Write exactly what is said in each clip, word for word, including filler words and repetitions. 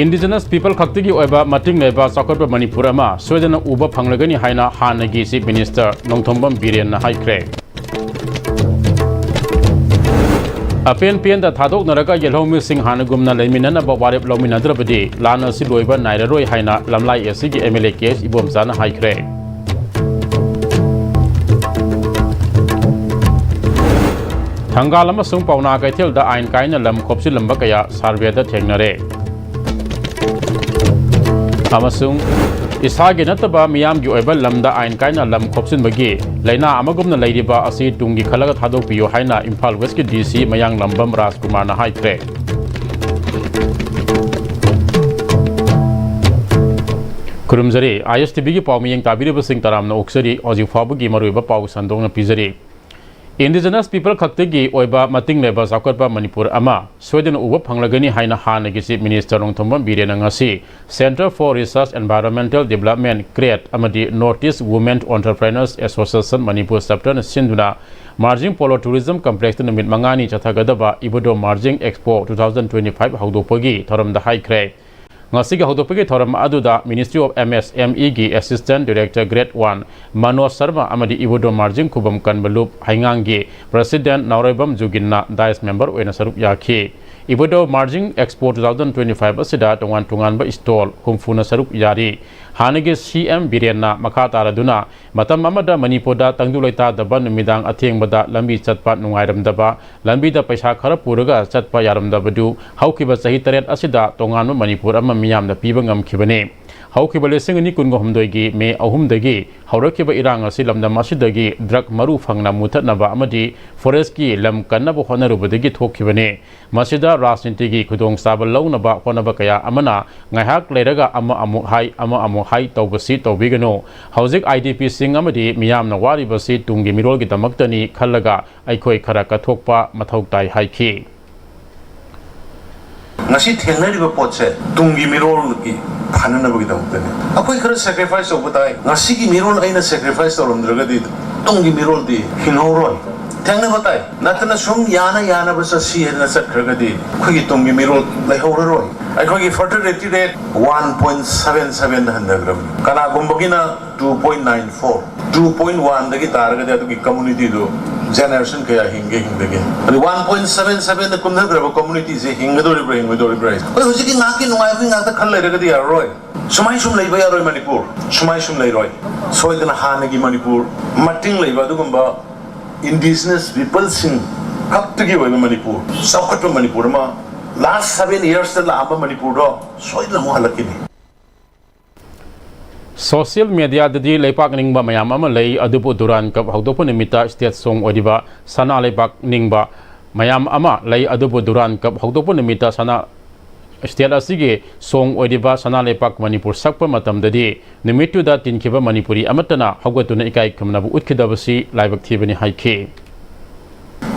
Indigenous people ꯈꯛꯇꯒꯤ ꯑꯣꯏꯕ ꯃꯇꯤꯡ ꯂꯩꯕ ꯆꯥꯎꯈꯠꯄ ꯃꯅꯤꯄꯨꯔ ꯑꯃ ꯁꯣꯏꯗꯅ ꯎꯕ ꯐꯪꯂꯒꯅꯤ ꯍꯥꯏꯅ ꯍꯥꯟꯅꯒꯤ Chief Minister ꯅꯣꯡꯊꯣꯝꯕꯝ ꯕꯤꯔꯦꯟꯅ ꯍꯥꯏꯈ꯭ꯔꯦ꯫ ꯑꯄꯦꯟ ꯄꯦꯟꯗ ꯊꯥꯗꯣꯛꯅꯔꯒ ꯌꯦꯜꯍꯧꯃꯤꯁꯤꯡ ꯍꯥꯟꯅꯒꯨꯝꯅ ꯂꯩꯃꯤꯟꯅꯅꯕ ꯋꯥꯔꯦꯞ ꯂꯧꯃꯤꯟꯅꯗ꯭ꯔꯕꯗꯤ ꯂꯥꯟ ꯑꯁꯤ ꯂꯣꯏꯕ ꯅꯥꯏꯔꯔꯣꯏ ꯍꯥꯏꯅ ꯂꯝꯂꯥꯏ AC ꯒꯤ MLA ꯀꯦ ꯑꯦꯁ ꯏꯕꯣꯝꯆꯥꯅ ꯍꯥꯏꯈ꯭ꯔꯦ꯫ ꯊꯪꯒꯥꯜ ꯑꯃꯁꯨꯡ ꯄꯥꯎꯅꯥ ꯀꯩꯊꯦꯜꯗ ꯑꯥꯏꯟ ꯀꯥꯏꯅ ꯂꯝ ꯈꯣꯞꯆꯤꯜꯂꯝꯕ ꯀꯌꯥ survey ꯗ ꯊꯦꯡꯅꯔꯦ꯫ ꯑꯃꯁꯨꯡ ꯏꯁꯥꯒꯤ ꯅꯠꯇꯕ ꯃꯤꯌꯥꯝꯒꯤ ꯑꯣꯏꯕ ꯂꯝꯗ ꯑꯥꯏꯟ ꯀꯥꯏꯅ ꯂꯝ ꯈꯣꯞꯆꯤꯟꯕꯒꯤ ꯂꯥꯏꯅꯥ ꯑꯃꯒꯨꯝꯅ ꯂꯩꯔꯤꯕ ꯑꯁꯤ ꯇꯨꯡꯒꯤ ꯈꯜꯂꯒ ꯊꯥꯗꯣꯛꯄꯤꯌꯨ ꯍꯥꯏꯅ ꯏꯝꯐꯥꯜ West ꯀꯤ DC ꯃꯌꯥꯡꯂꯝꯕꯝ ꯔꯥꯖꯀꯨꯃꯥꯔꯅ ꯍꯥꯏꯈ꯭ꯔꯦ꯫ ꯈꯨꯔꯨꯝꯖꯔꯤ꯫ ISTV ꯒꯤ ꯄꯥꯎ ꯃꯤꯠꯌꯦꯡ ꯇꯥꯕꯤꯔꯤꯕꯁꯤꯡ ꯇꯔꯥꯝꯅ ꯑꯣꯛꯆꯔꯤ꯫ ꯍꯧꯖꯤꯛ ꯐꯥꯎꯕꯒꯤ ꯃꯔꯨꯑꯣꯏꯕ ꯄꯥꯎ ꯁꯟꯗꯣꯛꯅ ꯄꯤꯖꯔꯤ꯫ Indigenous people ꯈꯛꯇꯒꯤ ꯑꯣꯏꯕ ꯃꯇꯤꯡ ꯂꯩꯕ ꯆꯥꯎꯈꯠꯄ ꯃꯅꯤꯄꯨꯔ ꯑꯃ ꯁꯣꯏꯗꯅ ꯎꯕ ꯐꯪꯂꯒꯅꯤ ꯍꯥꯏꯅ ꯍꯥꯟꯅꯒꯤ Chief Minister ꯅꯣꯡꯊꯣꯝꯕꯝ ꯕꯤꯔꯦꯟꯅ ꯉꯁꯤ Centre for Research Environmental Development, CRED, ꯑꯃꯗꯤ North East Women Entrepreneurs Association Manipur Chapter ꯅ ꯁꯤꯟꯗꯨꯅ ꯃꯥꯔꯖꯤꯡ ꯄꯣꯂꯣ Tourism Complex ꯇ ꯅꯨꯃꯤꯠ ꯃꯉꯥꯅꯤ ꯆꯠꯊꯒꯗꯕ Iboodao Marjing Expo two thousand twenty-five ꯍꯧꯗꯣꯛꯄꯒꯤ ꯊꯧꯔꯝꯗ ꯍꯥꯏꯈ꯭ꯔꯦ꯫ ꯉꯁꯤꯒꯤ ꯍꯧꯗꯣꯛꯄꯒꯤ ꯊꯧꯔꯝ ꯑꯗꯨꯗ Ministry of MSME ꯒꯤ Assistant Director Grade One Manoj Sharma ꯑꯃꯗꯤ Iboodao ꯃꯥꯔꯖꯤꯡ ꯈꯨꯕꯝ ꯀꯟꯕ ꯂꯨꯞ ꯍꯩꯉꯥꯡꯒꯤ President ꯅꯥꯎꯔꯩꯕꯝ ꯖꯨꯒꯤꯟꯅ ꯗꯥꯏꯁ ꯃꯦꯝꯕꯔ ꯑꯣꯏꯅ ꯁꯔꯨꯛ ꯌꯥꯈꯤ꯫ Iboodao Marjing Expo two thousand twenty-five ꯑꯁꯤꯗ ꯇꯣꯉꯥꯟ ꯇꯣꯉꯥꯟꯕ stall ꯍꯨꯝꯐꯨꯅ ꯁꯔꯨꯛ ꯌꯥꯔꯤ꯫ ꯍꯥꯟꯅꯒꯤ CM ꯕꯤꯔꯦꯟꯅ ꯃꯈꯥ ꯇꯥꯔꯗꯨꯅ ꯃꯇꯝ ꯑꯃꯗ ꯃꯅꯤꯄꯨꯔꯗ ꯇꯪꯗꯨ ꯂꯩꯇꯥꯗꯕ ꯅꯨꯃꯤꯗꯥꯡ ꯑꯊꯦꯡꯕꯗ ꯂꯝꯕꯤ ꯆꯠꯄ ꯅꯨꯡꯉꯥꯏꯔꯝꯗꯕ, ꯂꯝꯕꯤꯗ ꯄꯩꯁꯥ ꯈꯔ ꯄꯨꯔꯒ ꯆꯠꯄ ꯌꯥꯔꯝꯗꯕꯗꯨ ꯍꯧꯈꯤꯕ ꯆꯍꯤ ꯇꯔꯦꯠ ꯑꯁꯤꯗ ꯇꯣꯉꯥꯟꯕ ꯃꯅꯤꯄꯨꯔ ꯑꯃ ꯃꯤꯌꯥꯝꯅ ꯄꯤꯕ ꯉꯝꯈꯤꯕꯅꯤ꯫ ꯍꯧꯈꯤꯕ ꯂꯤꯁꯤꯡ ꯑꯅꯤ ꯀꯨꯟꯍꯨꯝꯗꯣꯏꯒꯤ ꯃꯦ ꯑꯍꯨꯝꯗꯒꯤ ꯍꯧꯔꯛꯈꯤꯕ ꯏꯔꯥꯡ ꯑꯁꯤ ꯂꯝꯗꯝ ꯑꯁꯤꯗꯒꯤ drug ꯃꯔꯨ ꯐꯪꯅ ꯃꯨꯊꯠꯅꯕ ꯑꯃꯗꯤ forest ꯀꯤ ꯂꯝ ꯀꯟꯅꯕ ꯍꯣꯠꯅꯔꯨꯕꯗꯒꯤ ꯊꯣꯛꯈꯤꯕꯅꯤ꯫ ꯃꯁꯤꯗ ꯔꯥꯖꯅꯤꯇꯤꯒꯤ ꯈꯨꯗꯣꯡꯆꯥꯕ ꯂꯧꯅꯕ ꯍꯣꯠꯅꯕ ꯀꯌꯥ ꯑꯃꯅ ꯉꯥꯏꯍꯥꯛ ꯂꯩꯔꯒ ꯑꯃ ꯑꯃꯨꯛ ꯍꯥꯏ, ꯑꯃ ꯑꯃꯨꯛ ꯍꯥꯏ ꯇꯧꯕꯁꯤ ꯇꯧꯕꯤꯒꯅꯨ꯫ ꯍꯧꯖꯤꯛ IDP ꯁꯤꯡ ꯑꯃꯗꯤ ꯃꯤꯌꯥꯝꯅ ꯋꯥꯔꯤꯕꯁꯤ ꯇꯨꯡꯒꯤ ꯃꯤꯔꯣꯜꯒꯤꯗꯃꯛꯇꯅꯤ ꯈꯜꯂꯒ ꯑꯩꯈꯣꯏ ꯈꯔ ꯀꯠꯊꯣꯛꯄ ꯃꯊꯧ ꯇꯥꯏ ꯍꯥꯏꯈꯤ꯫ ꯉꯁꯤ ꯊꯦꯡꯅꯔꯤꯕ ꯄꯣꯠꯁꯦ ꯇꯨꯡꯒꯤ ꯃꯤꯔꯣꯜꯒꯤ ꯐꯅꯅꯕꯒꯤꯗꯃꯛꯇꯅꯤ꯫ ꯑꯩꯈꯣꯏ ꯈꯔ sacrifice ꯇꯧꯕ ꯇꯥꯏ꯫ ꯉꯁꯤꯒꯤ ꯃꯤꯔꯣꯜ ꯑꯩꯅ sacrifice ꯇꯧꯔꯝꯗ꯭ꯔꯒꯗꯤ ꯇꯨꯡꯒꯤ ꯃꯤꯔꯣꯜꯗꯤ ꯍꯤꯡꯍꯧꯔꯣꯏ꯫ ꯊꯦꯡꯅꯕ ꯇꯥꯏ꯫ ꯅꯠꯇꯅ ꯁꯨꯝ ꯌꯥꯅ ꯌꯥꯅꯕ ꯆꯠꯁꯤ ꯍꯥꯏꯗꯅ ꯆꯠꯈ꯭ꯔꯒꯗꯤ ꯑꯩꯈꯣꯏꯒꯤ ꯇꯨꯡꯒꯤ ꯃꯤꯔꯣꯜ ꯂꯩꯍꯧꯔꯔꯣꯏ꯫ ꯑꯩꯈꯣꯏꯒꯤ fertility rate one point seven seven ꯍꯟꯊꯈ꯭ꯔꯕꯅꯤ꯫ ꯀꯅꯥꯒꯨꯝꯕꯒꯤꯅ two point nine four, two point one ꯗꯒꯤ ꯇꯥꯔꯒꯗꯤ ꯑꯗꯨꯒꯤ community ꯗꯨ generation ꯀꯌꯥ ꯍꯤꯡꯒꯦ ꯍꯤꯡꯗꯒꯦ꯫ ꯑꯗꯨ one point seven seven ꯗ ꯀꯨꯝꯊꯈ꯭ꯔꯕ community ꯁꯦ ꯍꯤꯡꯒꯗꯧꯔꯤꯕ꯭ꯔꯥ ꯍꯤꯡꯉꯣꯏꯗꯧꯔꯤꯕ꯭ꯔꯥ ꯍꯥꯏꯁꯦ꯫ ꯑꯩꯈꯣꯏ ꯍꯧꯖꯤꯛꯀꯤ ꯉꯥꯏꯍꯥꯛꯀꯤ ꯅꯨꯡꯉꯥꯏꯕꯒꯤ ꯉꯥꯛꯇ ꯈꯜ ꯂꯩꯔꯒꯗꯤ ꯌꯥꯔꯔꯣꯏ꯫ ꯁꯨꯃꯥꯏ ꯁꯨꯝ ꯂꯩꯕ ꯌꯥꯔꯣꯏ ꯃꯅꯤꯄꯨꯔ꯫ ꯁꯨꯃꯥꯏ ꯁꯨꯝ ꯂꯩꯔꯣꯏ꯫ ꯁꯣꯏꯗꯅ ꯍꯥꯟꯅꯒꯤ ꯃꯅꯤꯄꯨꯔ, ꯃꯇꯤꯡ ꯂꯩꯕ ꯑꯗꯨꯒꯨꯝꯕ indigenous people ꯁꯤꯡ ꯈꯛꯇꯒꯤ ꯑꯣꯏꯕ ꯃꯅꯤꯄꯨꯔ, ꯆꯥꯎꯈꯠꯄ ꯃꯅꯤꯄꯨꯔ ꯑꯃ, last seven years ꯇ ꯂꯥꯛꯑꯝꯕ ꯃꯅꯤꯄꯨꯔꯗꯣ ꯁꯣꯏꯗꯅ ꯑꯃꯨꯛ ꯍꯜꯂꯛꯈꯤꯅꯤ꯫ Social media ꯗꯗꯤ ꯂꯩꯄꯥꯛ ꯅꯤꯡꯕ ꯃꯌꯥꯝ ꯑꯃ ꯂꯩ, ꯑꯗꯨꯕꯨ Durand Cup ꯍꯧꯗꯣꯛꯄ ꯅꯨꯃꯤꯠꯇ state song ꯑꯣꯏꯔꯤꯕ ꯁꯅꯥ ꯂꯩꯄꯥꯛ ꯅꯤꯡꯕ ꯃꯌꯥꯝ ꯑꯃ ꯂꯩ, ꯑꯗꯨꯕꯨ Durand Cup ꯍꯧꯗꯣꯛꯄ ꯅꯨꯃꯤꯠꯇ ꯁꯅꯥ, state ꯑꯁꯤꯒꯤ song ꯑꯣꯏꯔꯤꯕ ꯁꯅꯥ ꯂꯩꯄꯥꯛ ꯃꯅꯤꯄꯨꯔ ꯁꯛꯄ ꯃꯇꯝꯗꯗꯤ ꯅꯨꯃꯤꯠꯇꯨꯗ ꯇꯤꯟꯈꯤꯕ ꯃꯅꯤꯄꯨꯔꯤ ꯑꯃꯠꯇꯅ ꯍꯧꯒꯠꯇꯨꯅ ꯏꯀꯥꯏ ꯈꯨꯝꯅꯕ ꯎꯠꯈꯤꯗꯕꯁꯤ ꯂꯥꯏꯕꯛ ꯊꯤꯕꯅꯤ ꯍꯥꯏꯈꯤ꯫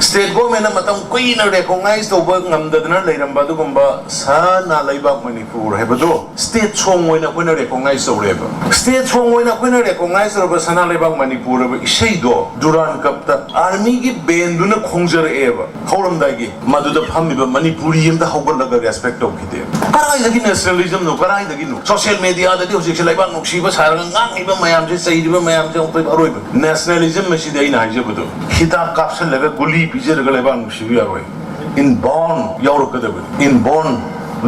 State government ꯅ ꯃꯇꯝ ꯀꯨꯏꯅ recognize ꯇꯧꯕ ꯉꯝꯗꯗꯅ ꯂꯩꯔꯝꯕ ꯑꯗꯨꯒꯨꯝꯕ ꯁꯅꯥ ꯂꯩꯕꯥꯛ ꯃꯅꯤꯄꯨꯔ ꯍꯥꯏꯕꯗꯣ state song ꯑꯣꯏꯅ ꯑꯩꯈꯣꯏꯅ recognize ꯇꯧꯔꯦꯕ꯫ State song ꯑꯣꯏꯅ ꯑꯩꯈꯣꯏꯅ recognize ꯇꯧꯔꯕ ꯁꯅꯥ ꯂꯩꯕꯥꯛ ꯃꯅꯤꯄꯨꯔ ꯍꯥꯏꯕ ꯏꯁꯩꯗꯣ Durand Cup ꯇ army ꯒꯤ band ꯗꯨꯅ ꯈꯣꯡꯖꯔꯛꯑꯦꯕ ꯍꯧꯔꯝꯗꯥꯏꯒꯤ꯫ ꯃꯗꯨꯗ ꯐꯝꯃꯤꯕ ꯃꯅꯤꯄꯨꯔꯤ ꯑꯝꯇ ꯍꯧꯒꯠꯂꯒ respect ꯇꯧꯈꯤꯗꯦ꯫ ꯀꯗꯥꯏꯗꯒꯤ nationalism ꯅꯣ? ꯀꯗꯥꯏꯗꯒꯤꯅꯣ? Social media ꯗꯗꯤ ꯍꯧꯖꯤꯛꯁꯦ ꯂꯩꯕꯥꯛ ꯅꯨꯡꯁꯤꯕ ꯁꯥꯔꯒ ꯉꯥꯡꯉꯤꯕ ꯃꯌꯥꯝꯁꯦ, ꯆꯩꯔꯤꯕ ꯃꯌꯥꯝꯁꯦ ꯑꯃꯨꯛꯇꯣꯏꯕ ꯑꯔꯣꯏꯕ꯫ Nationalism ꯑꯁꯤꯗꯤ ꯑꯩꯅ ꯍꯥꯏꯖꯕꯗꯣ, ꯍꯤꯗꯥꯛ ꯀꯥꯞꯁꯜꯂꯒ ꯒꯨꯂꯤ ꯄꯤꯖꯔꯒ ꯂꯩꯕꯥꯛ ꯅꯨꯡꯁꯤꯕ ꯌꯥꯔꯣꯏ꯫ Inborn ꯌꯥꯎꯔꯛꯀꯗꯕꯅꯤ, inborn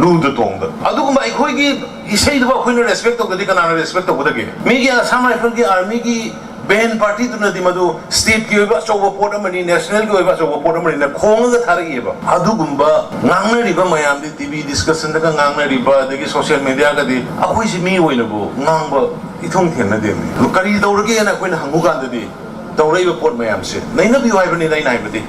ꯂꯨꯗ ꯇꯣꯡꯗ꯫ ꯑꯗꯨꯒꯨꯝꯕ ꯑꯩꯈꯣꯏꯒꯤ ꯏꯁꯩꯗꯨꯕꯨ ꯑꯩꯈꯣꯏꯅ respect ꯇꯧꯗ꯭ꯔꯗꯤ ꯀꯅꯥꯅ respect ꯇꯧꯒꯗꯒꯦ? ꯃꯤꯒꯤ Assam Rifle ꯒꯤ army ꯒꯤ band party ꯗꯨꯅꯗꯤ ꯃꯗꯨ state ꯀꯤ ꯑꯣꯏꯕ ꯑꯆꯧꯕ ꯄꯣꯠ ꯑꯃꯅꯤ, national ꯒꯤ ꯑꯣꯏꯕ ꯑꯆꯧꯕ ꯄꯣꯠ ꯑꯃꯅꯤꯅ ꯈꯣꯡꯉꯒ ꯊꯥꯔꯛꯏꯑꯕ꯫ ꯑꯗꯨꯒꯨꯝꯕ ꯉꯥꯡꯅꯔꯤꯕ ꯃꯌꯥꯝꯗꯤ, TV discussion ꯗꯒ ꯉꯥꯡꯅꯔꯤꯕ, ꯑꯗꯒꯤ social media ꯒꯗꯤ, ꯑꯩꯈꯣꯏꯁꯤ ꯃꯤ ꯑꯣꯏꯅꯕꯨ ꯉꯥꯡꯕ ꯏꯊꯣꯡ ꯊꯦꯡꯅꯗꯦꯕꯅꯤ꯫ ꯑꯗꯨ ꯀꯔꯤ ꯇꯧꯔꯒꯦꯅ ꯑꯩꯈꯣꯏꯅ ꯍꯪꯉꯨ ꯀꯥꯟꯗꯗꯤ, ꯇꯧꯔꯛꯏꯕ ꯄꯣꯠ ꯃꯌꯥꯝꯁꯦ ꯅꯩꯅꯕꯤꯌꯨ ꯍꯥꯏꯕꯅꯤꯗ ꯑꯩꯅ ꯍꯥꯏꯕꯗꯤ꯫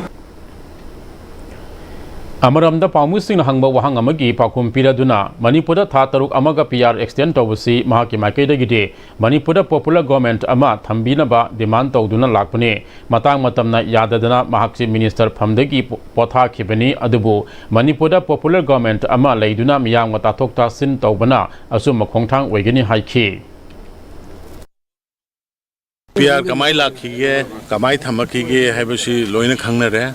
ꯑꯃꯔꯣꯝꯗ ꯄꯥꯎꯃꯤꯁꯤꯡꯅ ꯍꯪꯕ ꯋꯥꯍꯪ ꯑꯃꯒꯤ ꯄꯥꯎꯈꯨꯝ ꯄꯤꯔꯗꯨꯅ, ꯃꯅꯤꯄꯨꯔꯗ ꯊꯥ ꯇꯔꯨꯛ ꯑꯃꯒ P R extend ꯇꯧꯕꯁꯤ ꯃꯍꯥꯛꯀꯤ ꯃꯥꯏꯀꯩꯗꯒꯤꯗꯤ ꯃꯅꯤꯄꯨꯔꯗ popular government ꯑꯃ ꯊꯝꯕꯤꯅꯕ demand ꯇꯧꯗꯨꯅ ꯂꯥꯛꯄꯅꯤ꯫ ꯃꯇꯥꯡ ꯃꯇꯝꯅ ꯌꯥꯗꯗꯅ ꯃꯍꯥꯛꯁꯤ minister ꯐꯝꯗꯒꯤ ꯄꯣ-, ꯄꯣꯊꯥꯈꯤꯕꯅꯤ꯫ ꯑꯗꯨꯕꯨ ꯃꯅꯤꯄꯨꯔꯗ popular government ꯑꯃ ꯂꯩꯗꯨꯅ ꯃꯤꯌꯥꯝꯒ ꯇꯥꯊꯣꯛ ꯇꯥꯁꯤꯟ ꯇꯧꯕꯅ ꯑꯆꯨꯝꯕ ꯈꯣꯡꯊꯥꯡ ꯑꯣꯏꯒꯅꯤ ꯍꯥꯏꯈꯤ꯫ ꯄꯤ ꯑꯥꯔ ꯀꯃꯥꯏ ꯂꯥꯛꯈꯤꯒꯦ, ꯀꯃꯥꯏ ꯊꯝꯃꯛꯈꯤꯒꯦ ꯍꯥꯏꯕꯁꯤ ꯂꯣꯏꯅ ꯈꯪꯅꯔꯦ꯫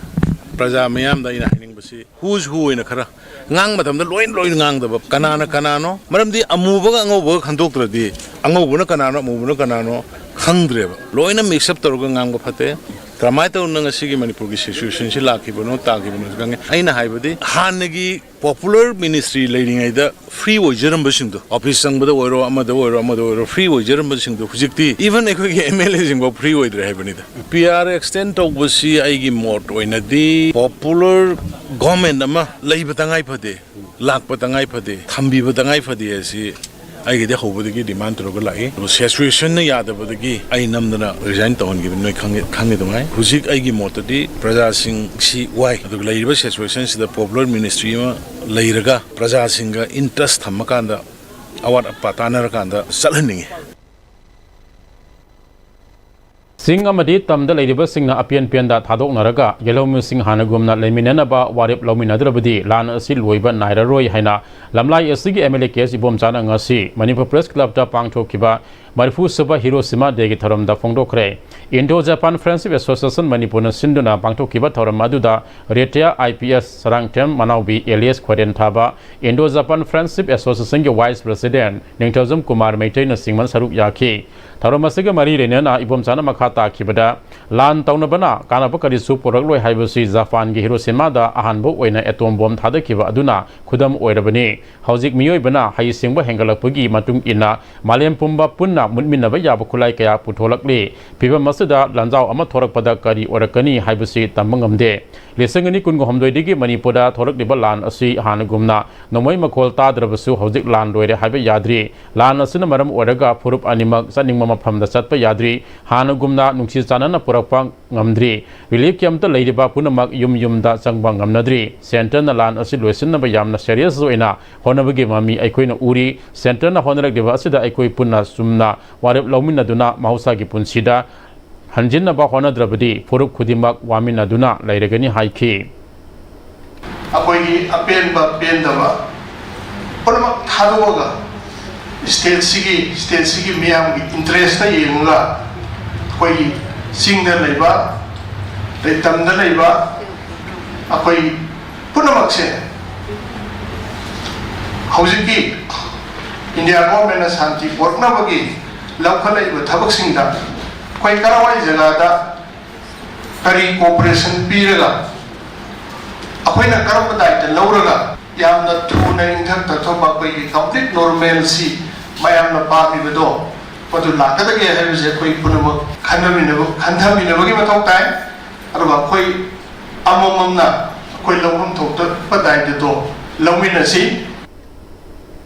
ꯄ꯭ꯔꯖꯥ ꯃꯤꯌꯥꯝꯗ ꯑꯩꯅ ꯍꯥꯏꯅꯤꯡꯕꯁꯤ, who's who ꯑꯣꯏꯅ ꯈꯔ ꯉꯥꯡꯕ ꯃꯇꯝꯗ ꯂꯣꯏ ꯂꯣꯏ ꯉꯥꯡꯗꯕ, ꯀꯅꯥꯅ ꯀꯅꯥꯅꯣ, ꯃꯔꯝꯗꯤ ꯑꯃꯨꯕꯒ ꯑꯉꯧꯕꯒ ꯈꯟꯗꯣꯛꯇ꯭ꯔꯗꯤ ꯑꯉꯧꯕꯅ ꯀꯅꯥꯅꯣ, ꯑꯃꯨꯕꯅ ꯀꯅꯥꯅꯣ ꯈꯪꯗ꯭ꯔꯦꯕ꯫ ꯂꯣꯏꯅ ꯃꯤꯛꯁ ꯑꯞ ꯇꯧꯔꯒ ꯉꯥꯡꯕ ꯐꯠꯇꯦ꯫ ꯀꯔꯝꯍꯥꯏꯅ ꯇꯧꯗꯅ ꯉꯁꯤꯒꯤ ꯃꯅꯤꯄꯨꯔꯒꯤ ꯁꯤꯆꯨꯋꯦꯁꯟꯁꯤ ꯂꯥꯛꯈꯤꯕꯅꯣ, ꯇꯥꯈꯤꯕꯅꯣꯁꯨ ꯈꯪꯉꯦ꯫ ꯑꯩꯅ ꯍꯥꯏꯕꯗꯤ, ꯍꯥꯟꯅꯒꯤ ꯄꯣꯄꯨꯂꯔ ꯃꯤꯅꯤꯁꯇ꯭ꯔꯤ ꯂꯩꯔꯤꯉꯩꯗ ꯐ꯭ꯔꯤ ꯑꯣꯏꯖꯔꯝꯕꯁꯤꯡꯗꯣ, ꯑꯣꯐꯤꯁ ꯆꯪꯕꯗ ꯑꯣꯏꯔꯣ, ꯑꯃꯗ ꯑꯣꯏꯔꯣ, ꯑꯃꯗ ꯑꯣꯏꯔꯣ, ꯐ꯭ꯔꯤ ꯑꯣꯏꯖꯔꯝꯕꯁꯤꯡꯗꯣ ꯍꯧꯖꯤꯛꯇꯤ ꯏꯚꯟ ꯑꯩꯈꯣꯏꯒꯤ ꯑꯦꯝ ꯑꯦꯜ ꯑꯦꯁꯤꯡꯐꯥꯎ ꯐ꯭ꯔꯤ ꯑꯣꯏꯗ꯭ꯔꯦ ꯍꯥꯏꯕꯅꯤꯗ꯫ ꯄꯤ ꯑꯥꯔ ꯑꯦꯛꯁꯇꯦꯟ ꯇꯧꯕꯁꯤ ꯑꯩꯒꯤ ꯃꯣꯠ ꯑꯣꯏꯅꯗꯤ ꯄꯣꯄꯨꯂꯔ ꯒꯣꯔꯃꯦꯟ ꯑꯃ ꯂꯩꯕ ꯇꯉꯥꯏ ꯐꯗꯦ, ꯂꯥꯛꯄ ꯇꯉꯥꯏ ꯐꯗꯦ, ꯊꯝꯕꯤꯕ ꯇꯉꯥꯏ ꯐꯗꯦ ꯍꯥꯏꯁꯤ ꯑꯩꯒꯤꯗꯤ ꯍꯧꯕꯗꯒꯤ ꯗꯤꯃꯥꯟ ꯇꯧꯔꯒ ꯂꯥꯛꯏ꯫ ꯑꯗꯨꯕꯨ ꯁꯤꯆꯨꯋꯦꯁꯟꯅ ꯌꯥꯗꯕꯗꯒꯤ ꯑꯩ ꯅꯝꯗꯅ ꯔꯤꯖꯥꯏꯟ ꯇꯧꯍꯟꯈꯤꯕꯅꯤ, ꯅꯣꯏ ꯈꯪꯉꯤ, ꯈꯪꯉꯤ ꯑꯗꯨꯉꯥꯏ꯫ ꯍꯧꯖꯤꯛ ꯑꯩꯒꯤ ꯃꯣꯠꯇꯗꯤ ꯄ꯭ꯔꯖꯥꯁꯤꯡꯁꯤ ꯋꯥꯏ, ꯑꯗꯨꯒ ꯂꯩꯔꯤꯕ ꯁꯤꯆꯨꯋꯦꯁꯟꯁꯤꯗ ꯄꯣꯄꯨꯂꯔ ꯃꯤꯅꯤꯁꯇ꯭ꯔꯤ ꯑꯃ ꯂꯩꯔꯒ ꯄ꯭ꯔꯖꯥꯁꯤꯡꯒ ꯏꯟꯇꯔꯦꯁ ꯊꯝꯃꯀꯥꯟꯗ, ꯑꯋꯥꯠ ꯑꯄꯥ ꯇꯥꯟꯅꯔꯀꯥꯟꯗ ꯆꯠꯍꯟꯅꯤꯡꯉꯤ꯫ ꯆꯤꯡ ꯑꯃꯗꯤ ꯇꯝꯗ ꯂꯩꯔꯤꯕꯁꯤꯡꯅ ꯑꯄꯦꯟ ꯄꯦꯟꯗ ꯊꯥꯗꯣꯛꯅꯔꯒ ꯌꯦꯜꯍꯧꯃꯤꯁꯤꯡ ꯍꯥꯟꯅꯒꯨꯝꯅ ꯂꯩꯃꯤꯟꯅꯅꯕ ꯋꯥꯔꯦꯞ ꯂꯧꯃꯤꯟꯅꯗ꯭ꯔꯕꯗꯤ ꯂꯥꯟ ꯑꯁꯤ ꯂꯣꯏꯕ ꯅꯥꯏꯔꯔꯣꯏ ꯍꯥꯏꯅ ꯂꯝꯂꯥꯏ ꯑꯦꯁ ꯁꯤꯒꯤ ꯑꯦꯝ ꯑꯦꯜ ꯑꯦ ꯀꯦ ꯑꯦꯁ ꯏꯕꯣꯝꯆꯥꯅ ꯉꯁꯤ ꯃꯅꯤꯄꯨꯔ ꯄ꯭ꯔꯦꯁ ꯀ꯭ꯂꯕꯇ ꯄꯥꯡꯊꯣꯛꯈꯤꯕ ꯃꯔꯤꯐꯨ ꯁꯨꯕ ꯍꯤꯔꯣꯁꯤꯃꯥ ꯗꯦꯒꯤ ꯊꯧꯔꯝꯗ ꯐꯣꯡꯗꯣꯛꯈ꯭ꯔꯦ꯫ ꯏꯟꯗꯣ ꯖꯄꯥꯟ ꯐ꯭ꯔꯦꯟꯁꯤꯞ ꯑꯦꯁꯣꯁꯤꯌꯦꯁꯟ ꯃꯅꯤꯄꯨꯔꯅ ꯁꯤꯟꯗꯨꯅ ꯄꯥꯡꯊꯣꯛꯈꯤꯕ ꯊꯧꯔꯝ ꯑꯗꯨꯗ retire I P S Sarangthem Manaobi alias Khwairenthaba, Indo Japan friendship ꯑꯦꯁꯣꯁꯤꯌꯦꯁꯟꯒꯤ ꯋꯥꯏꯁ ꯄ꯭ꯔꯁꯤꯗꯦꯟꯠ ꯅꯤꯡꯊꯧꯖꯝ ꯀꯨꯃꯥꯔ ꯃꯩꯇꯩꯅꯆꯤꯡꯕꯅ ꯁꯔꯨꯛ ꯌꯥꯈꯤ꯫ ꯊꯧꯔꯝ ꯑꯁꯤꯒ ꯃꯔꯤ ꯂꯩꯅꯅ ꯏꯕꯣꯝꯆꯥꯅ ꯃꯈꯥ ꯇꯥꯈꯤꯕꯗ, ꯂꯥꯟ ꯇꯧꯅꯕꯅ ꯀꯥꯟꯅꯕ ꯀꯔꯤꯁꯨ ꯄꯨꯔꯛꯂꯣꯏ ꯍꯥꯏꯕꯁꯤ ꯖꯄꯥꯟꯒꯤ ꯍꯤꯔꯣꯁꯤꯃꯥꯗ ꯑꯍꯥꯟꯕ ꯑꯣꯏꯅ ꯑꯦꯇꯣꯝ ꯕꯣꯝ ꯊꯥꯗꯈꯤꯕ ꯑꯗꯨꯅ ꯈꯨꯗꯝ ꯑꯣꯏꯔꯕꯅꯤ꯫ ꯍꯧꯖꯤꯛ ꯃꯤꯑꯣꯏꯕꯅ ꯍꯩꯁꯤꯡꯕ ꯍꯦꯟꯒꯠꯂꯛꯄꯒꯤ ꯃꯇꯨꯡ ꯏꯟꯅ ꯃꯥꯂꯦꯝ ꯄꯨꯝꯕ ꯄꯨꯟꯅ ꯃꯨꯠꯃꯤꯟꯅꯕ ꯌꯥꯕ ꯈꯨꯠꯂꯥꯏ ꯀꯌꯥ ꯄꯨꯊꯣꯛꯂꯛꯂꯤ꯫ ꯐꯤꯚꯝ ꯑꯁꯤꯗ ꯂꯥꯟꯖꯥꯎ ꯑꯃ ꯊꯣꯔꯛꯄꯗ ꯀꯔꯤ ꯑꯣꯏꯔꯛꯀꯅꯤ ꯍꯥꯏꯕꯁꯤ ꯇꯝꯕ ꯉꯝꯗꯦ꯫ ꯂꯤꯁꯤꯡ ꯑꯅꯤ ꯀꯨꯟꯍꯨꯝꯗꯣꯏꯗꯒꯤ ꯃꯅꯤꯄꯨꯔꯗ ꯊꯣꯔꯛꯂꯤꯕ ꯂꯥꯟ ꯑꯁꯤ ꯍꯥꯟꯅꯒꯨꯝꯅ ꯅꯣꯡꯃꯩ ꯃꯈꯣꯜ ꯇꯥꯗ꯭ꯔꯕꯁꯨ ꯍꯧꯖꯤꯛ ꯂꯥꯟ ꯂꯣꯏꯔꯦ ꯍꯥꯏꯕ ꯌꯥꯗ꯭ꯔꯤ꯫ ꯂꯥꯟ ꯑꯁꯤꯅ ꯃꯔꯝ ꯑꯣꯏꯔꯒ ꯐꯨꯔꯨꯞ ꯑꯅꯤꯃꯛ ꯆꯠꯅꯤꯡꯕ ꯃꯐꯝꯗ ꯆꯠꯄ ꯌꯥꯗ꯭ꯔꯤ꯫ ꯍꯥꯟꯅꯒꯨꯝꯅ ꯅꯨꯡꯁꯤ ꯆꯥꯟꯅꯅ ꯄꯨꯔꯛꯄ ꯉꯝꯗ꯭ꯔꯤ꯫ ꯔꯤꯂꯤꯐ ꯀꯦꯝꯞꯇ ꯂꯩꯔꯤꯕ ꯄꯨꯝꯅꯃꯛ ꯌꯨꯝ ꯌꯨꯝꯗ ꯆꯪꯕ ꯉꯝꯅꯗ꯭ꯔꯤ꯫ ꯁꯦꯟꯇꯔꯅ ꯂꯥꯟ ꯑꯁꯤ ꯂꯣꯏꯁꯤꯟꯅꯕ ꯌꯥꯝꯅ ꯁꯦꯔꯤꯌꯁ ꯑꯣꯏꯅ ꯍꯣꯠꯅꯕꯒꯤ ꯃꯃꯤ ꯑꯩꯈꯣꯏꯅ ꯎꯔꯤ꯫ ꯁꯦꯟꯇꯔꯅ ꯍꯣꯠꯅꯔꯛꯂꯤꯕ ꯑꯁꯤꯗ ꯑꯩꯈꯣꯏ ꯄꯨꯟꯅ ꯆꯨꯝꯅ ꯋꯥꯔꯦꯞ ꯂꯧꯃꯤꯟꯅꯗꯨꯅ ꯃꯍꯧꯁꯥꯒꯤ ꯄꯨꯟꯁꯤꯗ ꯍꯟꯖꯤꯟꯅꯕ ꯍꯣꯠꯅꯗ꯭ꯔꯕꯗꯤ ꯐꯨꯔꯨꯞ ꯈꯨꯗꯤꯡꯃꯛ ꯋꯥꯃꯤꯟꯅꯗꯨꯅ ꯂꯩꯔꯒꯅꯤ ꯍꯥꯏꯈꯤ꯫ ꯑꯩꯈꯣꯏꯒꯤ ꯑꯄꯦꯟꯕ ꯄꯦꯟꯗꯕ ꯄꯨꯝꯅꯃꯛ ꯊꯥꯗꯣꯛꯑꯒ, ꯁ꯭ꯇꯦꯠꯁꯤꯒꯤ, ꯁ꯭ꯇꯦꯠꯁꯤꯒꯤ ꯃꯤꯌꯥꯝꯒꯤ ꯏꯟꯇꯔꯦꯁꯇ ꯌꯦꯡꯉꯒ, ꯑꯩꯈꯣꯏꯒꯤ ꯆꯤꯡꯗ ꯂꯩꯕ, ꯑꯗꯩ ꯇꯝꯗ ꯂꯩꯕ, ꯑꯩꯈꯣꯏ ꯄꯨꯝꯅꯃꯛꯁꯦ ꯍꯧꯖꯤꯛꯀꯤ ꯏꯟꯗꯤꯌꯥ ꯒꯣꯔꯃꯦꯟꯅ ꯁꯥꯟꯇꯤ ꯄꯨꯔꯛꯅꯕꯒꯤ ꯂꯧꯈꯠꯂꯛꯏꯕ ꯊꯕꯛꯁꯤꯡꯗ ꯑꯩꯈꯣꯏ ꯀꯔꯥꯏꯋꯥꯏ ꯖꯒꯥꯗ ꯀꯔꯤ ꯀꯣꯑꯣꯄꯔꯦꯁꯟ ꯄꯤꯔꯒ, ꯑꯩꯈꯣꯏꯅ ꯀꯔꯝꯕ ꯗꯥꯏꯇ ꯂꯧꯔꯒ ꯌꯥꯝꯅ ꯊꯨꯅ ꯏꯪꯊ ꯇꯛꯊꯣꯛꯄ, ꯑꯩꯈꯣꯏꯒꯤ ꯀꯝꯄ꯭ꯂꯤꯠ ꯅꯣꯔꯃꯦꯜꯁꯤ ꯃꯌꯥꯝꯅ ꯄꯥꯝꯃꯤꯕꯗꯣ ꯃꯗꯨ ꯂꯥꯛꯀꯗꯒꯦ ꯍꯥꯏꯕꯁꯦ ꯑꯩꯈꯣꯏ ꯄꯨꯝꯅꯃꯛ ꯈꯟꯊꯃꯤꯟꯅꯕ, ꯈꯟꯊꯃꯤꯟꯅꯕꯒꯤ ꯃꯊꯧ ꯇꯥꯏ꯫ ꯑꯗꯨꯒ ꯑꯩꯈꯣꯏ ꯑꯃꯃꯝꯅ ꯑꯩꯈꯣꯏ ꯂꯧꯐꯝ ꯊꯣꯛꯄ ꯗꯥꯏꯇꯗꯣ ꯂꯧꯃꯤꯟꯅꯁꯤ꯫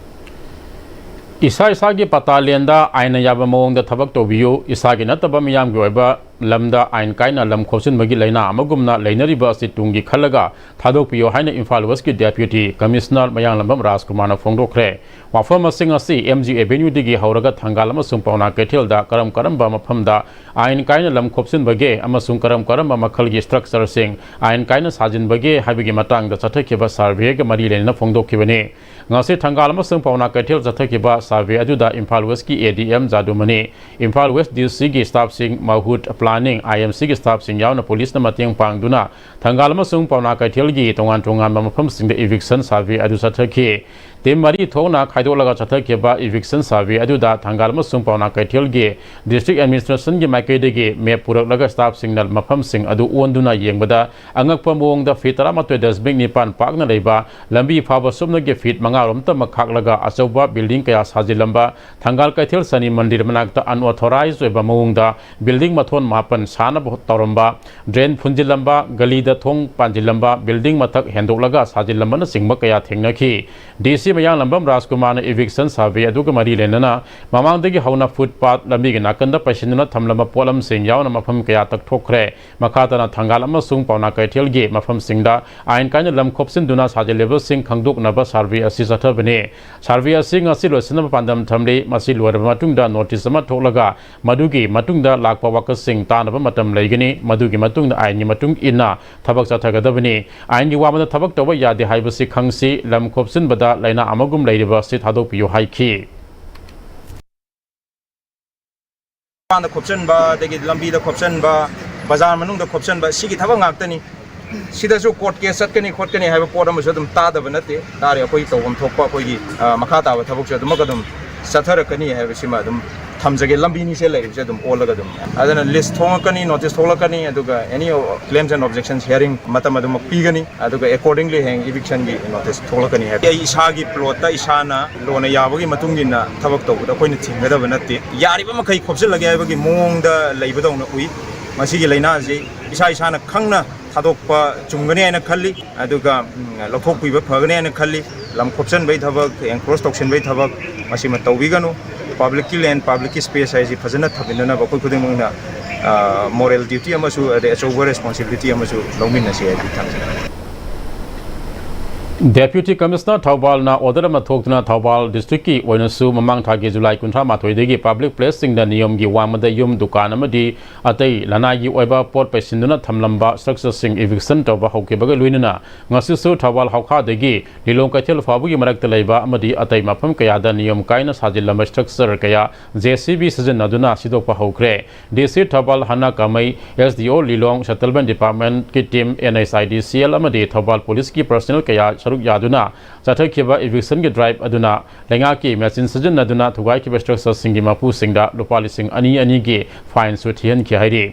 ꯏꯁꯥ ꯏꯁꯥꯒꯤ ꯄꯇꯥ ꯂꯦꯟꯗ ꯑꯥꯏꯟꯅ ꯌꯥꯕ ꯃꯑꯣꯡꯗ ꯊꯕꯛ ꯇꯧꯕꯤꯌꯨ꯫ ꯏꯁꯥꯒꯤ ꯅꯠꯇꯕ ꯃꯤꯌꯥꯝꯒꯤ ꯑꯣꯏꯕ ꯂꯝꯗ ꯑꯥꯏꯟ ꯀꯥꯏꯅ ꯂꯝ ꯈꯣꯞꯆꯤꯟꯕꯒꯤ ꯂꯥꯏꯅꯥ ꯑꯃꯒꯨꯝꯅ ꯂꯩꯅꯔꯤꯕ ꯑꯁꯤ ꯇꯨꯡꯒꯤ ꯈꯜꯂꯒ ꯊꯥꯗꯣꯛꯄꯤꯌꯨ ꯍꯥꯏꯅ ꯏꯝꯐꯥꯜ ꯋꯦꯁꯀꯤ ꯗꯦꯄ꯭ꯌꯨꯇꯤ ꯀꯃꯤꯁꯅꯔ ꯃꯌꯥꯡꯂꯝꯕꯝ ꯔꯥꯖꯀꯨꯃꯥꯔꯅ ꯐꯣꯡꯗꯣꯛꯈ꯭ꯔꯦ꯫ ꯋꯥꯐꯝꯁꯤꯡ ꯑꯁꯤ ꯑꯦꯝ ꯖꯤ ꯑꯦꯚꯦꯅ꯭ꯌꯨꯗꯒꯤ ꯍꯧꯔꯒ ꯊꯪꯒꯥꯜ ꯑꯃꯁꯨꯡ ꯄꯥꯎꯅꯥ ꯀꯩꯊꯦꯜꯗ ꯀꯔꯝ ꯀꯔꯝꯕ ꯃꯐꯝꯗ ꯑꯥꯏꯟ ꯀꯥꯏꯅ ꯂꯝ ꯈꯣꯞꯆꯤꯟꯕꯒꯦ ꯑꯃꯁꯨꯡ ꯀꯔꯝ ꯀꯔꯝꯕ ꯃꯈꯜꯒꯤ ꯁ꯭ꯇ꯭ꯔꯛꯆꯔꯁꯤꯡ ꯑꯥꯏꯟ ꯀꯥꯏꯅ ꯁꯥꯖꯤꯟꯕꯒꯦ ꯍꯥꯏꯕꯒꯤ ꯃꯇꯥꯡꯗ ꯆꯠꯊꯈꯤꯕ ꯁꯔꯚꯦꯒ ꯃꯔꯤ ꯂꯩꯅꯅ ꯐꯣꯡꯗꯣꯛꯈꯤꯕꯅꯤ꯫ ꯉꯁꯤ ꯊꯪꯒꯥꯜ ꯑꯃꯁꯨꯡ ꯄꯥꯎꯅꯥ ꯀꯩꯊꯦꯜ ꯆꯠꯊꯈꯤꯕ ꯁꯔꯚꯦ ꯑꯗꯨꯗ ꯏꯝꯐꯥꯜ ꯋꯦꯁꯀꯤ ꯑꯦ ꯗꯤ ꯑꯦꯝ ꯖꯥꯗꯨꯃꯅꯤ, ꯏꯝꯐꯥꯜ ꯋꯦꯁ ꯗꯤ ꯁꯤꯒꯤ ꯁ꯭ꯇꯥꯐꯁꯤꯡ, ꯃꯍꯨꯠ, ꯄ꯭ꯂꯥꯅꯤꯡ, ꯑꯥꯏ ꯑꯦꯝ ꯁꯤꯒꯤ ꯁ꯭ꯇꯥꯐꯁꯤꯡ ꯌꯥꯎꯅ ꯄꯨꯂꯤꯁꯅ ꯃꯇꯦꯡ ꯄꯥꯡꯗꯨꯅ ꯊꯪꯒꯥꯜ ꯑꯃꯁꯨꯡ ꯄꯥꯎꯅꯥ ꯀꯩꯊꯦꯜꯒꯤ ꯇꯣꯉꯥꯟ ꯇꯣꯉꯥꯟꯕ ꯃꯐꯝꯁꯤꯡꯗ ꯏꯚꯤꯛꯁꯟ ꯁꯔꯚꯦ ꯑꯗꯨ ꯆꯠꯊꯈꯤ꯫ ꯇꯤꯝ ꯃꯔꯤ ꯊꯣꯛꯅ ꯈꯥꯏꯗꯣꯛꯂꯒ ꯆꯠꯊꯈꯤꯕ ꯏꯚꯤꯛꯁꯟ ꯁꯔꯚꯦ ꯑꯗꯨꯗ ꯊꯪꯒꯥꯜ ꯑꯃꯁꯨꯡ ꯄꯥꯎꯅꯥ ꯀꯩꯊꯦꯜꯒꯤ ꯗꯤꯁꯇ꯭ꯔꯤꯛ ꯑꯦꯗꯃꯤꯅꯤꯁꯇ꯭ꯔꯦꯁꯟꯒꯤ ꯃꯥꯏꯀꯩꯗꯒꯤ ꯃꯦꯞ ꯄꯨꯔꯛꯂꯒ ꯁ꯭ꯇꯥꯐꯁꯤꯡꯅ ꯃꯐꯝꯁꯤꯡ ꯑꯗꯨ ꯑꯣꯟꯗꯨꯅ ꯌꯦꯡꯕꯗ ꯑꯉꯛꯄ ꯃꯑꯣꯡꯗ ꯐꯤꯠ ꯇꯔꯥꯃꯥꯊꯣꯏ ꯗꯁꯃꯤꯛ ꯅꯤꯄꯥꯟ ꯄꯥꯛꯅ ꯂꯩꯕ ꯂꯝꯕꯤ ꯐꯥꯎꯕ ꯁꯨꯞꯅꯒꯤ ꯐꯤꯠ ꯃꯉꯥꯔꯣꯝꯇꯃꯛ ꯈꯥꯛꯂꯒ ꯑꯆꯧꯕ ꯕꯤꯜꯗꯤꯡ ꯀꯌꯥ ꯁꯥꯖꯤꯜꯂꯝꯕ, ꯊꯪꯒꯥꯜ ꯀꯩꯊꯦꯜ ꯁꯅꯤ ꯃꯟꯗꯤꯔ ꯃꯅꯥꯛꯇ ꯑꯟꯑꯣꯊꯣꯔꯥꯏꯖ ꯑꯣꯏꯕ ꯃꯑꯣꯡꯗ ꯕꯤꯜꯗꯤꯡ ꯃꯊꯣꯟ ꯃꯥꯄꯟ ꯁꯥꯅꯕ ꯇꯧꯔꯝꯕ, ꯗ꯭ꯔꯦꯟ ꯐꯨꯟꯖꯤꯜꯂꯝꯕ, ꯒꯂꯤꯗ ꯊꯣꯡ ꯄꯥꯟꯖꯤꯜꯂꯝꯕ, ꯕꯤꯜꯗꯤꯡ ꯃꯊꯛ ꯍꯦꯟꯗꯣꯛꯂꯒ ꯁꯥꯖꯤꯜꯂꯝꯕꯅꯆꯤꯡꯕ ꯀꯌꯥ ꯊꯦꯡꯅꯈꯤ꯫ ꯗꯤ ꯁꯤ ꯃꯌꯥꯡꯂꯝꯕꯝ ꯔꯥꯖꯀꯨꯃꯥꯔꯅ ꯏꯚꯤꯛꯁꯟ ꯁꯔꯚꯦ ꯑꯗꯨꯒ ꯃꯔꯤ ꯂꯩꯅꯅ ꯃꯃꯥꯡꯗꯒꯤ ꯍꯧꯅ ꯐꯨꯠꯄꯥꯠ, ꯂꯝꯕꯤꯒꯤ ꯅꯥꯀꯟꯗ ꯄꯩꯁꯤꯟꯗꯨꯅ ꯊꯝꯂꯝꯕ ꯄꯣꯠꯂꯝꯁꯤꯡ ꯌꯥꯎꯅ ꯃꯐꯝ ꯀꯌꯥ ꯇꯛꯊꯣꯛꯈ꯭ꯔꯦ꯫ ꯃꯈꯥ ꯇꯥꯅ ꯊꯪꯒꯥꯜ ꯑꯃꯁꯨꯡ ꯄꯥꯎꯅꯥ ꯀꯩꯊꯦꯜꯒꯤ ꯃꯐꯝꯁꯤꯡꯗ ꯑꯥꯏꯟ ꯀꯥꯏꯅ ꯂꯝ ꯈꯣꯞꯆꯤꯟꯗꯨꯅ ꯁꯥꯖꯤꯜꯂꯤꯕꯁꯤꯡ ꯈꯪꯗꯣꯛꯅꯕ ꯁꯔꯚꯦ ꯑꯁꯤ ꯆꯠꯊꯕꯅꯤ꯫ ꯁꯔꯚꯦ ꯑꯁꯤ ꯉꯁꯤ ꯂꯣꯏꯁꯤꯟꯅꯕ ꯄꯥꯟꯗꯝ ꯊꯝꯂꯤ꯫ ꯃꯁꯤ ꯂꯣꯏꯔꯕ ꯃꯇꯨꯡꯗ ꯅꯣꯇꯤꯁ ꯑꯃ ꯊꯣꯛꯂꯒ ꯃꯗꯨꯒꯤ ꯃꯇꯨꯡꯗ ꯂꯥꯛꯄ ꯋꯥꯀꯠꯁꯤꯡ ꯇꯥꯅꯕ ꯃꯇꯝ ꯂꯩꯒꯅꯤ꯫ ꯃꯗꯨꯒꯤ ꯃꯇꯨꯡꯗ ꯑꯥꯏꯟꯒꯤ ꯃꯇꯨꯡ ꯏꯟꯅ ꯊꯕꯛ ꯆꯠꯊꯒꯗꯕꯅꯤ꯫ ꯑꯥꯏꯟꯒꯤ ꯋꯥꯃꯗ ꯊꯕꯛ ꯇꯧꯕ ꯌꯥꯗꯦ ꯍꯥꯏꯕꯁꯤ ꯈꯪꯁꯤ꯫ ꯂꯝ ꯈꯣꯞꯆꯤꯟꯕꯗ ꯂꯥꯏꯅꯥ ꯑꯃꯒꯨꯝ ꯂꯩꯔꯤꯕ ꯑꯁꯤ ꯊꯥꯗꯣꯛꯄꯤꯌꯨ ꯍꯥꯏꯈꯤ꯫ ꯃꯄꯥꯟꯗ ꯈꯣꯞꯆꯟꯕ, ꯑꯗꯒꯤ ꯂꯝꯕꯤꯗ ꯈꯣꯞꯆꯟꯕ, ꯕꯖꯥꯔ ꯃꯅꯨꯡꯗ ꯈꯣꯞꯆꯟꯕ, ꯁꯤꯒꯤ ꯊꯕꯛ ꯉꯥꯛꯇꯅꯤ꯫ ꯁꯤꯗꯁꯨ ꯀꯣꯔꯠ ꯀꯦꯁ ꯆꯠꯀꯅꯤ ꯈꯣꯠꯀꯅꯤ ꯍꯥꯏꯕ ꯄꯣꯠ ꯑꯃꯁꯨ ꯑꯗꯨꯝ ꯇꯥꯗꯕ ꯅꯠꯇꯦ꯫ ꯇꯥꯔꯦ, ꯑꯩꯈꯣꯏ ꯇꯧꯐꯝ ꯊꯣꯛꯄ ꯑꯩꯈꯣꯏꯒꯤ, ꯑ, ꯃꯈꯥ ꯇꯥꯕ ꯊꯕꯛꯁꯨ ꯑꯗꯨꯃꯛ ꯑꯗꯨꯝ ꯆꯠꯊꯔꯛꯀꯅꯤ ꯍꯥꯏꯕꯁꯤꯃ ꯑꯗꯨꯝ ꯊꯝꯖꯒꯦ꯫ ꯂꯝꯕꯤ ꯑꯅꯤꯁꯦ ꯂꯩꯔꯤꯕꯁꯦ ꯑꯗꯨꯝ ꯑꯣꯜꯂꯒ ꯑꯗꯨꯝ, ꯑꯗꯨꯅ ꯂꯤꯁ ꯊꯣꯡꯂꯛꯀꯅꯤ, ꯅꯣꯇꯤꯁ ꯊꯣꯛꯂꯛꯀꯅꯤ, ꯑꯗꯨꯒ any claims and objections hearing ꯃꯇꯝ ꯑꯗꯨꯃꯛ ꯄꯤꯒꯅꯤ, ꯑꯗꯨꯒ accordingly ꯍꯌꯦꯡ ꯏꯚꯤꯛꯁꯟꯒꯤ ꯅꯣꯇꯤꯁ ꯊꯣꯛꯂꯛꯀꯅꯤ ꯍꯥꯏꯕ꯫ ꯑꯩ ꯏꯁꯥꯒꯤ ꯄ꯭ꯂꯣꯠꯇ ꯏꯁꯥꯅ ꯂꯣꯅ ꯌꯥꯕꯒꯤ ꯃꯇꯨꯡ ꯏꯟꯅ ꯊꯕꯛ ꯇꯧꯕꯗ ꯑꯩꯈꯣꯏꯅ ꯊꯤꯡꯒꯗꯕ ꯅꯠꯇꯦ꯫ ꯌꯥꯔꯤꯕ ꯃꯈꯩ ꯈꯣꯞꯆꯤꯜꯂꯒꯦ ꯍꯥꯏꯕꯒꯤ ꯃꯑꯣꯡꯗ ꯂꯩꯕꯗꯧꯅ ꯎꯏ꯫ ꯃꯁꯤꯒꯤ ꯂꯥꯏꯅꯥꯁꯤ ꯏꯁꯥ ꯏꯁꯥꯅ ꯈꯪꯅ ꯊꯥꯗꯣꯛꯄ ꯆꯨꯝꯒꯅꯤ ꯍꯥꯏꯅ ꯈꯜꯂꯤ꯫ ꯑꯗꯨꯒ, ꯎꯝ, ꯂꯧꯊꯣꯛꯄꯤꯕ ꯐꯒꯅꯤ ꯍꯥꯏꯅ ꯈꯜꯂꯤ꯫ ꯂꯝ ꯈꯣꯞꯆꯟꯕꯒꯤ ꯊꯕꯛ, ꯑꯦꯟꯀ꯭ꯔꯣꯁ ꯇꯧꯁꯤꯟꯕꯒꯤ ꯊꯕꯛ, ꯃꯁꯤꯃ ꯇꯧꯕꯤꯒꯅꯨ꯫ ꯄꯕ꯭ꯂꯤꯛꯀꯤ ꯂꯦꯟ, ꯄꯕ꯭ꯂꯤꯛꯀꯤ ꯁ꯭ꯄꯦꯁ ꯍꯥꯏꯁꯤ ꯐꯖꯅ ꯊꯝꯃꯤꯟꯅꯅꯕ ꯑꯩꯈꯣꯏ ꯈꯨꯗꯤꯡꯃꯛꯅ, ꯑ, ꯃꯣꯔꯦꯜ ꯗ꯭ꯌꯨꯇꯤ ꯑꯃꯁꯨ, ꯑꯗꯩ ꯑꯆꯧꯕ ꯔꯦꯁꯄꯣꯟꯁꯤꯕꯤꯂꯤꯇꯤ ꯑꯃꯁꯨ ꯂꯧꯃꯤꯟꯅꯁꯤ ꯍꯥꯏꯗꯨ ꯊꯝꯖꯒꯦ꯫ Deputy Commissioner ꯊꯧꯕꯥꯜꯅ order ꯑꯃ ꯊꯣꯛꯇꯨꯅ ꯊꯧꯕꯥꯜ district ꯀꯤ ꯑꯣꯏꯅꯁꯨ ꯃꯃꯥꯡ ꯊꯥꯒꯤ ꯖꯨꯂꯥꯏ ꯀꯨꯟꯊ꯭ꯔꯥ ꯃꯥꯊꯣꯏꯗꯒꯤ public place ꯁꯤꯡꯗ ꯅꯤꯌꯣꯝꯒꯤ ꯋꯥꯡꯃꯗ ꯌꯨꯝ, ꯗꯨꯀꯥꯟ ꯑꯃꯗꯤ ꯑꯇꯩ ꯂꯅꯥꯏꯒꯤ ꯑꯣꯏꯕ ꯄꯣꯠ ꯄꯩꯁꯤꯟꯗꯨꯅ ꯊꯝꯂꯝꯕ structure ꯁꯤꯡ eviction ꯇꯧꯕ ꯍꯧꯈꯤꯕꯒ ꯂꯣꯏꯅꯅ ꯉꯁꯤꯁꯨ ꯊꯧꯕꯥꯜ ꯍꯧꯈꯥꯗꯒꯤ ꯂꯤꯂꯣꯡ ꯀꯩꯊꯦꯜ ꯐꯥꯎꯕꯒꯤ ꯃꯔꯛꯇ ꯂꯩꯕ ꯑꯃꯗꯤ ꯑꯇꯩ ꯃꯐꯝ ꯀꯌꯥꯗ ꯅꯤꯌꯣꯝ ꯀꯥꯏꯅ ꯁꯥꯖꯤꯜꯂꯝꯕ structure ꯀꯌꯥ J C B ꯁꯤꯖꯤꯟꯅꯗꯨꯅ ꯁꯤꯗꯣꯛꯄ ꯍꯧꯈ꯭ꯔꯦ꯫ D C ꯊꯧꯕꯥꯜ ꯍꯥꯟꯅ ꯀꯥꯃꯩ, S D O ꯂꯤꯂꯣꯡ, Settlement Department ꯀꯤ team, N H I D C L ꯑꯃꯗꯤ ꯊꯧꯕꯥꯜ police ꯀꯤ personnel ꯀꯌꯥ ꯁꯔꯨꯛ ꯌꯥꯗꯨꯅ ꯆꯠꯊꯈꯤꯕ eviction ꯒꯤ drive ꯑꯗꯨꯅ ꯂꯩꯉꯥꯛꯀꯤ machine ꯁꯤꯖꯤꯟꯅꯗꯨꯅ ꯊꯨꯒꯥꯏꯈꯤꯕ structure ꯁꯤꯡꯒꯤ ꯃꯄꯨꯁꯤꯡꯗ ꯂꯨꯄꯥ ꯂꯤꯁꯤꯡ ꯑꯅꯤ ꯑꯅꯤꯒꯤ fine ꯁꯨ ꯊꯤꯍꯟꯈꯤ ꯍꯥꯏꯔꯤ꯫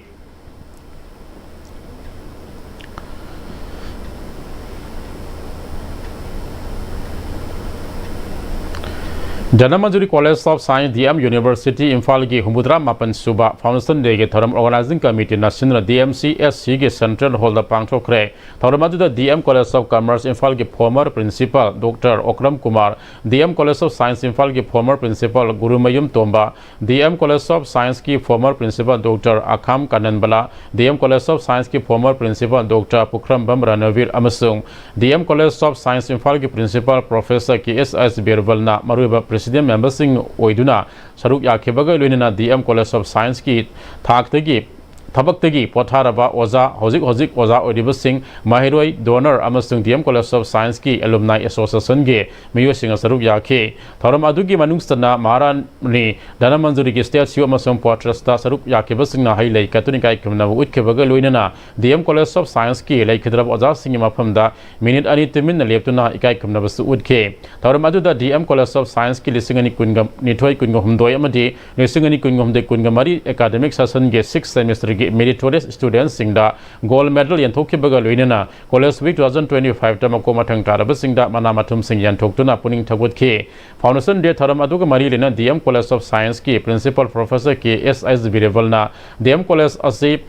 Dhanamanjuri College of Science, D M University ꯏꯝꯐꯥꯜꯒꯤ ꯍꯨꯝꯐꯨꯇꯔꯥ ꯃꯥꯄꯟ ꯁꯨꯕ Foundation Day ꯒꯤ ꯊꯧꯔꯝ Organizing Committee ꯅ ꯁꯤꯟꯗꯨꯅ D M C S C ꯒꯤ central hall ꯗ ꯄꯥꯡꯊꯣꯛꯈ꯭ꯔꯦ꯫ ꯊꯧꯔꯝ ꯑꯗꯨꯗ D M College of Commerce ꯏꯝꯐꯥꯜꯒꯤ former principal Doctor Okram Kumar, D M College of Science ꯏꯝꯐꯥꯜꯒꯤ former principal Gurumayum Tomba, D M College of Science ꯀꯤ former principal Doctor ꯑꯈꯥꯝ ꯀꯥꯅꯟꯕꯂꯥ, D M College of Science ꯀꯤ former principal Doctor ꯄꯨꯈ꯭ꯔꯝꯕꯝ ꯔꯅꯕꯤꯔ ꯑꯃꯁꯨꯡ D M College of Science ꯏꯝꯐꯥꯜꯒꯤ principal Professor K S S ꯕꯤꯔꯕꯜꯅ ꯃꯔꯨꯑꯣꯏꯕ president member ꯁꯤꯡ ꯑꯣꯏꯗꯨꯅ ꯁꯔꯨꯛ ꯌꯥꯈꯤꯕꯒ ꯂꯣꯏꯅꯅ D M College of Science ꯀꯤ ꯊꯥꯛꯇꯒꯤ ꯊꯕꯛꯇꯒꯤ ꯄꯣꯊꯥꯔꯕ ꯑꯣꯖꯥ, ꯍꯧꯖꯤꯛ ꯍꯧꯖꯤꯛ ꯑꯣꯖꯥ ꯑꯣꯏꯔꯤꯕꯁꯤꯡ, ꯃꯍꯩꯔꯣꯏ, ꯗꯣꯅꯔ ꯑꯃꯁꯨꯡ ꯗꯤ ꯑꯦꯝ ꯀꯣꯂꯦꯖ ꯑꯣꯐ ꯁꯥꯏꯟꯁꯀꯤ ꯑꯦꯂꯨꯝꯅꯥꯏ ꯑꯦꯁꯣꯁꯤꯌꯦꯁꯟꯒꯤ ꯃꯤꯑꯣꯏꯁꯤꯡꯅ ꯁꯔꯨꯛ ꯌꯥꯈꯤ꯫ ꯊꯧꯔꯝ ꯑꯗꯨꯒꯤ ꯃꯅꯨꯡ ꯆꯟꯅ ꯃꯍꯥꯔꯥꯅꯤ ꯙꯅꯃꯟꯖꯨꯔꯤꯒꯤ ꯁ꯭ꯇꯦꯆꯨ ꯑꯃꯁꯨꯡ ꯄꯣꯔꯇ꯭ꯔꯦꯠꯁꯇ ꯁꯔꯨꯛ ꯌꯥꯈꯤꯕꯁꯤꯡꯅ ꯍꯩ ꯂꯩ ꯀꯠꯇꯨꯅ ꯏꯀꯥꯏ ꯈꯨꯝꯅꯕ ꯎꯠꯈꯤꯕꯒ ꯂꯣꯏꯅꯅ ꯗꯤ ꯑꯦꯝ ꯀꯣꯂꯦꯖ ꯑꯣꯐ ꯁꯥꯏꯟꯁꯀꯤ ꯂꯩꯈꯤꯗ꯭ꯔꯕ ꯑꯣꯖꯥꯁꯤꯡꯒꯤ ꯃꯐꯝꯗ ꯃꯤꯅꯤꯠ ꯑꯅꯤ ꯇꯨꯃꯤꯟꯅ ꯂꯦꯞꯇꯨꯅ ꯏꯀꯥꯏ ꯈꯨꯝꯅꯕꯁꯨ ꯎꯠꯈꯤ꯫ ꯊꯧꯔꯝ ꯑꯗꯨꯗ ꯗꯤ ꯑꯦꯝ ꯀꯣꯂꯦꯖ ꯑꯣꯐ ꯁꯥꯏꯟꯁꯀꯤ ꯂꯤꯁꯤꯡ ꯑꯅꯤ ꯀꯨꯟꯒ ꯅꯤꯊꯣꯏ ꯀꯨꯟꯒ ꯍꯨꯝꯗꯣꯏ ꯑꯃꯗꯤ ꯂꯤꯁꯤꯡ ꯑꯅꯤ ꯀꯨꯟꯒ ꯍꯨꯝꯗꯣꯏ ꯀꯨꯟꯒ ꯃꯔꯤ ꯑꯦꯀꯥꯗꯃꯤꯛ ꯁꯦꯁꯟꯒꯤ ꯁꯤꯛꯁ ꯁꯦꯃꯤꯁꯇꯔꯒꯤ ꯃꯦꯔꯤꯇꯣꯔꯤꯌꯁ ꯁ꯭ꯇꯨꯗꯦꯟꯠꯁꯤꯡꯗ ꯒꯣꯜꯗ ꯃꯦꯗꯜ ꯌꯦꯟꯊꯣꯛꯈꯤꯕꯒ ꯂꯣꯏꯅꯅ college week two thousand twenty ꯐꯥꯏꯚꯇ ꯃꯀꯣꯛ ꯃꯊꯪ ꯇꯥꯔꯕꯁꯤꯡꯗ ꯃꯅꯥ ꯃꯊꯨꯝꯁꯤꯡ ꯌꯦꯟꯊꯣꯛꯇꯨꯅ ꯄꯨꯛꯅꯤꯡ ꯊꯧꯒꯠꯈꯤ꯫ ꯐꯥꯎꯟꯗꯦꯁꯟ ꯗꯦ ꯊꯧꯔꯝ ꯑꯗꯨꯒ ꯃꯔꯤ ꯂꯩꯅꯅ ꯗꯤ ꯑꯦꯝ ꯀꯣꯂꯦꯖ ꯑꯣꯐ ꯁꯥꯏꯟꯁꯀꯤ ꯄ꯭ꯔꯤꯟꯁꯤꯄꯜ ꯄ꯭ꯔꯣꯐꯦꯁꯔ ꯀꯦ ꯑꯦꯁ ꯑꯩꯆ ꯕꯤꯔꯕꯜꯅ ꯗꯤ ꯑꯦꯝ ꯀꯣꯂꯦꯖ ꯑꯁꯤ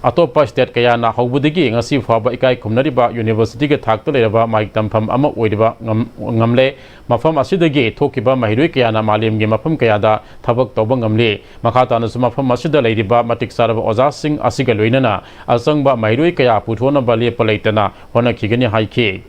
ꯑꯇꯣꯞꯄ ꯁ꯭ꯇꯦꯠ ꯀꯌꯥꯅ ꯍꯧꯕꯗꯒꯤ ꯉꯁꯤ ꯐꯥꯎꯕ ꯏꯀꯥꯏ ꯈꯨꯝꯅꯔꯤꯕ ꯌꯨꯅꯤꯚꯔꯁꯤꯇꯤꯒꯤ ꯊꯥꯛꯇ ꯂꯩꯔꯕ ꯃꯍꯩ ꯇꯝꯐꯝ ꯑꯃ ꯑꯣꯏꯔꯤꯕ ꯉꯝ-, ꯉꯝꯂꯦ꯫ ꯃꯐꯝ ꯑꯁꯤꯗꯒꯤ ꯊꯣꯛꯈꯤꯕ ꯃꯍꯩꯔꯣꯏ ꯀꯌꯥꯅ ꯃꯥꯂꯦꯝꯒꯤ ꯃꯐꯝ ꯀꯌꯥꯗ ꯊꯕꯛ ꯇꯧꯕ ꯉꯝꯂꯤ꯫ ꯃꯈꯥ ꯇꯥꯅꯁꯨ ꯃꯐꯝ ꯑꯁꯤꯗ ꯂꯩꯔꯤꯕ ꯃꯇꯤꯛ ꯆꯥꯔꯕ ꯑꯣꯖꯥꯁꯤꯡ ꯑꯁꯤꯒ ꯂꯣꯏꯅꯅ ꯑꯆꯪꯕ ꯃꯍꯩꯔꯣꯏ ꯀꯌꯥ ꯄꯨꯊꯣꯛꯅꯕ ꯂꯦꯞꯄ ꯂꯩꯇꯅ ꯍꯣꯠꯅꯈꯤꯒꯅꯤ ꯍꯥꯏꯈꯤ꯫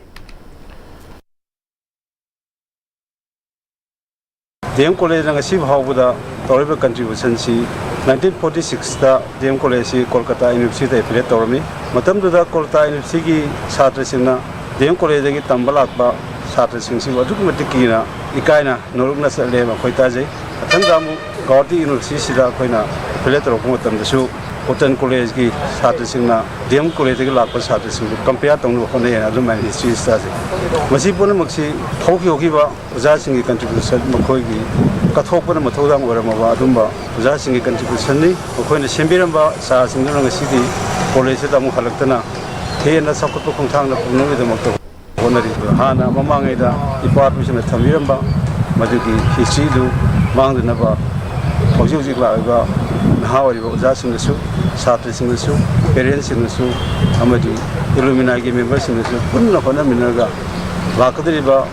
ꯗꯤ ꯑꯦꯝ ꯀꯣꯂꯦꯖꯅ ꯉꯁꯤ ꯐꯥꯎꯕꯗ ꯇꯧꯔꯤꯕ ꯀꯟꯇ꯭ꯔꯤꯕ꯭ꯌꯨꯁꯟꯁꯤ, ꯅꯥꯏꯟꯇꯤꯟ ꯐꯣꯔꯇꯤ ꯁꯤꯛꯁꯇ ꯗꯤ ꯑꯦꯝ ꯀꯣꯂꯦꯖꯁꯤ ꯀꯣꯜꯀꯇꯥ ꯌꯨꯅꯤꯚꯔꯁꯤꯇꯤꯗ ꯑꯦꯐꯤꯂꯦꯠ ꯇꯧꯔꯝꯃꯤ꯫ ꯃꯇꯝꯗꯨꯗ ꯀꯣꯜꯀꯇꯥ ꯌꯨꯅꯤꯚꯔꯁꯤꯇꯤꯒꯤ ꯁꯥꯇ꯭ꯔꯁꯤꯡꯅ ꯗꯤ ꯑꯦꯝ ꯀꯣꯂꯦꯖꯇꯒꯤ ꯇꯝꯕ ꯂꯥꯛꯄ ꯁꯥꯇ꯭ꯔꯁꯤꯡꯁꯤꯕꯨ ꯑꯗꯨꯛꯀꯤ ꯃꯇꯤꯛ ꯀꯤꯅ ꯏꯀꯥꯏꯅ ꯅꯣꯂꯨꯛꯅ ꯆꯠꯂꯦ꯫ ꯃꯈꯣꯏ ꯇꯥꯖꯩ꯫ ꯃꯊꯪꯗ ꯑꯃꯨꯛ ꯒꯧꯍꯥꯇꯤ ꯌꯨꯅꯤꯚꯔꯁꯤꯇꯤꯁꯤꯗ ꯑꯩꯈꯣꯏꯅ ꯑꯦꯐꯤꯂꯦꯠ ꯇꯧꯔꯛꯄ ꯃꯇꯝꯗꯁꯨ ꯀꯣꯇꯟ ꯀꯣꯂꯦꯖꯀꯤ ꯁꯥꯇ꯭ꯔꯁꯤꯡꯅ ꯗꯤ ꯑꯦꯝ ꯀꯣꯂꯦꯖꯇꯒꯤ ꯂꯥꯛꯄ ꯁꯥꯇ꯭ꯔꯁꯤꯡꯕꯨ ꯀꯝꯄꯤꯌꯔ ꯇꯧꯅꯕ ꯍꯣꯠꯅꯩ ꯍꯥꯏꯅ ꯑꯗꯨꯃꯥꯏꯅ ꯍꯤꯁꯇ꯭ꯔꯤ ꯇꯥꯖꯩ꯫ ꯃꯁꯤ ꯄꯨꯝꯅꯃꯛꯁꯤ ꯍꯧꯈꯤ ꯍꯧꯈꯤꯕ ꯑꯣꯖꯥꯁꯤꯡꯒꯤ ꯀꯟꯇ꯭ꯔꯤꯕ꯭ꯌꯨꯁꯟ, ꯃꯈꯣꯏꯒꯤ ꯀꯠꯊꯣꯛꯄꯅ ꯃꯊꯧꯗꯥꯡ ꯑꯣꯏꯔꯝꯃꯕ ꯑꯗꯨꯝꯕ ꯑꯣꯖꯥꯁꯤꯡꯒꯤ ꯀꯟꯇ꯭ꯔꯤꯕ꯭ꯌꯨꯁꯟꯅꯤ꯫ ꯃꯈꯣꯏꯅ ꯁꯦꯝꯕꯤꯔꯝꯕ ꯆꯥꯁꯤꯡꯗꯨꯅ ꯉꯁꯤꯗꯤ ꯀꯣꯂꯦꯖꯁꯤꯗ ꯑꯃꯨꯛ ꯍꯜꯂꯛꯇꯅ ꯍꯦꯟꯅ ꯆꯥꯎꯈꯠꯄ ꯈꯣꯡꯊꯥꯡꯗ ꯄꯨꯅꯕꯒꯤꯗꯃꯛꯇ ꯍꯣꯠꯅꯔꯤ꯫ ꯍꯥꯟꯅ ꯃꯃꯥꯡꯉꯩꯗ ꯏꯄꯥ ꯏꯄꯨꯁꯤꯡꯅ ꯊꯝꯕꯤꯔꯝꯕ ꯃꯗꯨꯒꯤ ꯍꯤꯁꯇ꯭ꯔꯤꯗꯨ ꯃꯥꯡꯗꯅꯕ ꯍꯧꯖꯤꯛ ꯍꯧꯖꯤꯛ ꯂꯥꯛꯂꯤꯕ ꯅꯍꯥ ꯑꯣꯏꯔꯤꯕ ꯑꯣꯖꯥꯁꯤꯡꯅꯁꯨ, ꯁꯥꯇ꯭ꯔꯁꯤꯡꯅꯁꯨ, ꯄꯦꯔꯦꯟꯁꯁꯤꯡꯅꯁꯨ ꯑꯃꯗꯤ ꯑꯦꯂꯨꯃꯤꯅꯥꯏꯒꯤ ꯃꯦꯝꯕꯔꯁꯤꯡꯅꯁꯨ ꯄꯨꯟꯅ ꯍꯣꯠꯅꯃꯤꯟꯅꯔꯒ ꯂꯥꯛꯀꯗꯧꯔꯤꯕ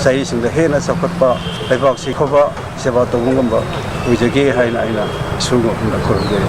ꯆꯍꯤꯁꯤꯡꯗ ꯍꯦꯟꯅ ꯆꯥꯎꯈꯠꯄ, ꯂꯩꯕꯥꯛꯁꯤ ꯐꯕ ꯁꯦꯕꯥ ꯇꯧꯕ ꯉꯝꯕ ꯑꯣꯏꯖꯒꯦ ꯍꯥꯏꯅ ꯑꯩꯅ ꯏꯁꯣꯔꯒꯤ ꯃꯐꯝꯗ ꯈꯨꯔꯨꯝꯖꯔꯤ꯫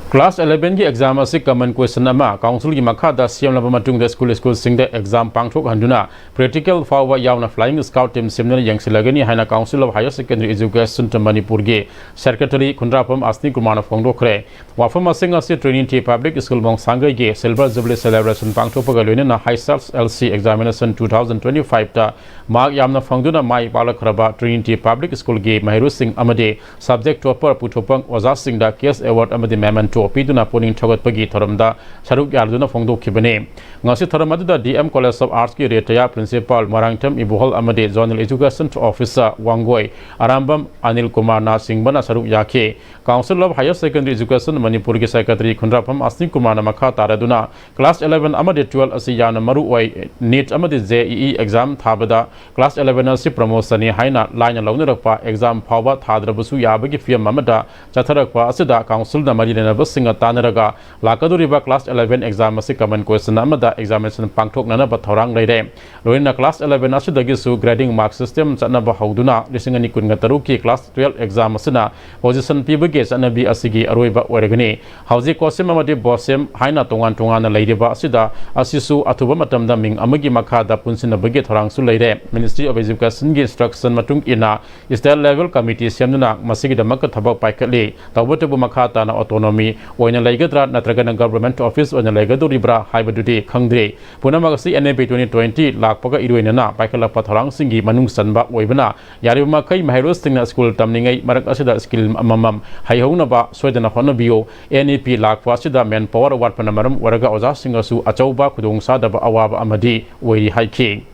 Class eleven ꯒꯤ exam ꯑꯁꯤ common question ꯑꯃ council ꯒꯤ ꯃꯈꯥꯗ ꯁꯦꯝꯂꯕ ꯃꯇꯨꯡꯗ school school ꯁꯤꯡꯗ exam ꯄꯥꯡꯊꯣꯛꯍꯟꯗꯨꯅ practical ꯐꯥꯎꯕ ꯌꯥꯎꯅ Flying Squad team ꯁꯦꯝꯗꯨꯅ ꯌꯦꯡꯁꯤꯜꯂꯒꯅꯤ ꯍꯥꯏꯅ Council of Higher Secondary Education ꯇ ꯃꯅꯤꯄꯨꯔꯒꯤ secretary ꯈꯨꯟꯗ꯭ꯔꯥꯐꯝ ꯑꯁꯅꯤ ꯀꯨꯃꯥꯔꯅ ꯐꯣꯡꯗꯣꯛꯈ꯭ꯔꯦ꯫ ꯋꯥꯐꯝ ꯑꯁꯤꯡ ꯑꯁꯤ Trinity Public School ꯃꯣꯡꯁꯥꯡꯒꯩꯒꯤ Silver Jubilee celebration ꯄꯥꯡꯊꯣꯛꯄꯒ ꯂꯣꯏꯅꯅ H S L C examination two thousand twenty five ꯇ mark ꯌꯥꯝꯅ ꯐꯪꯗꯨꯅ ꯃꯥꯏ ꯄꯥꯛꯂꯛꯈ꯭ꯔꯕ Trinity Public School ꯒꯤ ꯃꯍꯩꯔꯣꯏꯁꯤꯡ ꯑꯃꯗꯤ subject topper ꯄꯨꯊꯣꯛꯄ ꯑꯣꯖꯥꯁꯤꯡꯗ cash award ꯑꯃꯗꯤ memento ꯄꯤꯗꯨꯅ ꯄꯨꯛꯅꯤꯡ ꯊꯧꯒꯠꯄꯒꯤ ꯊꯧꯔꯝꯗ ꯁꯔꯨꯛ ꯌꯥꯗꯨꯅ ꯐꯣꯡꯗꯣꯛꯈꯤꯕꯅꯤ꯫ ꯉꯁꯤ ꯊꯧꯔꯝ ꯑꯗꯨꯗ D M College of Arts ꯀꯤ retired principal ꯃꯣꯏꯔꯥꯡꯊꯦꯝ ꯏꯕꯣꯍꯜ ꯑꯃꯗꯤ Zonal Education Officer Wangoi Arambam Anil ꯀꯨꯃꯥꯔꯅ ꯆꯤꯡꯕꯅ ꯁꯔꯨꯛ ꯌꯥꯈꯤ꯫ Council of Higher Secondary Education ꯃꯅꯤꯄꯨꯔꯒꯤ secretary ꯈꯨꯟꯗ꯭ꯔꯥꯐꯝ ꯑꯁꯅꯤ ꯀꯨꯃꯥꯔꯅ ꯃꯈꯥ ꯇꯥꯔꯗꯨꯅ class eleven ꯑꯃꯗꯤ twelve ꯑꯁꯤ ꯌꯥꯝꯅ ꯃꯔꯨ ꯑꯣꯏ꯫ NEET ꯑꯃꯗꯤ J E E exam ꯊꯥꯕꯗ class eleven ꯑꯁꯤ promotion ꯅꯤ ꯍꯥꯏꯅ ꯂꯥꯏꯅ ꯂꯧꯅꯔꯛꯄ exam ꯐꯥꯎꯕ ꯊꯥꯗ꯭ꯔꯕꯁꯨ ꯌꯥꯕꯒꯤ ꯐꯤꯕꯝ ꯑꯃꯗ ꯆꯠꯊꯔꯛꯄ ꯑꯁꯤꯗ council ꯅ ꯃꯔꯤ ꯂꯩꯅꯕꯁꯤꯡꯒ ꯇꯥꯟꯅꯔꯒ ꯂꯥꯛꯀꯗꯧꯔꯤꯕ class eleven exam ꯑꯁꯤ common question ꯑꯃꯗ examination ꯄꯥꯡꯊꯣꯛꯅꯅꯕ ꯊꯧꯔꯥꯡ ꯂꯩꯔꯦ꯫ ꯂꯣꯏꯅꯅ class eleven ꯑꯁꯤꯗꯒꯤꯁꯨ grading mark system ꯆꯠꯅꯕ ꯍꯧꯗꯨꯅ ꯂꯤꯁꯤꯡ ꯑꯅꯤ ꯀꯨꯟꯒ ꯇꯔꯨꯛꯀꯤ class twelve exam ꯑꯁꯤꯅ position ꯄꯤꯕꯒꯤ ꯆꯠꯅꯕꯤ ꯑꯁꯤꯒꯤ ꯑꯔꯣꯏꯕ ꯑꯣꯏꯔꯒꯅꯤ꯫ ꯍꯧꯖꯤꯛ COHSEM ꯑꯃꯗꯤ BOSEM ꯍꯥꯏꯅ ꯇꯣꯉꯥꯟ ꯇꯣꯉꯥꯟꯅ ꯂꯩꯔꯤꯕ ꯑꯁꯤꯗ ꯑꯁꯤꯁꯨ ꯑꯊꯨꯕ ꯃꯇꯝꯗ ꯃꯤꯡ ꯑꯃꯒꯤ ꯃꯈꯥꯗ ꯄꯨꯟꯁꯤꯟꯅꯕꯒꯤ ꯊꯧꯔꯥꯡꯁꯨ ꯂꯩꯔꯦ꯫ Ministry of Education ꯒꯤ instruction ꯃꯇꯨꯡ ꯏꯟꯅ state level committee ꯁꯦꯝꯗꯨꯅ ꯃꯁꯤꯒꯤꯗꯃꯛꯇ ꯊꯕꯛ ꯄꯥꯏꯈꯠꯂꯤ꯫ ꯇꯧꯕꯇꯕꯨ ꯃꯈꯥ ꯇꯥꯅ autonomy ꯑꯣꯏꯅ ꯂꯩꯒꯗ꯭ꯔꯥ ꯅꯠꯇ꯭ꯔꯒꯅ government office ꯑꯣꯏꯅ ꯂꯩꯒꯗꯧꯔꯤꯕ꯭ꯔꯥ ꯍꯥꯏꯕꯗꯨꯗꯤ ꯈꯪꯗ꯭ꯔꯤ꯫ ꯄꯨꯝꯅꯃꯛ ꯑꯁꯤ N E P twenty twenty ꯂꯥꯛꯄꯒ ꯏꯔꯣꯏꯅꯅ ꯄꯥꯏꯈꯠꯂꯛꯄ ꯊꯧꯔꯥꯡꯁꯤꯡꯒꯤ ꯃꯅꯨꯡ ꯆꯟꯕ ꯑꯣꯏꯕꯅ ꯌꯥꯔꯤꯕ ꯃꯈꯩ ꯃꯍꯩꯔꯣꯏꯁꯤꯡꯅ school ꯇꯝꯂꯤꯉꯩ ꯃꯔꯛ ꯑꯁꯤꯗ skill ꯑꯃꯃꯝ ꯍꯩꯍꯧꯅꯕ ꯁꯣꯏꯗꯅ ꯍꯣꯠꯅꯕꯤꯌꯨ꯫ N E P ꯂꯥꯛꯄ ꯑꯁꯤꯗ manpower ꯋꯥꯠꯄꯅ ꯃꯔꯝ ꯑꯣꯏꯔꯒ ꯑꯣꯖꯥꯁꯤꯡ ꯑꯁꯨ ꯑꯆꯧꯕ ꯈꯨꯗꯣꯡꯆꯥꯗꯕ ꯑꯋꯥꯕ ꯑꯃꯗꯤ ꯑꯣꯏꯔꯤ ꯍꯥꯏꯈꯤ꯫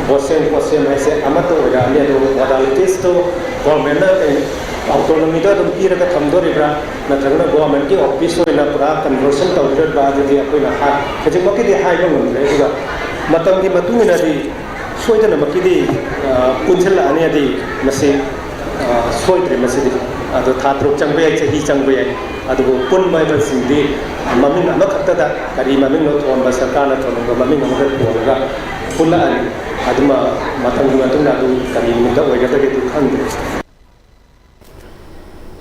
BOSEM, COHSEM ꯍꯥꯏꯁꯦ ꯑꯃꯠꯇ ꯑꯣꯏꯔꯛꯑꯅꯤ꯫ ꯑꯗꯨ modalities ꯇꯣ government ꯅ ꯀꯩ autonomy ꯗ ꯑꯗꯨꯝ ꯄꯤꯔꯒ ꯊꯝꯗꯣꯔꯤꯕ꯭ꯔꯥ, ꯅꯠꯇ꯭ꯔꯒꯅ government ꯀꯤ office ꯑꯣꯏꯅ ꯄꯨꯔꯥ conversion ꯇꯧꯗꯣꯔꯤꯕ꯭ꯔꯥ, ꯑꯗꯨꯗꯤ ꯑꯩꯈꯣꯏꯅ ꯍꯥꯏ-, ꯍꯧꯖꯤꯛꯃꯛꯀꯤꯗꯤ ꯍꯥꯏꯕ ꯉꯝꯗ꯭ꯔꯦ꯫ ꯑꯗꯨꯒ ꯃꯇꯝꯒꯤ ꯃꯇꯨꯡ ꯏꯟꯅꯗꯤ ꯁꯣꯏꯗꯅꯃꯛꯀꯤꯗꯤ, ꯑ, ꯄꯨꯟꯁꯤꯜꯂꯛꯑꯅꯤ꯫ ꯑꯗꯤ ꯃꯁꯤ, ꯑ, ꯁꯣꯏꯗ꯭ꯔꯦ ꯃꯁꯤꯗꯤ꯫ ꯑꯗꯣ ꯊꯥ ꯇꯔꯨꯛ ꯆꯪꯕ ꯌꯥꯏ, ꯆꯍꯤ ꯆꯪꯕ ꯌꯥꯏ꯫ ꯑꯗꯨꯕꯨ ꯄꯨꯟꯕ ꯍꯥꯏꯕꯁꯤꯡꯗꯤ ꯃꯃꯤꯡ ꯑꯃꯈꯛꯇꯗ ꯀꯔꯤ ꯃꯃꯤꯡꯅꯣ ꯊꯣꯟꯕ, ꯁꯔꯀꯥꯔꯅ ꯊꯣꯟꯅꯤꯡꯕ ꯃꯃꯤꯡ ꯑꯃꯗ ꯊꯣꯜꯂꯒ ꯄꯨꯜꯂꯛꯑꯅꯤ꯫ ꯑꯗꯨꯃ ꯃꯇꯝꯒꯤ ꯃꯇꯨꯡ ꯏꯟꯅ ꯑꯗꯨ ꯀꯔꯤ ꯅꯨꯃꯤꯠꯇ ꯑꯣꯏꯒꯗꯒꯦꯗꯨ ꯈꯪꯗ꯭ꯔꯦ꯫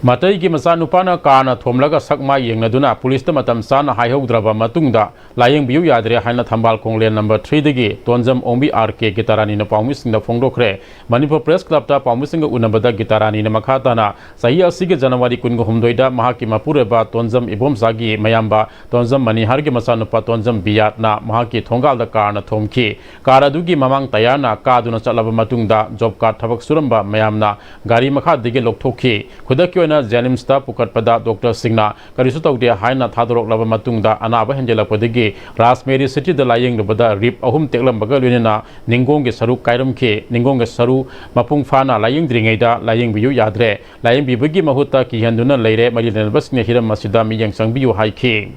ꯃꯇꯩꯒꯤ ꯃꯆꯥꯅꯨꯄꯥꯅ ꯀꯥꯔꯅ ꯊꯣꯝꯂꯒ ꯁꯛ ꯃꯥꯏ ꯌꯦꯡꯅꯗꯨꯅ ꯄꯨꯂꯤꯁꯇ ꯃꯇꯝ ꯆꯥꯅ ꯍꯥꯏꯍꯧꯗ꯭ꯔꯕ ꯃꯇꯨꯡꯗ ꯂꯥꯌꯦꯡꯕꯤꯌꯨ ꯌꯥꯗ꯭ꯔꯦ ꯍꯥꯏꯅ ꯊꯝꯕꯥꯜ ꯈꯣꯡꯂꯦꯟ ꯅꯝꯕꯔ ꯊ꯭ꯔꯤꯗꯒꯤ ꯇꯣꯟꯖꯝ ꯑꯣꯡꯕꯤ ꯑꯥꯔ ꯀꯦ ꯒꯤꯇꯥꯔꯥꯅꯤꯅ ꯄꯥꯎꯃꯤꯁꯤꯡꯗ ꯐꯣꯡꯗꯣꯛꯈ꯭ꯔꯦ꯫ ꯃꯅꯤꯄꯨꯔ ꯄ꯭ꯔꯦꯁ ꯀ꯭ꯂꯕꯇ ꯄꯥꯎꯃꯤꯁꯤꯡꯒ ꯎꯅꯕꯗ ꯒꯤꯇꯥꯔꯥꯅꯤꯅ ꯃꯈꯥ ꯇꯥꯅ ꯆꯍꯤ ꯑꯁꯤꯒꯤ ꯖꯅꯋꯥꯔꯤ ꯀꯨꯟꯒ ꯍꯨꯝꯗꯣꯏꯗ ꯃꯍꯥꯛꯀꯤ ꯃꯄꯨꯔꯣꯏꯕ ꯇꯣꯟꯖꯝ ꯏꯕꯣꯝꯆꯥꯒꯤ ꯃꯌꯥꯝꯕ ꯇꯣꯟꯖꯝ ꯃꯅꯤꯍꯥꯔꯒꯤ ꯃꯆꯥꯅꯨꯄꯥ ꯇꯣꯟꯖꯝ ꯕꯤꯌꯥꯠꯅ ꯃꯍꯥꯛꯀꯤ ꯊꯣꯡꯒꯥꯜꯗ ꯀꯥꯔꯅ ꯊꯣꯝꯈꯤ꯫ ꯀꯥꯔ ꯑꯗꯨꯒꯤ ꯃꯃꯥꯡ ꯇꯌꯥꯔꯅ ꯀꯥꯗꯨꯅ ꯆꯠꯂꯕ ꯃꯇꯨꯡꯗ ꯖꯣꯕ ꯀꯥꯔꯗ ꯊꯕꯛ ꯁꯨꯔꯝꯕ ꯃꯌꯥꯝꯅ ꯒꯥꯔꯤ ꯃꯈꯥꯗꯒꯤ ꯂꯧꯊꯣꯛꯈꯤ꯫ ꯈꯨꯗꯛꯀꯤ ꯑꯣꯏꯅ ꯖꯦꯅꯤꯝꯁꯇ ꯄꯨꯈꯠꯄꯗ ꯗꯣꯛꯇꯔꯁꯤꯡꯅ ꯀꯔꯤꯁꯨ ꯇꯧꯗꯦ ꯍꯥꯏꯅ ꯊꯥꯗꯣꯔꯛꯂꯕ ꯃꯇꯨꯡꯗ ꯑꯅꯥꯕ ꯍꯦꯟꯖꯜꯂꯛꯄꯗꯒꯤ ꯔꯥꯖꯃꯦꯔꯤ ꯁꯤꯇꯤꯗ ꯂꯥꯌꯦꯡꯂꯨꯕꯗ ꯔꯤꯞ ꯑꯍꯨꯝ ꯇꯦꯛꯂꯝꯕꯒ ꯂꯣꯏꯅꯅ ꯅꯤꯡꯒꯣꯡꯒꯤ ꯁꯔꯨ ꯀꯥꯏꯔꯝꯈꯤ꯫ ꯅꯤꯡꯒꯣꯡꯒꯤ ꯁꯔꯨ ꯃꯄꯨꯡ ꯐꯥꯅ ꯂꯥꯌꯦꯡꯗ꯭ꯔꯤꯉꯩꯗ ꯂꯥꯌꯦꯡꯕꯤꯌꯨ ꯌꯥꯗ꯭ꯔꯦ꯫ ꯂꯥꯌꯦꯡꯕꯤꯕꯒꯤ ꯃꯍꯨꯠꯇ ꯀꯤꯍꯟꯗꯨꯅ ꯂꯩꯔꯦ꯫ ꯃꯔꯤ ꯂꯩꯅꯕꯁꯤꯡꯅ ꯍꯤꯔꯝ ꯑꯁꯤꯗ ꯃꯤꯠꯌꯦꯡ ꯆꯪꯕꯤꯌꯨ ꯍꯥꯏꯈꯤ꯫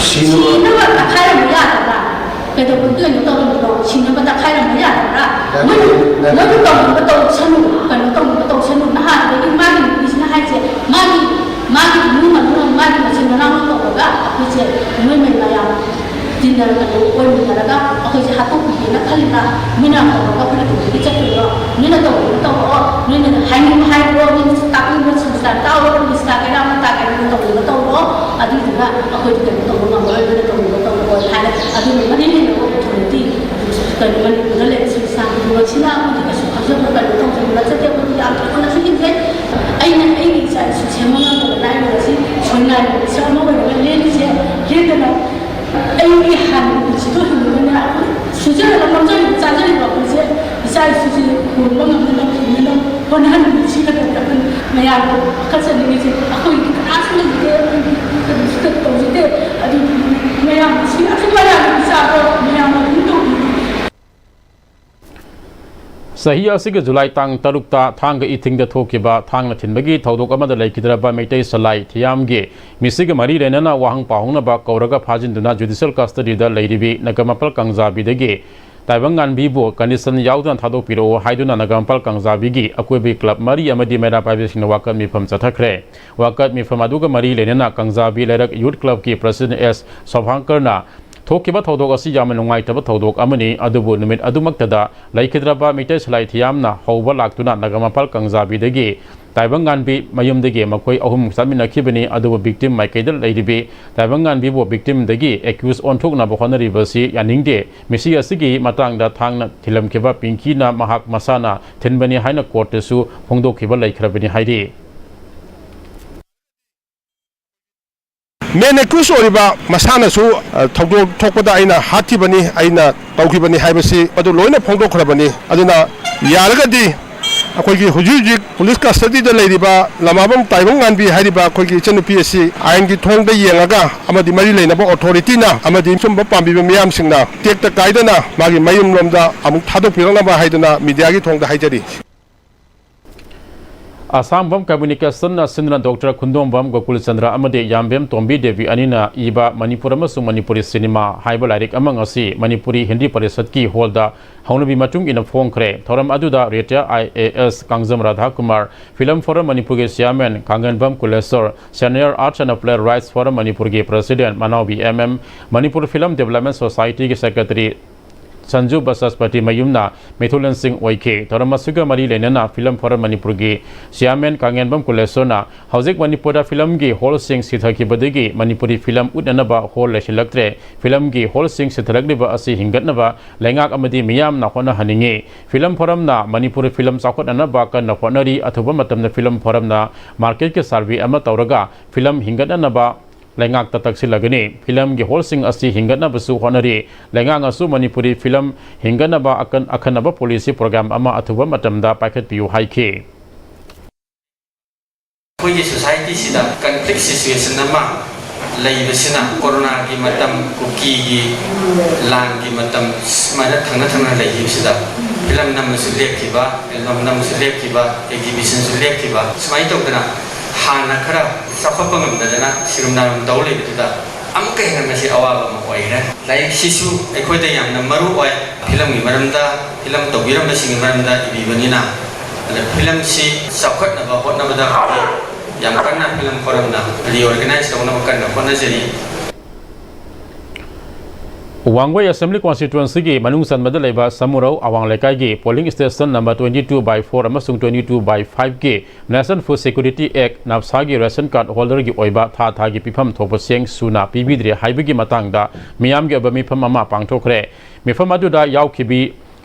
ꯁꯤꯅꯕ ꯁꯤꯅꯕ ꯇꯛꯈꯥꯏꯔꯝꯕ ꯌꯥꯗꯕ꯭ꯔꯥ? ꯀꯩꯗꯧꯕꯒꯤ ꯀꯩꯅꯣ ꯇꯧꯔꯝꯃꯤꯅꯣ? ꯁꯤꯅꯕ ꯇꯛꯈꯥꯏꯔꯝꯕ ꯌꯥꯗꯕ꯭ꯔꯥ? ꯅꯠꯇꯦ, ꯃꯣꯏꯅ, ꯅꯠꯇꯦ꯫ ꯃꯣꯏꯅ ꯇꯧꯅꯤꯡꯕ ꯇꯧꯁꯅꯨ, ꯀꯩꯅꯣ ꯇꯧꯅꯤꯡꯕ ꯇꯧꯁꯅꯨ꯫ ꯅꯍꯥꯟꯗꯒꯤ ꯃꯥꯒꯤ ꯅꯨꯄꯤꯁꯤꯅ ꯍꯥꯏꯁꯦ, ꯃꯥꯒꯤ, ꯃꯥꯒꯤ ꯏꯃꯨꯡ ꯃꯅꯨꯡ, ꯃꯥꯒꯤ ꯃꯆꯤꯟ ꯃꯅꯥꯎꯅ ꯇꯧꯔꯒ ꯑꯩꯈꯣꯏꯁꯦ ꯅꯣꯏ ꯃꯌꯥꯝ ꯇꯤꯟꯅꯔꯒ ꯀꯩꯅꯣ ꯑꯣꯏꯃꯤꯟꯅꯔꯒ ꯑꯩꯈꯣꯏꯁꯦ ꯍꯥꯠꯇꯣꯛꯄꯤꯒꯦꯅ ꯈꯜꯂꯤꯕ꯭ꯔꯥ? ꯃꯤꯅ ꯇꯧꯔꯒ ꯑꯩꯈꯣꯏꯅ ꯀꯩꯗꯧꯕꯒꯤ ꯆꯠꯇꯣꯏꯅꯣ? ꯃꯤꯅ ꯇꯧꯔꯒ ꯇꯧꯔꯛꯑꯣ, ꯅꯣꯏꯅ ꯍꯥꯏꯅꯤꯡꯕ ꯍꯥꯏꯔꯣ, ꯃꯤꯅ ꯇꯥꯛꯅꯤꯡꯕ ꯁꯪꯁꯀꯥꯔ ꯇꯥꯛꯑꯣ, ꯄꯨꯂꯤꯁ ꯇꯥꯛꯀꯦꯔꯥ ꯑꯃ ꯇꯥꯛꯀꯦꯔꯥ ꯅꯣꯏꯅ ꯇꯧꯅꯤꯡꯕ ꯇꯧꯔꯣ, ꯑꯗꯨꯏꯗꯨꯅ ꯑꯩꯈꯣꯏꯗꯤ ꯀꯩꯅꯣ ꯇꯧꯕ ꯉꯝꯃꯔꯣꯏ, ꯅꯣꯏꯅ ꯇꯧꯅꯤꯡꯕ ꯇꯧꯔꯣ ꯍꯥꯏꯅ꯫ ꯑꯗꯨꯅ ꯃꯔꯤ ꯂꯩꯅꯕ ꯑꯣꯊꯣꯔꯤꯇꯤ ꯀꯩꯅꯣ ꯃꯅꯤꯄꯨꯔꯗ ꯂꯩꯕ ꯁꯪꯁꯊꯥꯟ ꯈꯨꯗꯤꯡꯃꯛꯁꯤꯅ ꯑꯩꯈꯣꯏꯗꯤ ꯀꯩꯁꯨ ꯈꯪꯖꯕ ꯀꯩꯅꯣ ꯇꯧꯖꯕ ꯅꯠꯆꯗꯦ, ꯑꯩꯈꯣꯏꯗꯤ ꯌꯥꯝ ꯆꯥꯎꯈꯠꯅ ꯁꯤꯟꯈꯤꯗ꯭ꯔꯦ꯫ ꯑꯩꯅ ꯑꯩꯒꯤ ꯏꯆꯥ ꯏꯁꯨ ꯁꯦꯝꯕ ꯉꯝꯗꯕ ꯂꯥꯏꯔꯕ ꯑꯁꯤ ꯁꯣꯏꯅꯥꯏꯕ ꯃꯤꯁꯛ ꯑꯃ ꯑꯣꯏꯔꯒ ꯂꯦꯜꯂꯤꯁꯦ, ꯂꯦꯞꯇꯅ ꯑꯩꯒꯤ ꯍꯥꯟꯅꯒꯤ ꯄꯨꯟꯁꯤꯗꯣ ꯍꯤꯡꯕꯗꯅꯦ, ꯑꯩꯈꯣꯏ ꯁꯨꯖꯔꯒ ꯅꯣꯝꯖꯔꯤꯕ ꯆꯥꯖꯔꯤꯕ ꯑꯩꯈꯣꯏꯁꯦ ꯏꯆꯥ ꯏꯁꯨꯁꯦ ꯍꯨꯟꯕ ꯉꯝꯅꯅꯕ ꯍꯤꯡꯅꯅꯕ ꯍꯣꯠꯅꯍꯟꯕꯅꯤ꯫ ꯁꯤ ꯈꯛꯇꯅꯤ ꯑꯩꯈꯣꯏꯅ ꯃꯌꯥꯝꯗ ꯄꯥꯈꯠꯆꯅꯤꯡꯉꯤꯁꯦ꯫ ꯑꯩꯈꯣꯏꯒꯤꯗꯤ ꯀꯅꯥꯁꯨ ꯂꯩꯇꯦ, ꯑꯩꯈꯣꯏꯒꯤ ꯀꯩꯅꯣꯁꯨ ꯇꯧꯖꯗꯦ꯫ ꯑꯗꯨ ꯃꯌꯥꯝ ꯁꯤ ꯑꯁꯨꯛ ꯃꯌꯥꯝꯒꯤ ꯏꯆꯥꯗꯣ ꯃꯌꯥꯝꯅ ꯑꯗꯨꯝ ꯇꯧꯕꯤꯌꯨ꯫ ꯆꯍꯤ ꯑꯁꯤꯒꯤ ꯖꯨꯂꯥꯏ ꯇꯥꯡ ꯇꯔꯨꯛꯇ ꯊꯥꯡꯒ ꯏꯊꯤꯡꯗ ꯊꯣꯛꯈꯤꯕ ꯊꯥꯡꯅ ꯊꯤꯟꯕꯒꯤ ꯊꯧꯗꯣꯛ ꯑꯃꯗ ꯂꯩꯈꯤꯗ꯭ꯔꯕ ꯃꯩꯇꯩ ꯁꯂꯥꯏ ꯊꯤꯌꯥꯝꯒꯤ ꯃꯤꯁꯤꯒ ꯃꯔꯤ ꯂꯩꯅꯅ ꯋꯥꯍꯪ ꯄꯥꯎꯍꯣꯡꯅꯕ ꯀꯧꯔꯒ ꯐꯥꯖꯤꯟꯗꯨꯅ ꯖꯨꯗꯤꯁꯤꯌꯦꯜ ꯀꯁꯇꯗꯤꯗ ꯂꯩꯔꯤꯕꯤ ꯅꯒꯃꯄꯥꯜ ꯀꯪꯖꯥꯕꯤꯗꯒꯤ ꯇꯥꯏꯕꯪꯉꯥꯟꯕꯤꯕꯨ ꯀꯟꯗꯤꯁꯟ ꯌꯥꯎꯗꯅ ꯊꯥꯗꯣꯛꯄꯤꯔꯛꯎ ꯍꯥꯏꯗꯨꯅ ꯅꯒꯃꯄꯥꯜ ꯀꯪꯖꯥꯕꯤꯒꯤ ꯑꯀꯣꯏꯕꯒꯤ ꯀ꯭ꯂꯕ ꯃꯔꯤ ꯑꯃꯗꯤ ꯃꯩꯔꯥ ꯄꯥꯏꯕꯤꯁꯤꯡꯅ ꯋꯥꯀꯠ ꯃꯤꯐꯝ ꯆꯠꯊꯈ꯭ꯔꯦ꯫ ꯋꯥꯀꯠ ꯃꯤꯐꯝ ꯑꯗꯨꯒ ꯃꯔꯤ ꯂꯩꯅꯅ ꯀꯪꯖꯥꯕꯤ ꯂꯩꯔꯛ ꯌꯨꯠ ꯀ꯭ꯂꯕꯀꯤ ꯄ꯭ꯔꯁꯤꯗꯦꯟ ꯑꯦꯁ ꯁꯣꯚꯥꯡꯀꯔꯅ ꯊꯣꯛꯈꯤꯕ ꯊꯧꯗꯣꯛ ꯑꯁꯤ ꯌꯥꯝꯅ ꯅꯨꯡꯉꯥꯏꯇꯕ ꯊꯧꯗꯣꯛ ꯑꯃꯅꯤ, ꯑꯗꯨꯕꯨ ꯅꯨꯃꯤꯠ ꯑꯗꯨꯃꯛꯇꯗ ꯂꯩꯈꯤꯗ꯭ꯔꯕ ꯃꯩꯇꯩ ꯁꯂꯥꯏ ꯊꯤꯌꯥꯝꯅ ꯍꯧꯕ ꯂꯥꯛꯇꯨꯅ ꯅꯒꯃꯄꯥꯜ ꯀꯪꯖꯥꯕꯤꯗꯒꯤ ꯇꯥꯏꯕꯪꯉꯥꯟꯕꯤ ꯃꯌꯨꯝꯗꯒꯤ ꯃꯈꯣꯏ ꯑꯍꯨꯝ ꯆꯠꯃꯤꯟꯅꯈꯤꯕꯅꯤ, ꯑꯗꯨꯕꯨ victim ꯃꯥꯏꯀꯩꯗ ꯂꯩꯔꯤꯕꯤ ꯇꯥꯏꯕꯪꯉꯥꯟꯕꯤꯕꯨ victimꯗꯒꯤ accused ꯑꯣꯟꯊꯣꯛꯅꯕ ꯍꯣꯠꯅꯔꯤꯕꯁꯤ ꯌꯥꯅꯤꯡꯗꯦ꯫ ꯃꯤꯁꯤ ꯑꯁꯤꯒꯤ ꯃꯇꯥꯡꯗ ꯊꯥꯡꯅ ꯊꯤꯜꯂꯝꯈꯤꯕ ꯄꯤꯡꯀꯤꯅ ꯃꯍꯥꯛ ꯃꯁꯥꯅ ꯊꯤꯟꯕꯅꯤ ꯍꯥꯏꯅ courtꯇꯁꯨ ꯐꯣꯡꯗꯣꯛꯈꯤꯕ ꯂꯩꯈ꯭ꯔꯕꯅꯤ ꯍꯥꯏꯔꯤ꯫ Main accused ꯑꯣꯏꯔꯤꯕ ꯃꯁꯥꯅꯁꯨ, ꯑ, ꯊꯧꯗꯣꯛ ꯊꯣꯛꯄꯗ ꯑꯩꯅ ꯍꯥꯠꯈꯤꯕꯅꯤ, ꯑꯩꯅ ꯇꯧꯈꯤꯕꯅꯤ ꯍꯥꯏꯕꯁꯤ ꯃꯗꯨ ꯂꯣꯏꯅ ꯐꯣꯡꯗꯣꯛꯈ꯭ꯔꯕꯅꯤ꯫ ꯑꯗꯨꯅ ꯌꯥꯔꯒꯗꯤ ꯑꯩꯈꯣꯏꯒꯤ ꯍꯧꯖꯤꯛ ꯍꯧꯖꯤꯛ police custodyꯗ ꯂꯩꯔꯤꯕ ꯂꯃꯥꯕꯝ ꯇꯥꯏꯕꯪꯉꯥꯟꯕꯤ ꯍꯥꯏꯔꯤꯕ ꯑꯩꯈꯣꯏꯒꯤ ꯏꯆꯟꯅꯨꯄꯤ ꯑꯁꯤ ꯑꯥꯏꯟꯒꯤ ꯊꯣꯡꯗ ꯌꯦꯡꯉꯒ ꯑꯃꯗꯤ ꯃꯔꯤ ꯂꯩꯅꯕ authorityꯅ ꯑꯃꯗꯤ ꯁꯨꯝꯕ ꯄꯥꯝꯕꯤꯕ ꯃꯤꯌꯥꯝꯁꯤꯡꯅ ꯇꯦꯛꯇ ꯀꯥꯏꯗꯅ ꯃꯥꯒꯤ ꯃꯌꯨꯝꯂꯣꯝꯗ ꯑꯃꯨꯛ ꯊꯥꯗꯣꯛꯄꯤꯔꯛꯅꯕ ꯍꯥꯏꯗꯨꯅ mediaꯒꯤ ꯊꯣꯡꯗ ꯍꯥꯏꯖꯔꯤ꯫ ꯑꯁꯥꯡꯕꯝ Communicationꯅ ꯁꯤꯟꯗꯨꯅ Doctor ꯈꯨꯟꯗꯣꯝꯕꯝ ꯒꯣꯀꯨꯜ ꯆꯟꯗ꯭ꯔ ꯑꯃꯗꯤ ꯌꯥꯝꯕꯦꯝ ꯇꯣꯝꯕꯤ ꯗꯦꯕꯤ ꯑꯅꯤꯅ ꯏꯕ ꯃꯅꯤꯄꯨꯔ ꯑꯃꯁꯨꯡ ꯃꯅꯤꯄꯨꯔꯤ ꯁꯤꯅꯦꯃꯥ ꯍꯥꯏꯕ ꯂꯥꯏꯔꯤꯛ ꯑꯃ ꯉꯁꯤ ꯃꯅꯤꯄꯨꯔꯤ ꯍꯤꯟꯗꯤ ꯄꯔꯤꯁꯠꯀꯤ ꯍꯣꯜꯗ ꯍꯧꯅꯕꯤ ꯃꯇꯨꯡ ꯏꯟꯅ ꯐꯣꯡꯈ꯭ꯔꯦ꯫ ꯊꯧꯔꯝ ꯑꯗꯨꯗ retired IAS Kangjam ꯔꯥꯙꯥꯀꯨꯃꯥꯔ, Film Forum ꯃꯅꯤꯄꯨꯔꯒꯤ chairman ꯀꯥꯡꯉꯦꯟꯕꯝ ꯀꯨꯂꯦꯁꯣꯔ, Senior Arts and Applied Rights Forum ꯃꯅꯤꯄꯨꯔꯒꯤ president ꯃꯅꯥꯎꯕꯤ M M, Manipur Film Development Societyꯒꯤ secretary Sanju ꯕꯁꯁꯄꯇꯤ ꯃꯌꯨꯝꯅ ꯃꯤꯊꯨꯂꯦꯟꯁꯤꯡ ꯑꯣꯏꯈꯤ꯫ ꯊꯧꯔꯝ ꯑꯁꯤꯒ ꯃꯔꯤ ꯂꯩꯅꯅ Film Forum ꯃꯅꯤꯄꯨꯔꯒꯤ chairman ꯀꯥꯡꯉꯦꯟꯕꯝ ꯀꯨꯂꯦꯁꯣꯔꯅ ꯍꯧꯖꯤꯛ ꯃꯅꯤꯄꯨꯔꯗ filmꯒꯤ hallꯁꯤꯡ ꯁꯤꯊꯈꯤꯕꯗꯒꯤ ꯃꯅꯤꯄꯨꯔꯤ film ꯎꯠꯅꯅꯕ hall ꯂꯩꯁꯤꯜꯂꯛꯇ꯭ꯔꯦ꯫ Filmꯒꯤ hallꯁꯤꯡ ꯁꯤꯊꯔꯛꯂꯤꯕ ꯑꯁꯤ ꯍꯤꯡꯒꯠꯅꯕ ꯂꯩꯉꯥꯛ ꯑꯃꯗꯤ ꯃꯤꯌꯥꯝꯅ ꯍꯣꯠꯅꯍꯟꯅꯤꯡꯏ꯫ Film Forumꯅ ꯃꯅꯤꯄꯨꯔꯤ film ꯆꯥꯎꯈꯠꯅꯅꯕ ꯀꯟꯅ ꯍꯣꯠꯅꯔꯤ꯫ ꯑꯊꯨꯕ ꯃꯇꯝꯗ Film Forumꯅ marketꯀꯤ survey ꯑꯃ ꯇꯧꯔꯒ film ꯍꯤꯡꯒꯠꯅꯅꯕ ꯂꯩꯉꯥꯛꯇ ꯇꯛꯁꯤꯜꯂꯒꯅꯤ꯫ Filmꯒꯤ hallꯁꯤꯡ ꯑꯁꯤ ꯍꯤꯡꯒꯠꯅꯕꯁꯨ ꯍꯣꯠꯅꯔꯤ꯫ ꯂꯩꯉꯥꯛꯅꯁꯨ ꯃꯅꯤꯄꯨꯔꯤ film ꯍꯤꯡꯒꯠꯅꯕ ꯑꯀꯟ-, ꯑꯈꯟꯅꯕ policy program ꯑꯃ ꯑꯊꯨꯕ ꯃꯇꯝꯗ ꯄꯥꯏꯈꯠꯄꯤꯌꯨ ꯍꯥꯏꯈꯤ꯫ ꯑꯩꯈꯣꯏꯒꯤ societyꯁꯤꯗ conflict situation ꯑꯃ ꯂꯩꯕꯁꯤꯅ, ꯀꯣꯔꯣꯅꯥꯒꯤ ꯃꯇꯝ, ꯀꯨꯀꯤꯒꯤ ꯂꯥꯟꯒꯤ ꯃꯇꯝ, ꯁꯨꯃꯥꯏꯅ ꯊꯪꯅ ꯊꯪꯅ ꯂꯩꯈꯤꯕꯁꯤꯗ film ꯅꯝꯕꯁꯨ ꯂꯦꯞꯈꯤꯕ, album ꯅꯝꯕꯁꯨ ꯂꯦꯞꯈꯤꯕ, exhibitionꯁꯨ ꯂꯦꯞꯈꯤꯕ, ꯁꯨꯃꯥꯏꯅ ꯇꯧꯗꯅ ꯍꯥꯟꯅ ꯈꯔ ꯆꯥꯎꯈꯠꯄ ꯉꯝꯗꯗꯅ ꯁꯤꯔꯨꯝ ꯅꯥꯔꯨꯝ ꯇꯧ ꯂꯩꯕꯗꯨꯗ ꯑꯃꯨꯛꯀ ꯍꯦꯟꯅ ꯃꯁꯤ ꯑꯋꯥꯕ ꯑꯃ ꯑꯣꯏꯈ꯭ꯔꯦ꯫ ꯂꯥꯏꯔꯤꯛꯁꯤꯁꯨ ꯑꯩꯈꯣꯏꯗ ꯌꯥꯝꯅ ꯃꯔꯨ ꯑꯣꯏ꯫ Filmꯒꯤ ꯃꯔꯝꯗ, film ꯇꯧꯕꯤꯔꯝꯕꯁꯤꯡꯒꯤ ꯃꯔꯝꯗ ꯏꯕꯤꯕꯅꯤꯅ, ꯑꯗ filmꯁꯤ ꯆꯥꯎꯈꯠꯅꯕ ꯍꯣꯠꯅꯕꯗ ꯌꯥꯝ ꯀꯟꯅ Film Forumꯅ reorganize ꯇꯧꯅꯕ ꯀꯟꯅ ꯍꯣꯠꯅꯖꯔꯤ꯫ ꯋꯥꯡꯒꯣꯏ Assembly Constituencyꯒꯤ ꯃꯅꯨꯡ ꯆꯟꯕꯗ ꯂꯩꯕ ꯁꯃꯨꯔꯧ ꯑꯋꯥꯡ ꯂꯩꯀꯥꯏꯒꯤ polling station number twenty two by four ꯑꯃꯁꯨꯡ twenty two by fiveꯀꯤ National Food Security Act, NAFSAꯒꯤ ration card holderꯒꯤ ꯑꯣꯏꯕ ꯊꯥ ꯊꯥꯒꯤ ꯄꯤꯐꯝ ꯊꯣꯛꯄ ꯆꯦꯡ ꯁꯨꯅ ꯄꯤꯕꯤꯗ꯭ꯔꯦ ꯍꯥꯏꯕꯒꯤ ꯃꯇꯥꯡꯗ ꯃꯤꯌꯥꯝꯒꯤ ꯑꯣꯏꯕ ꯃꯤꯐꯝ ꯑꯃ ꯄꯥꯡꯊꯣꯛꯈ꯭ꯔꯦ꯫ ꯃꯤꯐꯝ ꯑꯗꯨꯗ ꯌꯥꯎꯈꯤꯕꯤ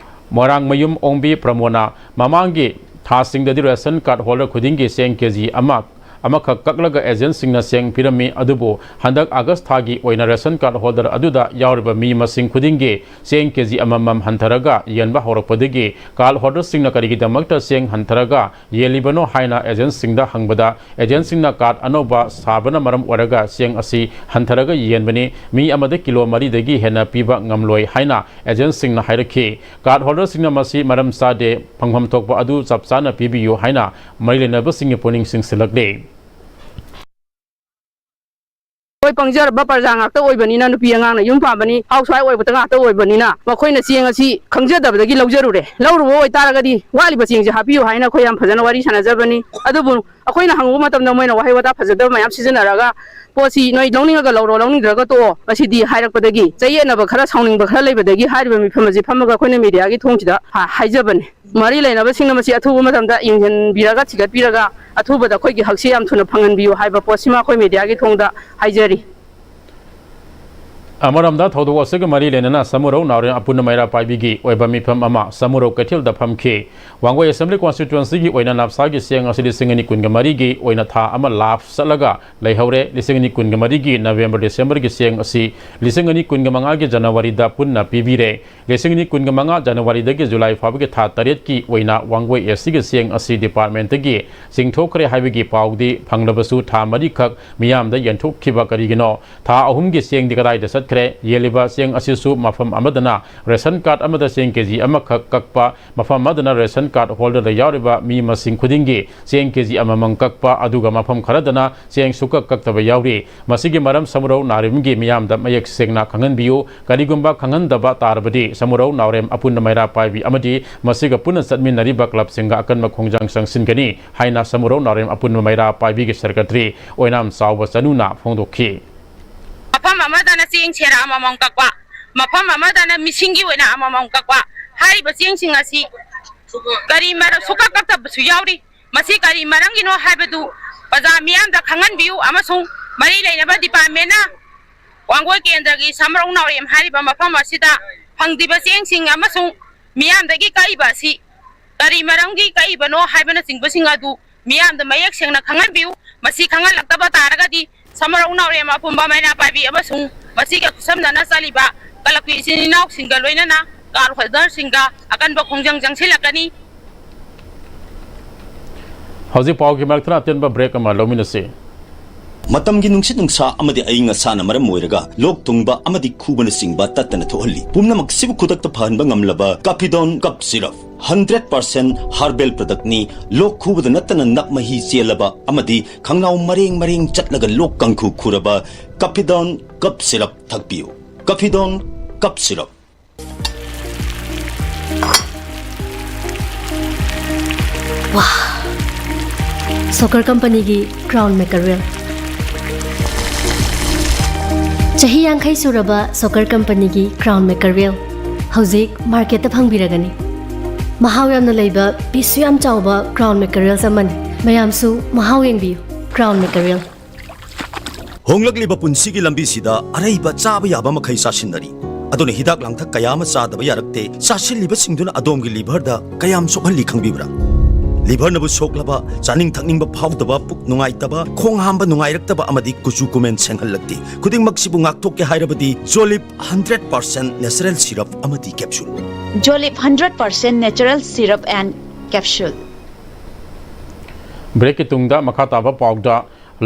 ꯃꯣꯏꯔꯥꯡꯃꯌꯨꯝ ꯑꯣꯡꯕꯤ ꯄ꯭ꯔꯃꯣꯗꯅ ꯃꯃꯥꯡꯒꯤ ꯊꯥꯁꯤꯡꯗꯗꯤ ration card holder ꯈꯨꯗꯤꯡꯒꯤ ꯆꯦꯡ KG ꯑꯃ ꯑꯃꯈꯛ ꯀꯛꯂꯒ agentꯁꯤꯡꯅ ꯆꯦꯡ ꯄꯤꯔꯝꯃꯤ, ꯑꯗꯨꯕꯨ ꯍꯟꯗꯛ August ꯊꯥꯒꯤ ꯑꯣꯏꯅ ration card holder ꯑꯗꯨꯗ ꯌꯥꯎꯔꯤꯕ ꯃꯤ ꯃꯁꯤꯡ ꯈꯨꯗꯤꯡꯒꯤ ꯆꯦꯡ KG ꯑꯃꯃꯝ ꯍꯟꯊꯔꯒ ꯌꯦꯟꯕ ꯍꯧꯔꯛꯄꯗꯒꯤ card holderꯁꯤꯡꯅ ꯀꯔꯤꯒꯤꯗꯃꯛꯇ ꯆꯦꯡ ꯍꯟꯊꯔꯒ ꯌꯦꯜꯂꯤꯕꯅꯣ ꯍꯥꯏꯅ agentꯁꯤꯡꯗ ꯍꯪꯕꯗ, agentꯁꯤꯡꯅ card ꯑꯅꯧꯕ ꯁꯥꯕꯅ ꯃꯔꯝ ꯑꯣꯏꯔꯒ ꯆꯦꯡ ꯑꯁꯤ ꯍꯟꯊꯔꯒ ꯌꯦꯟꯕꯅꯤ, ꯃꯤ ꯑꯃꯗ ꯀꯤꯂꯣ ꯃꯔꯤꯗꯒꯤ ꯍꯦꯟꯅ ꯄꯤꯕ ꯉꯝꯂꯣꯏ ꯍꯥꯏꯅ agentꯁꯤꯡꯅ ꯍꯥꯏꯔꯛꯈꯤ꯫ Card holderꯁꯤꯡꯅ ꯃꯁꯤ ꯃꯔꯝ ꯆꯥꯗꯦ, ꯐꯪꯐꯝ ꯊꯣꯛꯄ ꯑꯗꯨ ꯆꯞ ꯆꯥꯅ ꯄꯤꯕꯤꯌꯨ ꯍꯥꯏꯅ ꯃꯔꯤ ꯂꯩꯅꯕꯁꯤꯡꯒꯤ ꯄꯨꯛꯅꯤꯡ ꯆꯤꯡꯁꯤꯜꯂꯛꯂꯤ꯫ ꯑꯩꯈꯣꯏ ꯄꯪꯖꯔꯕ ꯄ꯭ꯔꯖꯥ ꯉꯥꯛꯇ ꯑꯣꯏꯕꯅꯤꯅ, ꯅꯨꯄꯤ ꯑꯉꯥꯡꯅ ꯌꯨꯝ ꯄꯥꯟꯕꯅꯤ, housewife ꯑꯣꯏꯕꯇ ꯉꯥꯛꯇ ꯑꯣꯏꯕꯅꯤꯅ, ꯃꯈꯣꯏꯅ ꯆꯦꯡ ꯑꯁꯤ ꯈꯪꯖꯗꯕꯗꯒꯤ ꯂꯧꯖꯔꯨꯔꯦ꯫ ꯂꯧꯔꯨꯕ ꯑꯣꯏꯇꯥꯔꯒꯗꯤ ꯋꯥꯠꯂꯤꯕ ꯆꯦꯡꯁꯦ ꯍꯥꯞꯄꯤꯌꯨ ꯍꯥꯏꯅ ꯑꯩꯈꯣꯏ ꯌꯥꯝ ꯐꯖꯅ ꯋꯥꯔꯤ ꯁꯥꯟꯅꯖꯕꯅꯤ꯫ ꯑꯗꯨꯕꯨ ꯑꯩꯈꯣꯏꯅ ꯍꯪꯉꯨꯕ ꯃꯇꯝꯗ ꯃꯣꯏꯅ ꯋꯥꯍꯩ ꯋꯥꯇꯥ ꯐꯖꯗꯕ ꯃꯌꯥꯝ ꯁꯤꯖꯤꯟꯅꯔꯒ, "ꯄꯣꯠꯁꯤ ꯅꯣꯏ ꯂꯧꯅꯤꯡꯉꯒ ꯂꯧꯔꯣ, ꯂꯧꯅꯤꯡꯗ꯭ꯔꯒ ꯇꯣꯛꯑꯣ", ꯃꯁꯤꯗꯤ ꯍꯥꯏꯔꯛꯄꯗꯒꯤ ꯆꯌꯦꯠꯅꯕ ꯈꯔ, ꯁꯥꯎꯅꯤꯡꯕ ꯈꯔ ꯂꯩꯕꯗꯒꯤ ꯍꯥꯏꯔꯤꯕ ꯃꯤꯐꯝ ꯑꯁꯤ ꯐꯝꯃꯒ ꯑꯩꯈꯣꯏꯅ mediaꯒꯤ ꯊꯣꯡꯁꯤꯗ ꯍꯥ-, ꯍꯥꯏꯖꯕꯅꯤ꯫ ꯃꯔꯤ ꯂꯩꯅꯕꯁꯤꯡꯅ ꯃꯁꯤ ꯑꯊꯨꯕ ꯃꯇꯝꯗ ꯌꯦꯡꯁꯤꯟꯕꯤꯔꯒ, ꯊꯤꯒꯠꯄꯤꯔꯒ, ꯑꯊꯨꯕꯗ ꯑꯩꯈꯣꯏꯒꯤ ꯍꯛꯁꯦ ꯌꯥꯝ ꯊꯨꯅ ꯐꯪꯍꯟꯕꯤꯌꯨ ꯍꯥꯏꯕ ꯄꯣꯠꯁꯤꯃ ꯑꯩꯈꯣꯏ mediaꯒꯤ ꯊꯣꯡꯗ ꯍꯥꯏꯖꯔꯤ꯫ ꯑꯃꯔꯣꯝꯗ, ꯊꯧꯗꯣꯛ ꯑꯁꯤꯒ ꯃꯔꯤ ꯂꯩꯅꯅ ꯁꯃꯨꯔꯧ ꯅꯥꯎꯔꯦꯝ ꯑꯄꯨꯟꯅ ꯃꯩꯔꯥ ꯄꯥꯏꯕꯤꯒꯤ ꯑꯣꯏꯕ ꯃꯤꯐꯝ ꯑꯃ ꯁꯃꯨꯔꯧ ꯀꯩꯊꯦꯜꯗ ꯐꯝꯈꯤ꯫ ꯋꯥꯡꯒꯣꯏ Assembly Constituencyꯒꯤ ꯑꯣꯏꯅ NAFSAꯒꯤ ꯆꯦꯡ ꯑꯁꯤ ꯂꯤꯁꯤꯡ ꯑꯅꯤ ꯀꯨꯟꯒ ꯃꯔꯤꯒꯤ ꯑꯣꯏꯅ ꯊꯥ ꯑꯃ lapse ꯆꯠꯂꯒ ꯂꯩꯍꯧꯔꯦ꯫ ꯂꯤꯁꯤꯡ ꯑꯅꯤ ꯀꯨꯟꯒ ꯃꯔꯤꯒꯤ November Decemberꯒꯤ ꯆꯦꯡ ꯑꯁꯤ ꯂꯤꯁꯤꯡ ꯑꯅꯤ ꯀꯨꯟꯒ ꯃꯉꯥꯒꯤ Januaryꯗ ꯄꯨꯟꯅ ꯄꯤꯕꯤꯔꯦ꯫ ꯂꯤꯁꯤꯡ ꯑꯅꯤ ꯀꯨꯟꯒ ꯃꯉꯥ Januaryꯗꯒꯤ July ꯐꯥꯎꯕꯒꯤ ꯊꯥ ꯇꯔꯦꯠꯀꯤ ꯑꯣꯏꯅ ꯋꯥꯡꯒꯣꯏ SCꯒꯤ ꯆꯦꯡ ꯑꯁꯤ departmentꯇꯒꯤ ꯆꯤꯡꯊꯣꯛꯈ꯭ꯔꯦ ꯍꯥꯏꯕꯒꯤ ꯄꯥꯎꯗꯤ ꯐꯪꯂꯕꯁꯨ, ꯊꯥ ꯃꯔꯤꯈꯛ ꯃꯤꯌꯥꯝꯗ ꯌꯦꯟꯊꯣꯛꯈꯤꯕ ꯀꯔꯤꯒꯤꯅꯣ? ꯊꯥ ꯑꯍꯨꯝꯒꯤ ꯆꯦꯡꯗꯤ ꯀꯗꯥꯏꯗ ꯆꯠꯈ꯭ꯔꯦ? ꯌꯦꯜꯂꯤꯕ ꯆꯦꯡ ꯑꯁꯤꯁꯨ ꯃꯐꯝ ꯑꯃꯗꯅ ration card ꯑꯃꯗ ꯆꯦꯡ KG ꯑꯃꯈꯛ ꯀꯛꯄ, ꯃꯐꯝ ꯑꯃꯗꯅ ration card holderꯗ ꯌꯥꯎꯔꯤꯕ ꯃꯤ ꯃꯁꯤꯡ ꯈꯨꯗꯤꯡꯒꯤ ꯆꯦꯡ KG ꯑꯃꯃꯝ ꯀꯛꯄ, ꯑꯗꯨꯒ ꯃꯐꯝ ꯈꯔꯗꯅ ꯆꯦꯡ ꯁꯨꯀꯛ ꯀꯛꯇꯕ ꯌꯥꯎꯔꯤ꯫ ꯃꯁꯤꯒꯤ ꯃꯔꯝ ꯁꯃꯨꯔꯧ ꯅꯥꯎꯔꯦꯝꯒꯤ ꯃꯤꯌꯥꯝꯗ ꯃꯌꯦꯛ ꯁꯦꯡꯅ ꯈꯪꯍꯟꯕꯤꯌꯨ꯫ ꯀꯔꯤꯒꯨꯝꯕ ꯈꯪꯍꯟꯗꯕ ꯇꯥꯔꯕꯗꯤ, ꯁꯃꯨꯔꯧ ꯅꯥꯎꯔꯦꯝ ꯑꯄꯨꯟꯅ ꯃꯩꯔꯥ ꯄꯥꯏꯕꯤ ꯑꯃꯗꯤ ꯃꯁꯤꯒ ꯄꯨꯟꯅ ꯆꯠꯃꯤꯟꯅꯔꯤꯕ clubꯁꯤꯡꯒ ꯑꯀꯟꯕ ꯈꯣꯡꯖꯪ ꯆꯪꯁꯤꯟꯒꯅꯤ ꯍꯥꯏꯅ ꯁꯃꯨꯔꯧ ꯅꯥꯎꯔꯦꯝ ꯑꯄꯨꯟꯕ ꯃꯩꯔꯥ ꯄꯥꯏꯕꯤꯒꯤ secretary ꯑꯣꯏꯅꯥꯝ ꯆꯥꯎꯕ ꯆꯅꯨꯅ ꯐꯣꯡꯗꯣꯛꯈꯤ꯫ ꯃꯐꯝ ꯑꯃꯗꯅ ꯆꯦꯡ ꯁꯦꯔ ꯑꯃꯃꯝ ꯀꯛꯄ, ꯃꯐꯝ ꯑꯃꯗꯅ ꯃꯤꯁꯤꯡꯒꯤ ꯑꯣꯏꯅ ꯑꯃꯃꯝ ꯀꯛꯄ꯫ ꯍꯥꯏꯔꯤꯕ ꯆꯦꯡꯁꯤꯡ ꯑꯁꯤ ꯀꯔꯤ ꯃꯔꯝ ꯁꯨꯀꯛ ꯀꯛꯇꯕꯁꯨ ꯌꯥꯎꯔꯤ꯫ ꯃꯁꯤ ꯀꯔꯤ ꯃꯔꯝꯒꯤꯅꯣ ꯍꯥꯏꯕꯗꯨ ꯄ꯭ꯔꯖꯥ ꯃꯤꯌꯥꯝꯗ ꯈꯪꯍꯟꯕꯤꯌꯨ ꯑꯃꯁꯨꯡ ꯃꯔꯤ ꯂꯩꯅꯕ ꯗꯤꯄꯥꯔꯠꯃꯦꯟꯅ ꯋꯥꯡꯒꯣꯏ ꯀꯦꯟꯗ꯭ꯔꯒꯤ ꯁꯃꯔꯧ ꯅꯥꯎꯔꯦꯝ ꯍꯥꯏꯔꯤꯕ ꯃꯐꯝ ꯑꯁꯤꯗ ꯐꯪꯗ꯭ꯔꯤꯕ ꯆꯦꯡꯁꯤꯡ ꯑꯃꯁꯨꯡ ꯃꯤꯌꯥꯝꯗꯒꯤ ꯀꯛꯏꯕ ꯑꯁꯤ ꯀꯔꯤ ꯃꯔꯝꯒꯤ ꯀꯛꯏꯕꯅꯣ ꯍꯥꯏꯕꯅꯆꯤꯡꯕꯁꯤꯡ ꯑꯗꯨ ꯃꯤꯌꯥꯝꯗ ꯃꯌꯦꯛ ꯁꯦꯡꯅ ꯈꯪꯍꯟꯕꯤꯌꯨ꯫ ꯃꯁꯤ ꯈꯪꯍꯜꯂꯛꯇꯕ ꯇꯥꯔꯒꯗꯤ ꯁꯃꯔꯧ ꯅꯥꯎꯔꯦꯝ ꯑꯄꯨꯝꯕ ꯃꯩꯔꯥ ꯄꯥꯏꯕꯤ ꯑꯃꯁꯨꯡ ꯃꯁꯤꯒ ꯈꯨꯠꯁꯝꯅꯅ ꯆꯠꯂꯤꯕ ꯀꯂꯞꯀꯤ ꯏꯆꯤꯟ ꯏꯅꯥꯎꯁꯤꯡꯒ ꯂꯣꯏꯅꯅ ꯀꯥꯔ ꯍꯣꯜꯗꯔꯁꯤꯡꯒ ꯑꯀꯟꯕ ꯈꯣꯡꯖꯪ ꯆꯪꯁꯤꯜꯂꯛꯀꯅꯤ꯫ ꯍꯧꯖꯤꯛ ꯄꯥꯎꯒꯤ ꯃꯔꯛꯇꯅ ꯑꯇꯦꯟꯕ ꯕ꯭ꯔꯦꯛ ꯑꯃ ꯂꯧꯃꯤꯟꯅꯁꯤ꯫ ꯃꯇꯝꯒꯤ ꯅꯨꯡꯁꯤꯠ ꯅꯨꯡꯁꯥ ꯑꯃꯗꯤ ꯑꯏꯪ ꯑꯁꯥꯅ ꯃꯔꯝ ꯑꯣꯏꯔꯒ ꯂꯣꯛ ꯊꯨꯡꯕ ꯑꯃꯗꯤ ꯈꯨꯕꯅꯆꯤꯡꯕ ꯇꯠꯇꯅ ꯊꯣꯛꯍꯜꯂꯤ꯫ ꯄꯨꯝꯅꯃꯛꯁꯤꯕꯨ ꯈꯨꯗꯛꯇ ꯐꯍꯟꯕ ꯉꯝꯂꯕ ꯀꯥꯐꯤꯗꯣꯟ ꯀꯞ ꯁꯤꯔꯞ, ꯍꯟꯗ꯭ꯔꯦꯠ ꯄꯥꯔꯁꯦꯟ ꯍꯥꯔꯕꯦꯜ ꯄ꯭ꯔꯗꯛꯅꯤ꯫ ꯂꯣꯛ ꯈꯨꯕꯗ ꯅꯠꯇꯅ ꯅꯞ ꯃꯍꯤ ꯆꯦꯜꯂꯕ ꯑꯃꯗꯤ ꯈꯪꯅꯥꯎ ꯃꯔꯦꯡ ꯃꯔꯦꯡ ꯆꯠꯂꯒ ꯂꯣꯛ ꯀꯥꯡꯈꯨ ꯈꯨꯔꯕ ꯀꯥꯐꯤꯗꯣꯟ ꯀꯞ ꯁꯤꯔꯞ ꯊꯛꯄꯤꯌꯨ꯫ ꯀꯥꯐꯤꯗꯣꯟ ꯀꯞ ꯁꯤꯔꯞ꯫ ꯁꯣꯀꯔ ꯀꯝꯄꯅꯤꯒꯤ ꯀ꯭ꯔꯥꯎꯟ ꯃꯦꯀꯔꯦꯜ꯫ ꯆꯍꯤ ꯌꯥꯡꯈꯩ ꯁꯨꯔꯕ ꯁꯣꯀꯔ ꯀꯝꯄꯅꯤꯒꯤ ꯀ꯭ꯔꯥꯎꯟ ꯃꯦꯀꯔꯦꯜ ꯍꯧꯖꯤꯛ ꯃꯥꯔꯀꯦꯠꯇ ꯐꯪꯕꯤꯔꯒꯅꯤ꯫ ꯃꯍꯥꯎ ꯌꯥꯝꯅ ꯂꯩꯕ, ꯄꯤꯁꯁꯨ ꯌꯥꯝ ꯆꯥꯎꯕ ꯀ꯭ꯔꯥꯎꯟ ꯃꯦꯀꯔꯦꯜꯁ ꯑꯃꯅꯤ꯫ ꯃꯌꯥꯝꯁꯨ ꯃꯍꯥꯎ ꯌꯦꯡꯕꯤꯌꯨ꯫ ꯀ꯭ꯔꯥꯎꯟ ꯃꯦꯀꯔꯦꯜ꯫ ꯍꯣꯡꯂꯛꯂꯤꯕ ꯄꯨꯟꯁꯤꯒꯤ ꯂꯝꯕꯤꯁꯤꯗ ꯑꯔꯩꯕ ꯆꯥꯕ ꯌꯥꯕ ꯃꯈꯩ ꯆꯥꯁꯤꯟꯅꯔꯤ꯫ ꯑꯗꯨꯅ ꯍꯤꯗꯥꯛ ꯂꯥꯡꯊꯛ ꯀꯌꯥ ꯑꯃ ꯆꯥꯗꯕ ꯌꯥꯔꯛꯇꯦ꯫ ꯆꯥꯁꯤꯜꯂꯤꯕꯁꯤꯡꯗꯨꯅ ꯑꯗꯣꯝꯒꯤ ꯂꯤꯚꯔꯗ ꯀꯌꯥꯝ ꯁꯣꯛꯍꯜꯂꯤ ꯈꯪꯕꯤꯕ꯭ꯔꯥ? ꯂꯤꯚꯔꯅꯕꯨ ꯁꯣꯛꯂꯕ, ꯆꯥꯅꯤꯡ ꯊꯛꯅꯤꯡꯕ ꯐꯥꯎꯗꯕ, ꯄꯨꯛ ꯅꯨꯡꯉꯥꯏꯇꯕ, ꯈꯣꯡ ꯍꯥꯝꯕ ꯅꯨꯡꯉꯥꯏꯔꯛꯇꯕ ꯑꯃꯗꯤ ꯀꯨꯆꯨ ꯀꯨꯃꯦꯟ ꯁꯦꯡꯍꯜꯂꯛꯇꯦ꯫ ꯈꯨꯗꯤꯡꯃꯛꯁꯤꯕꯨ ꯉꯥꯛꯊꯣꯛꯀꯦ ꯍꯥꯏꯔꯕꯗꯤ ꯖꯣꯂꯤꯞ ꯍꯟꯗ꯭ꯔꯦꯠ ꯄꯥꯔꯁꯦꯟ ꯅꯦꯆꯔꯦꯜ ꯁꯤꯔꯞ ꯑꯃꯗꯤ capsule. Jolip hundred percent natural syrup and capsule. ꯕ꯭ꯔꯦꯛꯀꯤ ꯇꯨꯡꯗ ꯃꯈꯥ ꯇꯥꯕ ꯄꯥꯎꯗ,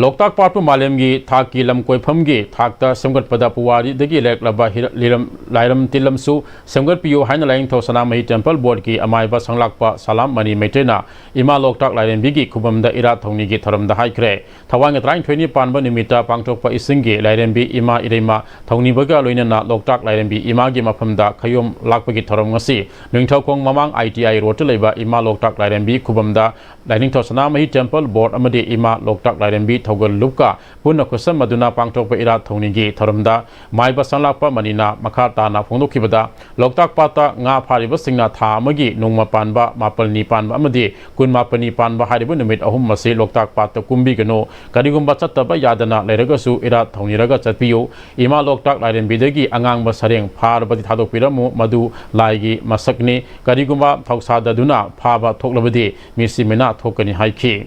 ꯂꯣꯛꯇꯥꯛ ꯄꯥꯠꯄꯨ ꯃꯥꯂꯦꯝꯒꯤ ꯊꯥꯛꯀꯤ ꯂꯝ ꯀꯣꯏꯐꯝꯒꯤ ꯊꯥꯛꯇ ꯁꯦꯝꯒꯠꯄꯗ ꯄꯨꯋꯥꯔꯤꯗꯒꯤ ꯂꯩꯔꯛꯂꯕ ꯍꯤꯔ-, ꯂꯤꯔꯝ-, ꯂꯥꯏꯔꯝ ꯇꯤꯂꯝꯁꯨ ꯁꯦꯝꯒꯠꯄꯤꯌꯨ ꯍꯥꯏꯅ ꯂꯥꯏꯅꯤꯡꯊꯧ ꯁꯅꯥꯃꯍꯤ ꯇꯦꯝꯄꯜ ꯕꯣꯔꯗꯀꯤ ꯑꯃꯥꯏꯕ ꯁꯪꯂꯥꯛꯄ ꯁꯂꯥꯝ ꯃꯅꯤ ꯃꯩꯇ꯭ꯔꯦꯅ ꯏꯃꯥ ꯂꯣꯛꯇꯥꯛ ꯂꯥꯏꯔꯦꯝꯕꯤꯒꯤ ꯈꯨꯕꯝꯗ ꯏꯔꯥꯠ ꯊꯧꯅꯤꯒꯤ ꯊꯧꯔꯝꯗ ꯍꯥꯏꯈ꯭ꯔꯦ꯫ ꯊꯋꯥꯟꯒꯤ ꯇꯔꯥꯅꯤꯊꯣꯏꯅꯤ ꯄꯥꯟꯕ ꯅꯨꯃꯤꯠꯇ ꯄꯥꯡꯊꯣꯛꯄ ꯏꯁꯤꯡꯒꯤ ꯂꯥꯏꯔꯦꯝꯕꯤ ꯏꯃꯥ ꯏꯔꯩꯃ ꯊꯧꯅꯤꯕꯒ ꯂꯣꯏꯅꯅ ꯂꯣꯛꯇꯥꯛ ꯂꯥꯏꯔꯦꯝꯕꯤ ꯏꯃꯥꯒꯤ ꯃꯐꯝꯗ ꯈꯌꯣꯝ ꯂꯥꯛꯄꯒꯤ ꯊꯧꯔꯝ ꯉꯁꯤ ꯅꯤꯡꯊꯧꯈꯣꯡ ꯃꯃꯥꯡ ꯑꯥꯏ ꯇꯤ ꯑꯥꯏ ꯔꯣꯗꯇ ꯂꯩꯕ ꯏꯃꯥ ꯂꯣꯛꯇꯥꯛ ꯂꯥꯏꯔꯦꯝꯕꯤ ꯈꯨꯕꯝꯗ ꯂꯥꯏꯅꯤꯡꯊꯧ ꯁꯅꯥꯃꯍꯤ ꯇꯦꯝꯄꯜ ꯕꯣꯔꯗ ꯑꯃꯗꯤ ꯏꯃꯥ ꯂꯣꯛꯇꯥꯛ ꯂꯥꯏꯔꯦꯝꯕꯤ ꯊꯧꯒꯜ ꯂꯨꯞꯀ ꯄꯨꯟꯅ ꯈꯨꯠꯁꯝꯅꯗꯨꯅ ꯄꯥꯡꯊꯣꯛꯄ ꯏꯔꯥꯠ ꯊꯧꯅꯤꯒꯤ ꯊꯧꯔꯝꯗ ꯃꯥꯏꯕ ꯁꯪꯂꯥꯛꯄ ꯃꯅꯤꯅ ꯃꯈꯥ ꯇꯥꯅ ꯐꯣꯡꯗꯣꯛꯈꯤꯕꯗ, ꯂꯣꯛꯇꯥꯛ ꯄꯥꯠꯇ ꯉꯥ ꯐꯥꯔꯤꯕꯁꯤꯡꯅ ꯊꯥ ꯑꯃꯒꯤ ꯅꯣꯡꯃ ꯄꯥꯟꯕ, ꯃꯥꯄꯜꯅꯤ ꯄꯥꯟꯕ ꯑꯃꯗꯤ ꯀꯨꯟꯃꯥꯄꯜꯅꯤ ꯄꯥꯟꯕ ꯍꯥꯏꯔꯤꯕ ꯅꯨꯃꯤꯠ ꯑꯍꯨꯝ ꯑꯁꯤ ꯂꯣꯛꯇꯥꯛ ꯄꯥꯠꯇ ꯀꯨꯝꯕꯤꯒꯅꯨ꯫ ꯀꯔꯤꯒꯨꯝꯕ ꯆꯠꯇꯕ ꯌꯥꯗꯅ ꯂꯩꯔꯒꯁꯨ ꯏꯔꯥꯠ ꯊꯧꯅꯤꯔꯒ ꯆꯠꯄꯤꯌꯨ꯫ ꯏꯃꯥ ꯂꯣꯛꯇꯥꯛ ꯂꯥꯏꯔꯦꯝꯕꯤꯗꯒꯤ ꯑꯉꯥꯡꯕ ꯁꯔꯦꯡ ꯐꯥꯔꯕꯗꯤ ꯊꯥꯗꯣꯛꯄꯤꯔꯝꯃꯨ, ꯃꯗꯨ ꯂꯥꯏꯒꯤ ꯃꯁꯛꯅꯤ꯫ ꯀꯔꯤꯒꯨꯝꯕ ꯊꯧꯁꯥꯗꯗꯨꯅ ꯐꯥꯕ ꯊꯣꯛꯂꯕꯗꯤ ꯃꯤꯁꯤ ꯃꯤꯅꯥ ꯊꯣꯛꯀꯅꯤ ꯍꯥꯏꯈꯤ꯫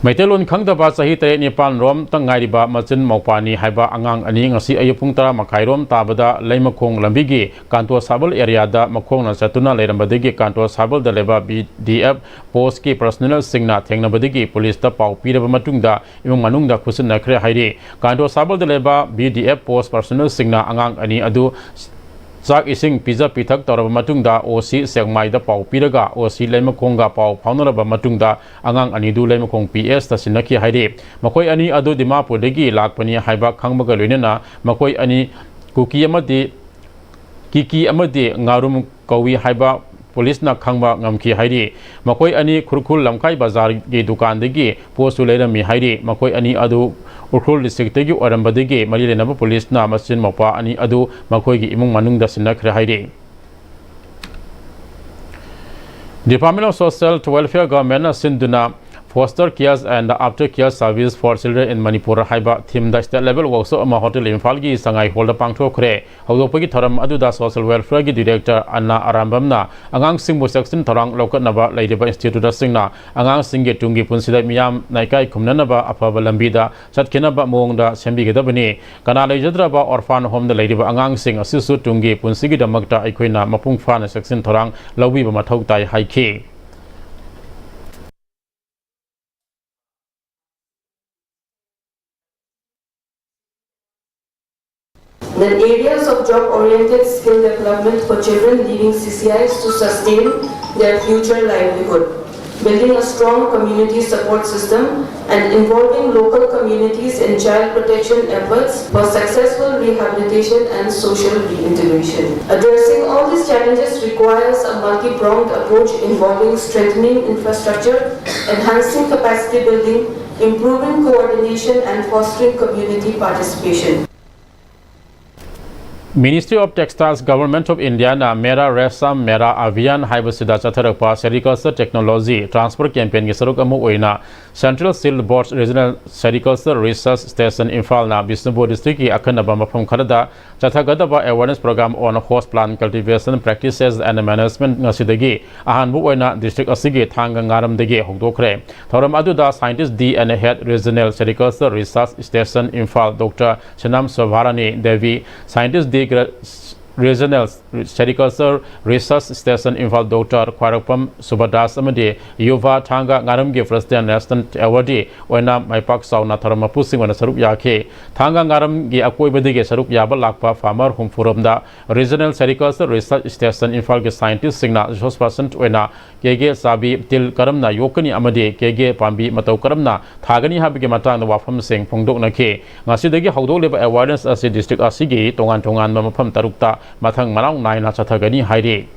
ꯃꯩꯇꯩꯂꯣꯟ ꯈꯪꯗꯕ ꯆꯍꯤ ꯇꯔꯦꯠ ꯅꯤꯄꯥꯟ ꯔꯣꯝꯇ ꯉꯥꯏꯔꯤꯕ ꯃꯆꯤꯟ ꯃꯧꯄꯥꯅꯤ ꯍꯥꯏꯕ ꯑꯉꯥꯡ ꯑꯅꯤ ꯉꯁꯤ ꯑꯌꯨꯛ ꯄꯨꯡ ꯇꯔꯥ ꯃꯈꯥꯏ ꯔꯣꯝ ꯇꯥꯕꯗ ꯂꯩꯃꯈꯣꯡ ꯂꯝꯕꯤꯒꯤ ꯀꯥꯟꯇꯣ ꯁꯥꯕꯜ ꯑꯦꯔꯤꯌꯥꯗ ꯃꯈꯣꯡꯅ ꯆꯠꯇꯨꯅ ꯂꯩꯔꯝꯕꯗꯒꯤ ꯀꯥꯟꯇꯣ ꯁꯥꯕꯜꯗ ꯂꯩꯕ ꯕꯤ ꯗꯤ ꯑꯦꯐ ꯄꯣꯁꯀꯤ ꯄꯔꯁꯣꯅꯦꯜꯁꯤꯡꯅ ꯊꯦꯡꯅꯕꯗꯒꯤ ꯄꯨꯂꯤꯁꯇ ꯄꯥꯎ ꯄꯤꯔꯕ ꯃꯇꯨꯡꯗ ꯏꯃꯨꯡ ꯃꯅꯨꯡꯗ ꯈꯨꯠꯁꯤꯟꯅꯈ꯭ꯔꯦ ꯍꯥꯏꯔꯤ꯫ ꯀꯥꯟꯇꯣ ꯁꯥꯕꯜꯗ ꯂꯩꯕ ꯕꯤ ꯗꯤ ꯑꯦꯐ ꯄꯣꯁ ꯄꯔꯁꯣꯅꯦꯜꯁꯤꯡꯅ ꯑꯉꯥꯡ ꯑꯅꯤ ꯑꯗꯨ ꯆꯥꯛ ꯏꯁꯤꯡ ꯄꯤꯖ ꯄꯤꯊꯛ ꯇꯧꯔꯕ ꯃꯇꯨꯡꯗ ꯑꯣ ꯁꯤ ꯁꯦꯛꯃꯥꯏꯗ ꯄꯥꯎ ꯄꯤꯔꯒ ꯑꯣ ꯁꯤ ꯂꯩꯃꯈꯣꯡꯒ ꯄꯥꯎ ꯐꯥꯎꯅꯔꯕ ꯃꯇꯨꯡꯗ ꯑꯉꯥꯡ ꯑꯅꯤꯗꯨ ꯂꯩꯃꯈꯣꯡ ꯄꯤ ꯑꯦꯁꯇ ꯁꯤꯟꯅꯈꯤ ꯍꯥꯏꯔꯤ꯫ ꯃꯈꯣꯏ ꯑꯅꯤ ꯑꯗꯨ ꯗꯤꯃꯥꯄꯨꯔꯗꯒꯤ ꯂꯥꯛꯄꯅꯤ ꯍꯥꯏꯕ ꯈꯪꯕꯒ ꯂꯣꯏꯅꯅ ꯃꯈꯣꯏ ꯑꯅꯤ ꯀꯨꯀꯤ ꯑꯃꯗꯤ, ꯀꯤꯀꯤ ꯑꯃꯗꯤ ꯉꯥꯔꯨꯝ ꯀꯧꯏ ꯍꯥꯏꯕ ꯄꯨꯂꯤꯁꯅ ꯈꯪꯕ ꯉꯝꯈꯤ ꯍꯥꯏꯔꯤ꯫ ꯃꯈꯣꯏ ꯑꯅꯤ ꯈꯨꯔꯈꯨꯜ ꯂꯝꯈꯥꯏ ꯕꯖꯥꯔꯒꯤ ꯗꯨꯀꯥꯟꯗꯒꯤ ꯄꯣꯠꯁꯨ ꯂꯩꯔꯝꯃꯤ ꯍꯥꯏꯔꯤ꯫ ꯃꯈꯣꯏ ꯑꯅꯤ ꯑꯗꯨ ꯎꯈ꯭ꯔꯨꯜ ꯗꯤꯁꯇ꯭ꯔꯤꯛꯇꯒꯤ ꯑꯣꯏꯔꯝꯕꯗꯒꯤ ꯃꯔꯤ ꯂꯩꯅꯕ ꯄꯨꯂꯤꯁꯅ ꯃꯆꯤꯟ ꯃꯧꯄꯥ ꯑꯅꯤ ꯑꯗꯨ ꯃꯈꯣꯏꯒꯤ ꯏꯃꯨꯡ ꯃꯅꯨꯡꯗ ꯁꯤꯟꯅꯈ꯭ꯔꯦ ꯍꯥꯏꯔꯤ꯫ Department of Social Welfare ꯒꯚꯔꯟꯃꯦꯟꯠꯅ ꯁꯤꯟꯗꯨꯅ Foster Care and After Care Service for Children in Manipur ꯍꯥꯏꯕ ꯊꯤꯝꯗ ꯁ꯭ꯇꯦꯠ ꯂꯦꯚꯦꯜ ꯋꯥꯔꯛꯁꯣꯞ ꯑꯃ ꯍꯣꯇꯦꯜ ꯏꯝꯐꯥꯜꯒꯤ ꯁꯉꯥꯏ ꯍꯣꯜꯗ ꯄꯥꯡꯊꯣꯛꯈ꯭ꯔꯦ꯫ ꯍꯧꯗꯣꯛꯄꯒꯤ ꯊꯧꯔꯝ ꯑꯗꯨꯗ ꯁꯣꯁꯤꯌꯦꯜ ꯋꯦꯜꯐꯤꯌꯔꯒꯤ ꯗꯤꯔꯦꯛꯇꯔ ꯑꯅꯥ ꯑꯔꯥꯝꯕꯝꯅ ꯑꯉꯥꯡꯁꯤꯡꯕꯨ ꯆꯦꯛꯁꯤꯟ ꯊꯧꯔꯥꯡ ꯂꯧꯈꯠꯅꯕ ꯂꯩꯔꯤꯕ ꯏꯟꯁꯇꯤꯇ꯭ꯌꯨꯠꯁꯤꯡꯅ ꯑꯉꯥꯡꯁꯤꯡꯒꯤ ꯇꯨꯡꯒꯤ ꯄꯨꯟꯁꯤꯗ ꯃꯤꯌꯥꯝꯅ ꯏꯀꯥꯏ ꯈꯨꯝꯅꯅꯕ ꯑꯐꯕ ꯂꯝꯕꯤꯗ ꯆꯠꯈꯤꯅꯕ ꯃꯑꯣꯡꯗ ꯁꯦꯝꯕꯤꯒꯗꯕꯅꯤ꯫ ꯀꯅꯥ ꯂꯩꯖꯗ꯭ꯔꯕ ꯑꯣꯔꯐꯥꯟ ꯍꯣꯝꯗ ꯂꯩꯔꯤꯕ ꯑꯉꯥꯡꯁꯤꯡ ꯑꯁꯤꯁꯨ ꯇꯨꯡꯒꯤ ꯄꯨꯟꯁꯤꯒꯤꯗꯃꯛꯇ ꯑꯩꯈꯣꯏꯅ ꯃꯄꯨꯡ ꯐꯥꯅ ꯆꯦꯛꯁꯤꯟ ꯊꯧꯔꯥꯡ ꯂꯧꯕꯤꯕ ꯃꯊꯧ ꯇꯥꯏ ꯍꯥꯏꯈꯤ꯫ Then areas of job-oriented skill development for children leaving C C Is to sustain their future livelihood. building a strong community support system, and involving local communities in child protection efforts for successful rehabilitation and social reintegration. Addressing all these challenges requires a multi-pronged approach involving strengthening infrastructure, enhancing capacity building, improving coordination, and fostering community participation. Ministry of Textiles, Government of Indiaꯅ Mera Resham Mera Abhiyan ꯍꯥꯏꯕꯁꯤꯗ ꯆꯠꯊꯔꯛꯄ sericulture technology transfer campaignꯒꯤ ꯁꯔꯨꯛ ꯑꯃ ꯑꯣꯏꯅ Central Silk Board Regional Sericulture Research Station ꯏꯝꯐꯥꯜꯅ Bishnupur districtꯀꯤ ꯑꯈꯟꯅꯕ ꯃꯐꯝ ꯈꯔꯗ ꯆꯠꯊꯒꯗꯕ awareness program on host plant cultivation practices and management ꯉꯁꯤꯗꯒꯤ ꯑꯍꯥꯟꯕ ꯑꯣꯏꯅ district ꯑꯁꯤꯒꯤ ꯊꯥꯡꯒ ꯉꯥꯔꯝꯗꯒꯤ ꯍꯧꯗꯣꯛꯈ꯭ꯔꯦ꯫ ꯊꯧꯔꯝ ꯑꯗꯨꯗ scientist D and head Regional Sericulture Research Station Imphal Doctor Senam Shobharani Devi, scientist D Regional Sericulture Research Station Imphal Doctor ꯈ꯭ꯋꯥꯏꯔꯥꯛꯄꯝ ꯁꯨꯕꯗꯥꯁ ꯑꯃꯗꯤ ꯌꯨꯚꯥ ꯊꯥꯡꯒ ꯉꯥꯔꯝꯒꯤ President National Awardee ꯑꯣꯏꯅ ꯃꯥꯏꯄꯥꯛ ꯆꯥꯎꯅ ꯊꯧꯔꯝ ꯃꯄꯨꯁꯤꯡ ꯑꯣꯏꯅ ꯁꯔꯨꯛ ꯌꯥꯈꯤ꯫ ꯊꯥꯡꯒ ꯉꯥꯔꯝꯒꯤ ꯑꯀꯣꯏꯕꯗꯒꯤ ꯁꯔꯨꯛ ꯌꯥꯕ ꯂꯥꯛꯄ farmer ꯍꯨꯝꯐꯨꯔꯣꯝꯗ Regional Sericulture Research Station ꯏꯝꯐꯥꯜꯒꯤ scientistꯁꯤꯡꯅ resource person ꯑꯣꯏꯅ ꯀꯦꯒꯦ ꯆꯥꯕꯤ ꯇꯤꯜ ꯀꯔꯝꯅ ꯌꯣꯛꯀꯅꯤ ꯑꯃꯗꯤ ꯀꯦꯒꯦ ꯄꯥꯝꯕꯤ ꯃꯇꯧ ꯀꯔꯝꯅ ꯊꯥꯒꯅꯤ ꯍꯥꯏꯕꯒꯤ ꯃꯇꯥꯡꯗ ꯋꯥꯐꯝꯁꯤꯡ ꯐꯣꯡꯗꯣꯛꯅꯈꯤ꯫ ꯉꯁꯤꯗꯒꯤ ꯍꯧꯗꯣꯛꯂꯤꯕ awareness ꯑꯁꯤ district ꯑꯁꯤꯒꯤ ꯇꯣꯉꯥꯟ ꯇꯣꯉꯥꯟꯕ ꯃꯐꯝ ꯇꯔꯨꯛꯇ ꯃꯊꯪ ꯃꯅꯥꯎ ꯅꯥꯏꯅ ꯆꯠꯊꯒꯅꯤ ꯍꯥꯏꯔꯤ꯫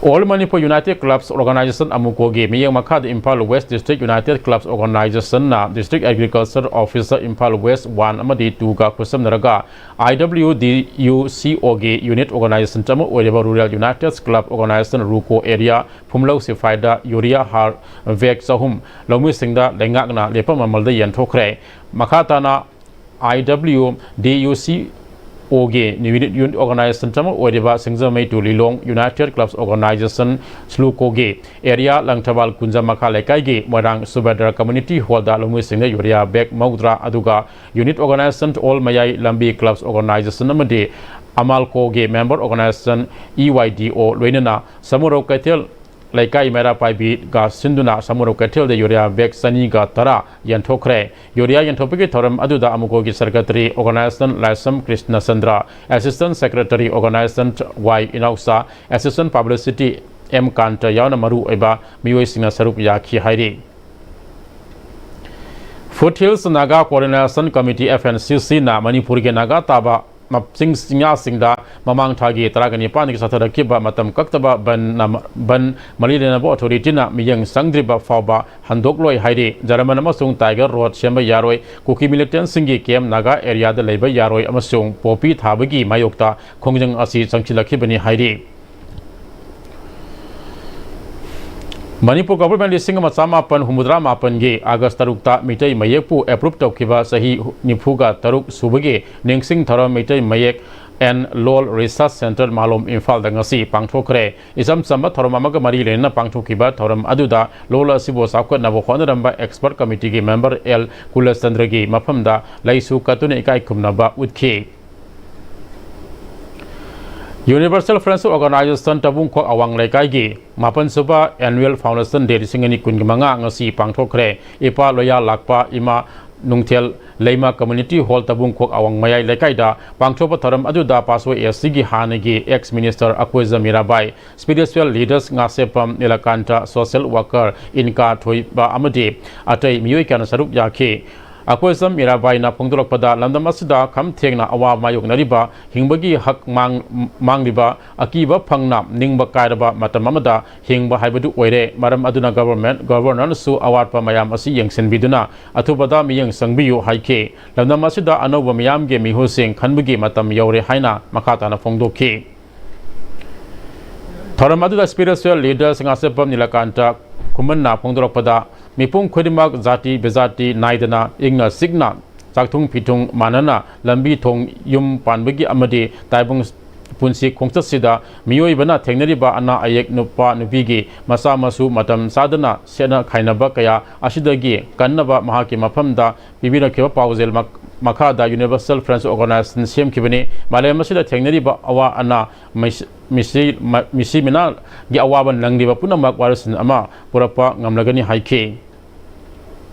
All Manipur United Clubs Organization ꯑꯃꯨꯀꯣꯒꯤ ꯃꯤꯠꯌꯦꯡ ꯃꯈꯥꯗ Imphal West District United Clubs Organizationꯅ District Agriculture Officer Imphal West one ꯑꯃꯗꯤ twoꯒ ꯈꯨꯠꯁꯝꯅꯔꯒ IWDUCOꯒꯤ unit organization ꯑꯃ ꯑꯣꯏꯔꯤꯕ Rural United Club Organization RUCO area ꯐꯨꯝꯂꯧ ꯁꯤꯐꯥꯏꯗ urea ꯍꯥꯔ bag ꯆꯍꯨꯝ ꯂꯧꯃꯤꯁꯤꯡꯗ ꯂꯩꯉꯥꯛꯅ ꯂꯦꯞꯄ ꯃꯃꯜꯗ ꯌꯦꯟꯊꯣꯛꯈ꯭ꯔꯦ꯫ ꯃꯈꯥ ꯇꯥꯅ IWDUCOꯒꯤ unit organization ꯑꯃ ꯑꯣꯏꯔꯤꯕ Singjamei to Lilong United Clubs Organization SLUCOꯒꯤ area ꯂꯪꯊꯕꯥꯜ ꯀꯨꯟꯖ ꯃꯈꯥ ꯂꯩꯀꯥꯏꯒꯤ ꯃꯣꯏꯔꯥꯡ ꯁꯨꯕꯦꯗꯥꯔ community hallꯗ ꯂꯧꯃꯤꯁꯤꯡꯗ urea bag ꯃꯧꯗ꯭ꯔꯥ, ꯑꯗꯨꯒ unit organization All ꯃꯌꯥꯏ ꯂꯝꯕꯤ Clubs Organization ꯑꯃꯗꯤ AMALCOꯒꯤ member organization EYDO ꯂꯣꯏꯅꯅ ꯁꯃꯨꯔꯧ ꯀꯩꯊꯦꯜ ꯂꯩꯀꯥꯏ ꯃꯩꯔꯥ ꯄꯥꯏꯕꯤꯒ ꯁꯤꯟꯗꯨꯅ ꯁꯃꯨꯔꯧ ꯀꯩꯊꯦꯜꯗ ꯌꯨꯔꯤꯌꯥ ꯕꯦꯒ ꯆꯅꯤꯒ ꯇꯔꯥ ꯌꯦꯟꯊꯣꯛꯈ꯭ꯔꯦ꯫ ꯌꯨꯔꯤꯌꯥ ꯌꯦꯟꯊꯣꯛꯄꯒꯤ ꯊꯧꯔꯝ ꯑꯗꯨꯗ ꯑꯃꯨꯀꯣꯒꯤ secretary organization Laishram Krishna Chandra, assistant secretary organization Y Inaocha, assistant publicity M Kanta ꯌꯥꯎꯅ ꯃꯔꯨ ꯑꯣꯏꯕ ꯃꯤꯑꯣꯏꯁꯤꯡꯅ ꯁꯔꯨꯛ ꯌꯥꯈꯤ ꯍꯥꯏꯔꯤ꯫ Foothills Naga coordination committee, F N C ꯁꯤꯅ ꯃꯅꯤꯄꯨꯔꯒꯤ ꯅꯥꯒꯥ ꯇꯥꯕ ꯃꯞ-, ꯆꯤꯡ ꯆꯤꯡꯌꯥꯁꯤꯡꯗ ꯃꯃꯥꯡ ꯊꯥꯒꯤ ꯇꯔꯥꯒ ꯅꯤꯄꯥꯟꯗꯒꯤ ꯆꯠꯊꯔꯛꯈꯤꯕ ꯃꯇꯝ ꯀꯛꯇꯕ ꯕꯟ ꯅꯝ-, ꯕꯟ ꯃꯔꯤ ꯂꯩꯅꯕ ꯑꯣꯊꯣꯔꯤꯇꯤꯅ ꯃꯤꯠꯌꯦꯡ ꯆꯪꯗ꯭ꯔꯤꯕ ꯐꯥꯎꯕ ꯍꯟꯗꯣꯛꯂꯣꯏ ꯍꯥꯏꯔꯤ꯫ ꯖꯔꯃꯟ ꯑꯃꯁꯨꯡ ꯇꯥꯏꯒꯔ ꯔꯣꯗ ꯁꯦꯝꯕ ꯌꯥꯔꯣꯏ, ꯀꯨꯀꯤ ꯃꯤꯂꯤꯇꯦꯟꯁꯤꯡꯒꯤ ꯀꯦꯝ ꯅꯥꯒꯥ ꯑꯦꯔꯤꯌꯥꯗ ꯂꯩꯕ ꯌꯥꯔꯣꯏ ꯑꯃꯁꯨꯡ ꯄꯣꯄꯤ ꯊꯥꯕꯒꯤ ꯃꯥꯌꯣꯛꯇ ꯈꯣꯡꯖꯪ ꯑꯁꯤ ꯆꯪꯁꯤꯜꯂꯛꯈꯤꯕꯅꯤ ꯍꯥꯏꯔꯤ꯫ ꯃꯅꯤꯄꯨꯔ ꯒꯣꯚꯔꯟꯃꯦꯟꯠ ꯂꯤꯁꯤꯡ ꯑꯃ ꯆꯃꯥꯄꯟ ꯍꯨꯝꯐꯨꯇꯔꯥ ꯃꯥꯄꯟꯒꯤ ꯑꯥꯒꯁ ꯇꯔꯨꯛꯇ ꯃꯤꯇꯩ ꯃꯌꯦꯛꯄꯨ ꯑꯦꯄ꯭ꯔꯨꯞ ꯇꯧꯈꯤꯕ ꯆꯍꯤ ꯅꯤꯐꯨꯒ ꯇꯔꯨꯛ ꯁꯨꯕꯒꯤ ꯅꯤꯡꯁꯤꯡ ꯊꯧꯔꯝ ꯃꯤꯇꯩ ꯃꯌꯦꯛ and ꯂꯣꯜ ꯔꯤꯁꯔꯁ ꯁꯦꯟꯇꯔ ꯃꯥꯂꯣꯝ ꯏꯝꯐꯥꯜꯗ ꯉꯁꯤ ꯄꯥꯡꯊꯣꯛꯈ꯭ꯔꯦ꯫ ꯏꯆꯝ ꯆꯝꯕ ꯊꯧꯔꯝ ꯑꯃꯒ ꯃꯔꯤ ꯂꯩꯅꯅ ꯄꯥꯡꯊꯣꯛꯈꯤꯕ ꯊꯧꯔꯝ ꯑꯗꯨꯗ ꯂꯣꯜ ꯑꯁꯤꯕꯨ ꯆꯥꯎꯈꯠꯅꯕ ꯍꯣꯠꯅꯔꯝꯕ ꯑꯦꯛꯁꯄꯔꯠ ꯀꯃꯤꯇꯤꯒꯤ ꯃꯦꯝꯕꯔ ꯑꯦꯜ ꯀꯨꯂꯆꯟꯗ꯭ꯔꯒꯤ ꯃꯐꯝꯗ ꯂꯩꯁꯨ ꯀꯠꯇꯨꯅ ꯏꯀꯥꯏ ꯈꯨꯝꯅꯕ ꯎꯠꯈꯤ꯫ ꯌꯨꯅꯤꯚꯔꯁꯦꯜ ꯐ꯭ꯔꯦꯟꯁ ꯑꯣꯔꯒꯅꯥꯏꯖꯦꯁꯟ ꯇꯕꯨꯡꯈꯣꯛ ꯑꯋꯥꯡ ꯂꯩꯀꯥꯏꯒꯤ ꯃꯥꯄꯟꯁꯨꯕ ꯑꯦꯅꯨꯋꯦꯜ ꯐꯥꯎꯟꯗꯦꯁꯟ ꯗꯦ ꯂꯤꯁꯤꯡ ꯑꯅꯤ ꯀꯨꯟꯒꯤ ꯃꯉꯥ ꯉꯁꯤ ꯄꯥꯡꯊꯣꯛꯈ꯭ꯔꯦ꯫ ꯏꯄꯥ ꯂꯣꯌꯥ ꯂꯥꯛꯄ ꯏꯃꯥ ꯅꯨꯡꯊꯦꯜ ꯂꯩꯃ ꯀꯝꯃ꯭ꯌꯨꯅꯤꯇꯤ ꯍꯣꯜ ꯇꯕꯨꯡꯈꯣꯛ ꯑꯋꯥꯡ ꯃꯌꯥꯏ ꯂꯩꯀꯥꯏꯗ ꯄꯥꯡꯊꯣꯛꯄ ꯊꯧꯔꯝ ꯑꯗꯨꯗ ꯄꯥꯁꯣꯏ ꯑꯦꯁ ꯁꯤꯒꯤ ꯍꯥꯟꯅꯒꯤ ex minister Akoijam Mirabai, spiritual leaders Ngaseppam Nilakanta, social worker Inka Thoiba ꯑꯃꯗꯤ ꯑꯇꯩ ꯃꯤꯑꯣꯏ ꯀꯌꯥꯅ ꯁꯔꯨꯛ ꯌꯥꯈꯤ꯫ ꯑꯀꯣꯏꯖꯝ ꯃꯤꯔꯥꯕꯥꯏꯅ ꯐꯣꯡꯗꯣꯔꯛꯄꯗ, ꯂꯝꯗꯝ ꯑꯁꯤꯗ ꯈꯝ ꯊꯦꯡꯅ ꯑꯋꯥꯕ ꯃꯥꯌꯣꯛꯅꯔꯤꯕ, ꯍꯤꯡꯕꯒꯤ ꯍꯛ ꯃꯥꯡ-, ꯃꯥꯡꯂꯤꯕ, ꯑꯀꯤꯕ ꯐꯪꯅ ꯅꯤꯡꯕ ꯀꯥꯏꯔꯕ ꯃꯇꯝ ꯑꯃꯗ ꯍꯤꯡꯕ ꯍꯥꯏꯕꯗꯨ ꯑꯣꯏꯔꯦ꯫ ꯃꯔꯝ ꯑꯗꯨꯅ ꯒꯚꯔꯟꯃꯦꯟꯠ, ꯒꯚꯔꯅꯔꯅꯁꯨ ꯑꯋꯥꯠꯄ ꯃꯌꯥꯝ ꯑꯁꯤ ꯌꯦꯡꯁꯤꯟꯕꯤꯗꯨꯅ ꯑꯊꯨꯕꯗ ꯃꯤꯠꯌꯦꯡ ꯆꯪꯕꯤꯌꯨ ꯍꯥꯏꯈꯤ꯫ ꯂꯝꯗꯝ ꯑꯁꯤꯗ ꯑꯅꯧꯕ ꯃꯤꯌꯥꯝꯒꯤ ꯃꯤꯍꯨꯠꯁꯤꯡ ꯈꯟꯕꯒꯤ ꯃꯇꯝ ꯌꯧꯔꯦ ꯍꯥꯏꯅ ꯃꯈꯥ ꯇꯥꯅ ꯐꯣꯡꯗꯣꯛꯈꯤ꯫ ꯊꯧꯔꯝ ꯑꯗꯨꯗ ꯁ꯭ꯄꯤꯔꯤꯆꯨꯋꯦꯜ ꯂꯤꯗꯔꯁ ꯉꯥꯁꯦꯞꯄꯝ ꯅꯤꯂꯀꯥꯟꯇ ꯈꯨꯃꯟꯅ ꯐꯣꯡꯗꯣꯔꯛꯄꯗ, ꯃꯤꯄꯨꯝ ꯈꯨꯗꯤꯡꯃꯛ ꯖꯥꯇꯤ ꯕꯤꯖꯥꯇꯤ ꯅꯥꯏꯗꯅ ꯏꯪꯅ ꯆꯤꯛꯅ ꯆꯥꯛꯊꯨꯡ ꯐꯤꯊꯨꯡ ꯃꯥꯟꯅꯅ ꯂꯝꯕꯤ ꯊꯣꯡ ꯌꯨꯝ ꯄꯥꯟꯕꯒꯤ ꯑꯃꯗꯤ ꯇꯥꯏꯕꯪ ꯄꯨꯟꯁꯤ ꯈꯣꯡꯆꯠꯁꯤꯗ ꯃꯤꯑꯣꯏꯕꯅ ꯊꯦꯡꯅꯔꯤꯕ ꯑꯅꯥ ꯑꯌꯦꯛ, ꯅꯨꯄꯥ ꯅꯨꯄꯤꯒꯤ ꯃꯆꯥ ꯃꯁꯨ ꯃꯇꯝ ꯆꯥꯗꯅ ꯁꯦꯠꯅ ꯈꯥꯏꯅꯕ ꯀꯌꯥ ꯑꯁꯤꯗꯒꯤ ꯀꯟꯅꯕ ꯃꯍꯥꯛꯀꯤ ꯃꯐꯝꯗ ꯄꯤꯕꯤꯔꯛꯈꯤꯕ ꯄꯥꯎꯖꯦꯜ ꯃꯛ-, ꯃꯈꯥꯗ Universal Friends Organization ꯁꯦꯝꯈꯤꯕꯅꯤ꯫ ꯃꯥꯂꯦꯝ ꯑꯁꯤꯗ ꯊꯦꯡꯅꯔꯤꯕ ꯑꯋꯥ ꯑꯅꯥ, ꯃꯤꯁ-, ꯃꯤꯁꯤ-, ꯃ-, ꯃꯤꯁꯤ ꯃꯤꯅꯥꯒꯤ ꯑꯋꯥꯕ ꯅꯪꯂꯤꯕ ꯄꯨꯝꯅꯃꯛ ꯋꯥꯔꯣꯏꯁꯤꯟ ꯑꯃ ꯄꯨꯔꯛꯄ ꯉꯝꯂꯒꯅꯤ ꯍꯥꯏꯈꯤ꯫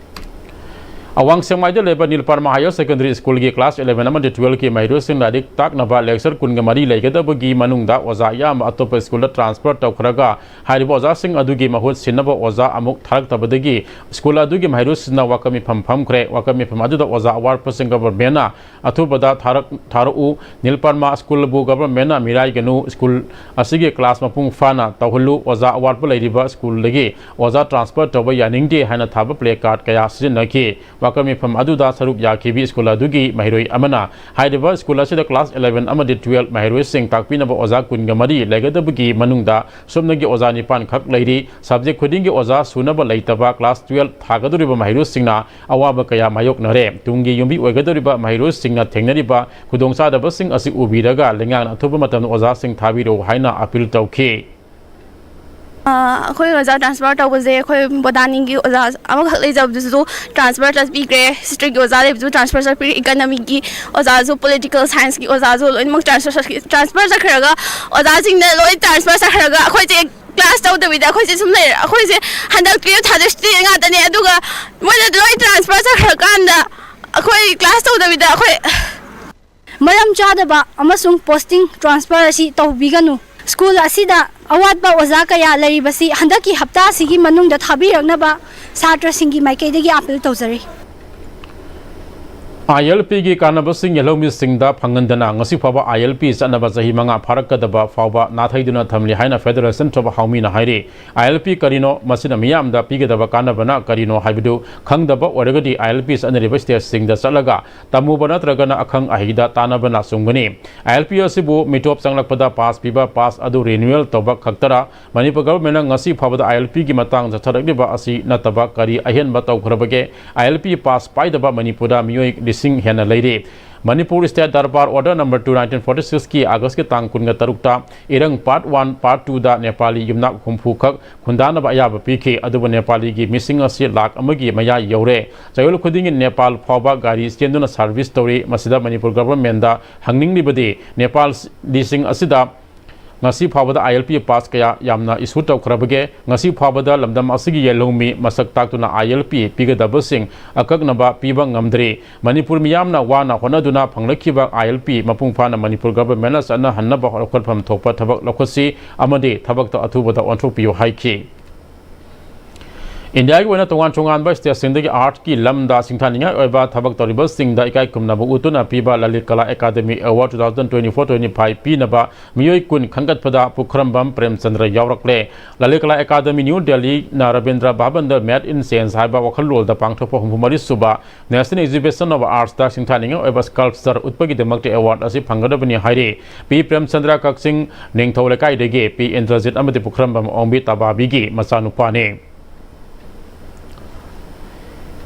ꯑꯋꯥꯡ ꯁꯦꯛꯃꯥꯏꯗ ꯂꯩꯕ ꯅꯤꯜ ꯄꯔꯃꯥ Higher Secondary School ꯒꯤ class eleven ꯑꯃꯗꯤ twelve ꯀꯤ ꯃꯍꯩꯔꯣꯏꯁꯤꯡ ꯂꯥꯏꯔꯤꯛ ꯇꯥꯛꯅꯕ lecture ꯀꯨꯟꯒ ꯃꯔꯤ ꯂꯩꯒꯗꯕꯒꯤ ꯃꯅꯨꯡꯗ ꯑꯣꯖꯥ ꯑꯌꯥꯝꯕ ꯑꯇꯣꯞꯄ school ꯗ transfer ꯇꯧꯈ꯭ꯔꯒ, ꯍꯥꯏꯔꯤꯕ ꯑꯣꯖꯥꯁꯤꯡ ꯑꯗꯨꯒꯤ ꯃꯍꯨꯠ ꯁꯤꯟꯅꯕ ꯑꯣꯖꯥ ꯑꯃꯨꯛ ꯊꯥꯔꯛꯇꯕꯗꯒꯤ school ꯑꯗꯨꯒꯤ ꯃꯍꯩꯔꯣꯏꯁꯤꯡꯅ ꯋꯥꯀꯠ ꯃꯤꯐꯝ ꯐꯝꯈ꯭ꯔꯦ꯫ ꯋꯥꯀꯠ ꯃꯤꯐꯝ ꯑꯗꯨꯗ ꯑꯣꯖꯥ ꯑꯋꯥꯠꯄꯁꯤꯡ government ꯅ ꯑꯊꯨꯕꯗ ꯊꯥꯔꯛ-, ꯊꯥꯔꯛꯎ, ꯅꯤꯜ ꯄꯔꯃꯥ school ꯕꯨ government ꯅ ꯃꯤꯔꯥꯏꯒꯅꯨ, school ꯑꯁꯤꯒꯤ class ꯃꯄꯨꯡ ꯐꯥꯅ ꯇꯧꯍꯜꯂꯨ, ꯑꯣꯖꯥ ꯑꯋꯥꯠꯄ ꯂꯩꯔꯤꯕ school ꯗꯒꯤ ꯑꯣꯖꯥ transfer ꯇꯧꯕ ꯌꯥꯅꯤꯡꯗꯦ ꯍꯥꯏꯅ ꯊꯥꯕ placard ꯀꯌꯥ ꯁꯤꯖꯤꯟꯅꯈꯤ꯫ ꯋꯥꯀꯠ ꯃꯤꯐꯝ ꯑꯗꯨꯗ ꯁꯔꯨꯛ ꯌꯥꯈꯤꯕꯤ school ꯑꯗꯨꯒꯤ ꯃꯍꯩꯔꯣꯏ ꯑꯃꯅ, ꯍꯥꯏꯔꯤꯕ school ꯑꯁꯤꯗ class eleven ꯑꯃꯗꯤ twelve ꯃꯍꯩꯔꯣꯏꯁꯤꯡ ꯇꯥꯛꯄꯤꯅꯕ ꯑꯣꯖꯥ ꯀꯨꯟꯒ ꯃꯔꯤ ꯂꯩꯒꯗꯕꯒꯤ ꯃꯅꯨꯡꯗ ꯁꯨꯞꯅꯒꯤ ꯑꯣꯖꯥ ꯅꯤꯄꯥꯟ ꯈꯛ ꯂꯩꯔꯤ꯫ Subject ꯈꯨꯗꯤꯡꯒꯤ ꯑꯣꯖꯥ ꯁꯨꯅꯕ ꯂꯩꯇꯕ class twelve ꯊꯥꯒꯗꯧꯔꯤꯕ ꯃꯍꯩꯔꯣꯏꯁꯤꯡꯅ ꯑꯋꯥꯕ ꯀꯌꯥ ꯃꯥꯌꯣꯛꯅꯔꯦ꯫ ꯇꯨꯡꯒꯤ ꯌꯨꯝꯕꯤ ꯑꯣꯏꯒꯗꯧꯔꯤꯕ ꯃꯍꯩꯔꯣꯏꯁꯤꯡꯅ ꯊꯦꯡꯅꯔꯤꯕ ꯈꯨꯗꯣꯡꯆꯥꯗꯕꯁꯤꯡ ꯑꯁꯤ ꯎꯕꯤꯔꯒ ꯂꯩꯉꯥꯛꯅ ꯑꯊꯨꯕ ꯃꯇꯝꯗ ꯑꯣꯖꯥꯁꯤꯡ ꯊꯥꯕꯤꯔꯛꯎ ꯍꯥꯏꯅ appeal ꯇꯧꯈꯤ꯫ ꯑ, ꯑꯩꯈꯣꯏ ꯑꯣꯖꯥ transfer ꯇꯧꯕꯁꯦ ꯑꯩꯈꯣꯏ botany ꯒꯤ ꯑꯣꯖꯥ ꯑꯃꯈꯛ ꯂꯩꯖꯕꯗꯨꯁꯨ transfer ꯆꯠꯄꯤꯈ꯭ꯔꯦ, history ꯒꯤ ꯑꯣꯖꯥ ꯂꯩꯕꯗꯨꯁꯨ transfer ꯆꯠꯄꯤꯈ꯭ꯔꯦ, economy ꯒꯤ ꯑꯣꯖꯥꯁꯨ, political science ꯀꯤ ꯑꯣꯖꯥꯁꯨ ꯂꯣꯏꯅꯃꯛ transfer ꯆꯠꯈꯤ-, transfer ꯆꯠꯈ꯭ꯔꯒ ꯑꯣꯖꯥꯁꯤꯡꯅ ꯂꯣꯏ transfer ꯆꯠꯈ꯭ꯔꯒ ꯑꯩꯈꯣꯏꯁꯦ class ꯇꯧꯗꯕꯤꯗ ꯑꯩꯈꯣꯏꯁꯦ ꯁꯨꯝ ꯂꯩꯔꯦ꯫ ꯑꯩꯈꯣꯏꯁꯦ ꯍꯟꯗꯛ twelve ꯊꯥꯗꯣꯏ student ꯉꯥꯛꯇꯅꯦ, ꯑꯗꯨꯒ ꯃꯣꯏꯅ ꯂꯣꯏ transfer ꯆꯠꯈ꯭ꯔꯀꯥꯟꯗ ꯑꯩꯈꯣꯏ class ꯇꯧꯗꯕꯤꯗ ꯑꯩꯈꯣꯏ ꯃꯔꯝ ꯆꯥꯗꯕ ꯑꯃꯁꯨꯡ posting transfer ꯑꯁꯤ ꯇꯧꯕꯤꯒꯅꯨ꯫ School ꯑꯁꯤꯗ ꯑꯋꯥꯠꯄ ꯑꯣꯖꯥ ꯀꯌꯥ ꯂꯩꯔꯤꯕꯁꯤ ꯍꯟꯗꯛꯀꯤ ꯍꯞꯇꯥ ꯑꯁꯤꯒꯤ ꯃꯅꯨꯡꯗ ꯊꯥꯕꯤꯔꯛꯅꯕ ꯁꯥꯇ꯭ꯔꯁꯤꯡꯒꯤ ꯃꯥꯏꯀꯩꯗꯒꯤ appeal ꯇꯧꯖꯔꯤ꯫ ILP ꯒꯤ ꯀꯥꯟꯅꯕꯁꯤꯡ ꯌꯦꯜꯍꯧꯃꯤꯁꯤꯡꯗ ꯐꯪꯍꯟꯗꯅ ꯉꯁꯤ ꯐꯥꯎꯕ ILP ꯆꯠꯅꯕ ꯆꯍꯤ ꯃꯉꯥ ꯐꯥꯔꯛꯀꯗꯕ ꯐꯥꯎꯕ ꯅꯥꯊꯩꯗꯨꯅ ꯊꯝꯂꯤ ꯍꯥꯏꯅ Federation of Haomina ꯍꯥꯏꯔꯤ꯫ ILP ꯀꯔꯤꯅꯣ? ꯃꯁꯤꯅ ꯃꯤꯌꯥꯝꯗ ꯄꯤꯒꯗꯕ ꯀꯥꯟꯅꯕꯅ ꯀꯔꯤꯅꯣ ꯍꯥꯏꯕꯗꯨ ꯈꯪꯗꯕ ꯑꯣꯏꯔꯒꯗꯤ ILP ꯆꯠꯅꯔꯤꯕ state ꯁꯤꯡꯗ ꯆꯠꯂꯒ ꯇꯝꯃꯨꯕ ꯅꯠꯇ꯭ꯔꯒꯅ ꯑꯈꯪ ꯑꯍꯩꯗ ꯇꯥꯟꯅꯕꯅ ꯆꯨꯝꯒꯅꯤ꯫ ILP ꯑꯁꯤꯕꯨ ꯃꯤꯇꯣꯞ ꯆꯪꯂꯛꯄꯗ pass ꯄꯤꯕ, pass ꯑꯗꯨ renewal ꯇꯧꯕ ꯈꯛꯇꯔ? ꯃꯅꯤꯄꯨꯔ government ꯅ ꯉꯁꯤ ꯐꯥꯎꯕꯗ ILP ꯒꯤ ꯃꯇꯥꯡꯗ ꯆꯠꯊꯔꯛꯂꯤꯕ ꯑꯁꯤ ꯅꯠꯇꯕ ꯀꯔꯤ ꯑꯍꯦꯟꯕ ꯇꯧꯈ꯭ꯔꯕꯒꯦ? ILP pass ꯄꯥꯏꯗꯕ ꯃꯅꯤꯄꯨꯔꯗ ꯃꯤꯑꯣꯏ ꯁꯤꯡ ꯍꯦꯟꯅ ꯂꯩꯔꯤ꯫ Manipur State Darbar Order number two nineteen forty six ꯀꯤ August ꯀꯤ ꯇꯥꯡ ꯀꯨꯟꯒ ꯇꯔꯨꯛꯇ ꯏꯔꯪ part one, part two ꯗ ꯅꯦꯄꯥꯂꯤ ꯌꯨꯝꯅꯥꯛ ꯍꯨꯝꯐꯨ ꯈꯛ ꯈꯨꯟꯗꯥꯅꯕ ꯑꯌꯥꯕ ꯄꯤꯈꯤ꯫ ꯑꯗꯨꯕꯨ ꯅꯦꯄꯥꯂꯤꯒꯤ ꯃꯤꯁꯤꯡ ꯑꯁꯤ ꯂꯥꯈ ꯑꯃꯒꯤ ꯃꯌꯥ ꯌꯧꯔꯦ꯫ ꯆꯌꯣꯜ ꯈꯨꯗꯤꯡꯒꯤ ꯅꯦꯄꯥꯜ ꯐꯥꯎꯕ ꯒꯥꯔꯤ ꯆꯦꯟꯗꯨꯅ service ꯇꯧꯔꯤ꯫ ꯃꯁꯤꯗ ꯃꯅꯤꯄꯨꯔ government ꯗ ꯍꯪꯅꯤꯡꯂꯤꯕꯗꯤ, ꯅꯦꯄꯥꯂꯤꯁꯤꯡ ꯑꯁꯤꯗ ꯉꯁꯤ ꯐꯥꯎꯕꯗ I L P pass ꯀꯌꯥ ꯌꯥꯝꯅ issue ꯇꯧꯈ꯭ꯔꯕꯒꯦ? ꯉꯁꯤ ꯐꯥꯎꯕꯗ ꯂꯝꯗꯝ ꯑꯁꯤꯒꯤ ꯌꯦꯜꯍꯧꯃꯤ ꯃꯁꯛ ꯇꯥꯛꯇꯨꯅ I L P ꯄꯤꯒꯗꯕꯁꯤꯡ ꯑꯀꯛꯅꯕ ꯄꯤꯕ ꯉꯝꯗ꯭ꯔꯤ꯫ ꯃꯅꯤꯄꯨꯔ ꯃꯤꯌꯥꯝꯅ ꯋꯥꯅ ꯍꯣꯠꯅꯗꯨꯅ ꯐꯪꯂꯛꯈꯤꯕ I L P ꯃꯄꯨꯡ ꯐꯥꯅ ꯃꯅꯤꯄꯨꯔ government ꯅ ꯆꯠꯅꯍꯟꯅꯕ ꯂꯧꯈꯠꯐꯝ ꯊꯣꯛꯄ ꯊꯕꯛ ꯂꯧꯈꯠꯁꯤ ꯑꯃꯗꯤ ꯊꯕꯛꯇ ꯑꯊꯨꯕꯗ ꯑꯣꯟꯊꯣꯛꯄꯤꯌꯨ ꯍꯥꯏꯈꯤ꯫ ꯏꯟꯗꯤꯌꯥꯒꯤ ꯑꯣꯏꯅ ꯇꯣꯉꯥꯟ ꯇꯣꯉꯥꯟꯕ state ꯁꯤꯡꯗꯒꯤ art ꯀꯤ ꯂꯝꯗ ꯁꯤꯡꯊꯥꯅꯤꯡꯉꯥꯏ ꯑꯣꯏꯕ ꯊꯕꯛ ꯇꯧꯔꯤꯕꯁꯤꯡꯗ ꯏꯀꯥꯏ ꯈꯨꯝꯅꯕ ꯎꯠꯇꯨꯅ ꯄꯤꯕ Lalit Kala academy award two thousand twenty four twenty five ꯄꯤꯅꯕ ꯃꯤꯑꯣꯏ ꯀꯨꯟ ꯈꯟꯒꯠꯄꯗ ꯄꯨꯈ꯭ꯔꯝꯕꯝ ꯄ꯭ꯔꯦꯝꯆꯟꯗ꯭ꯔ ꯌꯥꯎꯔꯛꯂꯦ꯫ ꯂꯂꯤꯠ ꯀꯂꯥ ꯑꯦꯀꯥꯗꯃꯤ ꯅ꯭ꯌꯨ ꯗꯦꯜꯂꯤꯅ ꯔꯕꯤꯟꯗ꯭ꯔ ꯚꯕꯟꯗ Made in Sense ꯍꯥꯏꯕ ꯋꯥꯈꯜꯂꯣꯟꯗ ꯄꯥꯡꯊꯣꯛꯄ ꯍꯨꯝꯐꯨ ꯃꯔꯤ ꯁꯨꯕ National Exhibition of Arts ꯇ ꯁꯤꯡꯊꯥꯅꯤꯡꯉꯥꯏ ꯑꯣꯏꯕ sculpture ꯎꯠꯄꯒꯤꯗꯃꯛꯇ award ꯑꯁꯤ ꯐꯪꯒꯗꯕꯅꯤ ꯍꯥꯏꯔꯤ꯫ ꯄꯤ ꯄ꯭ꯔꯦꯝꯆꯟꯗ꯭ꯔ ꯀꯛꯆꯤꯡ ꯅꯤꯡꯊꯧ ꯂꯩꯀꯥꯏꯗꯒꯤ, ꯄꯤ ꯏꯟꯗ꯭ꯔꯖꯤꯠ ꯑꯃꯗꯤ ꯄꯨꯈ꯭ꯔꯝꯕꯝ ꯑꯣꯡꯕꯤ ꯇꯕꯥꯕꯤꯒꯤ ꯃꯆꯥꯅꯨꯄꯥꯅꯤ꯫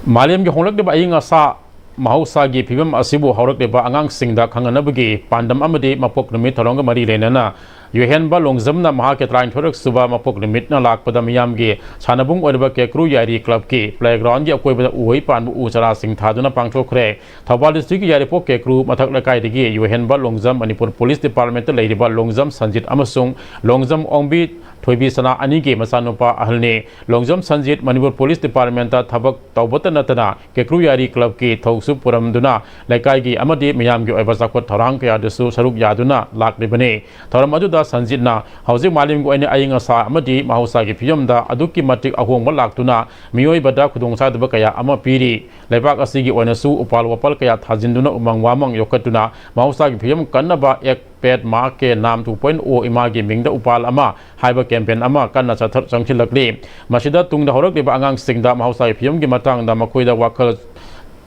ꯃꯥꯂꯦꯝꯒꯤ ꯍꯣꯡꯂꯛꯂꯤꯕ ꯑꯏꯪ ꯑꯁꯥ ꯃꯍꯧꯁꯥꯒꯤ ꯐꯤꯕꯝ ꯑꯁꯤꯕꯨ ꯍꯧꯔꯛꯂꯤꯕ ꯑꯉꯥꯡꯁꯤꯡꯗ ꯈꯪꯍꯟꯅꯕꯒꯤ ꯄꯥꯟꯗꯝ ꯑꯃꯗꯤ ꯃꯄꯣꯛ ꯅꯨꯃꯤꯠ ꯊꯧꯔꯝꯒ ꯃꯔꯤ ꯂꯩꯅꯅ ꯌꯨꯍꯦꯟꯕ ꯂꯣꯡꯖꯝꯅ ꯃꯍꯥꯛꯀꯤ ꯇꯔꯥꯅꯤꯊꯣꯏꯔꯛ ꯁꯨꯕ ꯃꯄꯣꯛ ꯅꯨꯃꯤꯠꯅ ꯂꯥꯛꯄꯗ ꯃꯤꯌꯥꯝꯒꯤ ꯁꯥꯟꯅꯕꯨꯡ ꯑꯣꯏꯔꯤꯕ ꯀꯦꯀ꯭ꯔꯨ ꯌꯥꯏꯔꯤ club ꯀꯤ playground ꯒꯤ ꯑꯀꯣꯏꯕꯗ ꯎꯍꯩ ꯄꯥꯟꯕ ꯎ ꯆꯥꯔꯥꯁꯤꯡ ꯊꯥꯗꯨꯅ ꯄꯥꯡꯊꯣꯛꯈ꯭ꯔꯦ꯫ ꯊꯧꯕꯥꯜ district ꯀꯤ ꯌꯥꯏꯔꯤꯄꯣꯛ ꯀꯦꯀ꯭ꯔꯨ ꯃꯊꯛ ꯂꯩꯀꯥꯏꯗꯒꯤ ꯌꯨꯍꯦꯟꯕ ꯂꯣꯡꯖꯝ ꯃꯅꯤꯄꯨꯔ police department ꯂꯩꯔꯤꯕ ꯂꯣꯡꯖꯝ ꯁꯟꯖꯤꯠ ꯑꯃꯁꯨꯡ ꯂꯣꯡꯖꯝ ꯑꯣꯡꯕꯤ ꯊꯣꯏꯕꯤꯁꯅꯥ ꯑꯅꯤꯒꯤ ꯃꯆꯥꯅꯨꯄꯥ ꯑꯍꯜꯅꯤ꯫ ꯂꯣꯡꯖꯝ ꯁꯟꯖꯤꯠ ꯃꯅꯤꯄꯨꯔ police department ꯊꯕꯛ ꯇꯧꯕꯇ ꯅꯠꯇꯅ ꯀꯦꯀ꯭ꯔꯨ ꯌꯥꯏꯔꯤ club ꯀꯤ ꯊꯧꯁꯨ ꯄꯨꯔꯝꯗꯨꯅ ꯂꯩꯀꯥꯏꯒꯤ ꯑꯃꯗꯤ ꯃꯤꯌꯥꯝꯒꯤ ꯑꯣꯏꯕ ꯆꯥꯎꯈꯠ ꯊꯧꯔꯥꯡ ꯀꯌꯥꯗꯁꯨ ꯁꯔꯨꯛ ꯌꯥꯗꯨꯅ ꯂꯥꯛꯂꯤꯕꯅꯤ꯫ ꯊꯧꯔꯝ ꯑꯗꯨꯗ ꯁꯟꯖꯤꯠꯅ ꯍꯧꯖꯤꯛ ꯃꯥꯂꯦꯝꯒꯤ ꯑꯣꯏꯅ ꯑꯏꯪ ꯑꯁꯥ ꯑꯃꯗꯤ ꯃꯍꯧꯁꯥꯒꯤ ꯐꯤꯕꯝꯗ ꯑꯗꯨꯛꯀꯤ ꯃꯇꯤꯛ ꯑꯍꯣꯡꯕ ꯂꯥꯛꯇꯨꯅ ꯃꯤꯑꯣꯏꯕꯗ ꯈꯨꯗꯣꯡꯆꯥꯗꯕ ꯀꯌꯥ ꯑꯃ ꯄꯤꯔꯤ꯫ ꯂꯩꯕꯥꯛ ꯑꯁꯤꯒꯤ ꯑꯣꯏꯅꯁꯨ ꯎꯄꯥꯜ ꯋꯥꯄꯥꯜ ꯀꯌꯥ ꯊꯥꯖꯤꯟꯗꯨꯅ ꯎꯃꯪ ꯋꯥꯃꯪ ꯌꯣꯛꯈꯠꯇꯨꯅ ꯃꯍꯧꯁꯥꯒꯤ ꯐꯤꯕꯝ ꯀꯟꯅꯕ Ek Ped Maa Ke Naam two point o, ꯏꯃꯥꯒꯤ ꯃꯤꯡꯗ ꯎꯄꯥꯜ ꯑꯃ ꯍꯥꯏꯕ campaign ꯑꯃ ꯀꯟꯅ ꯆꯠꯊ-, ꯆꯪꯁꯤꯜꯂꯛꯂꯤ꯫ ꯃꯁꯤꯗ ꯇꯨꯡꯗ ꯍꯧꯔꯛꯂꯤꯕ ꯑꯉꯥꯡꯁꯤꯡꯗ ꯃꯍꯧꯁꯥꯒꯤ ꯐꯤꯕꯝꯒꯤ ꯃꯇꯥꯡꯗ ꯃꯈꯣꯏꯗ ꯋꯥꯈꯜ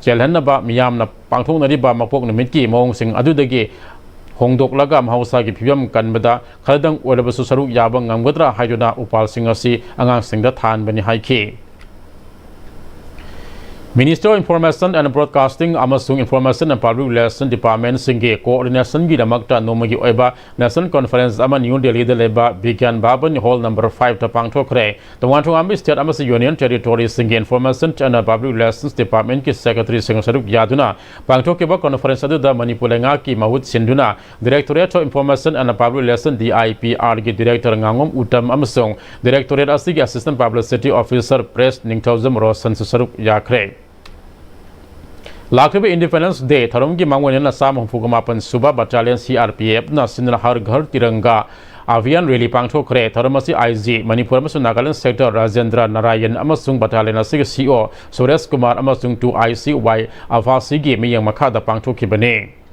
ꯆꯦꯜꯍꯟꯅꯕ ꯃꯤꯌꯥꯝꯅ ꯄꯥꯡꯊꯣꯛꯅꯔꯤꯕ ꯃꯄꯣꯛ ꯅꯨꯃꯤꯠꯀꯤ ꯃꯑꯣꯡꯁꯤꯡ ꯑꯗꯨꯗꯒꯤ ꯍꯣꯡꯗꯣꯛꯂꯒ ꯃꯍꯧꯁꯥꯒꯤ ꯐꯤꯕꯝ ꯀꯟꯕꯗ ꯈꯔꯗꯪ ꯑꯣꯏꯔꯕꯁꯨ ꯁꯔꯨꯛ ꯌꯥꯕ ꯉꯝꯒꯗ꯭ꯔꯥ ꯍꯥꯏꯗꯨꯅ ꯎꯄꯥꯜꯁꯤꯡ ꯑꯁꯤ ꯑꯉꯥꯡꯁꯤꯡꯗ ꯊꯥꯍꯟꯕꯅꯤ ꯍꯥꯏꯈꯤ꯫ Ministry of Information and Broadcasting ꯑꯃꯁꯨꯡ Information and Public Relation Departmentꯁꯤꯡꯒꯤ coordinationꯒꯤꯗꯃꯛꯇ ꯅꯣꯡꯃꯒꯤ ꯑꯣꯏꯕ National Conference ꯑꯃ ꯅ꯭ꯌꯨ ꯗꯦꯜꯂꯤꯗ ꯂꯩꯕ ꯕꯤꯒ꯭ꯌꯥꯟ ꯚꯕꯟ ꯍꯣꯜ ꯅꯝꯕꯔ ꯐꯥꯏꯚꯇ ꯄꯥꯡꯊꯣꯛꯈ꯭ꯔꯦ꯫ ꯇꯣꯉꯥꯟ ꯇꯣꯉꯥꯟꯕ state ꯑꯃꯁꯨꯡ union territoryꯁꯤꯡꯒꯤ Information and Public Relations Departmentꯀꯤ secretaryꯁꯤꯡ ꯁꯔꯨꯛ ꯌꯥꯗꯨꯅ ꯄꯥꯡꯊꯣꯛꯈꯤꯕ conference ꯑꯗꯨꯗ ꯃꯅꯤꯄꯨꯔ ꯂꯩꯉꯥꯛꯀꯤ ꯃꯍꯨꯠ ꯁꯤꯟꯗꯨꯅ Directorate of Information and Public Relation, DIPRꯒꯤ director ꯉꯥꯉꯣꯝ Uttam ꯑꯃꯁꯨꯡ directorate ꯑꯁꯤꯒꯤ assistant publicity officer press ꯅꯤꯡꯊꯧꯖꯝ ꯔꯣꯁꯟꯁꯨ ꯁꯔꯨꯛ ꯌꯥꯈ꯭ꯔꯦ꯫ ꯂꯥꯛꯂꯤꯕ Independence Day ꯊꯧꯔꯝꯒꯤ ꯃꯥꯡꯑꯣꯏꯅꯅ ꯆꯥꯝꯃ ꯍꯨꯝꯐꯨꯒ ꯃꯥꯄꯟ ꯁꯨꯕ Battalion CRPFꯅ ꯁꯤꯟꯗꯨꯅ ꯍꯔ ꯘꯔ ꯇꯤꯔꯪꯒꯥ ꯑꯚꯤꯌꯥꯟ rally ꯄꯥꯡꯊꯣꯛꯈ꯭ꯔꯦ꯫ ꯊꯧꯔꯝ ꯑꯁꯤ IG ꯃꯅꯤꯄꯨꯔ ꯑꯃꯁꯨꯡ ꯅꯥꯒꯥꯂꯦꯟ sector ꯔꯥꯖꯦꯟꯗ꯭ꯔ ꯅꯥꯔꯥꯌꯟ ꯑꯃꯁꯨꯡ battalion ꯑꯁꯤꯒꯤ CO ꯁꯨꯔꯦꯁ ꯀꯨꯃꯥꯔ ꯑꯃꯁꯨꯡ two ICY ꯑꯐꯥꯁꯤꯒꯤ ꯃꯤꯠꯌꯦꯡ ꯃꯈꯥꯗ ꯄꯥꯡꯊꯣꯛꯈꯤꯕꯅꯤ꯫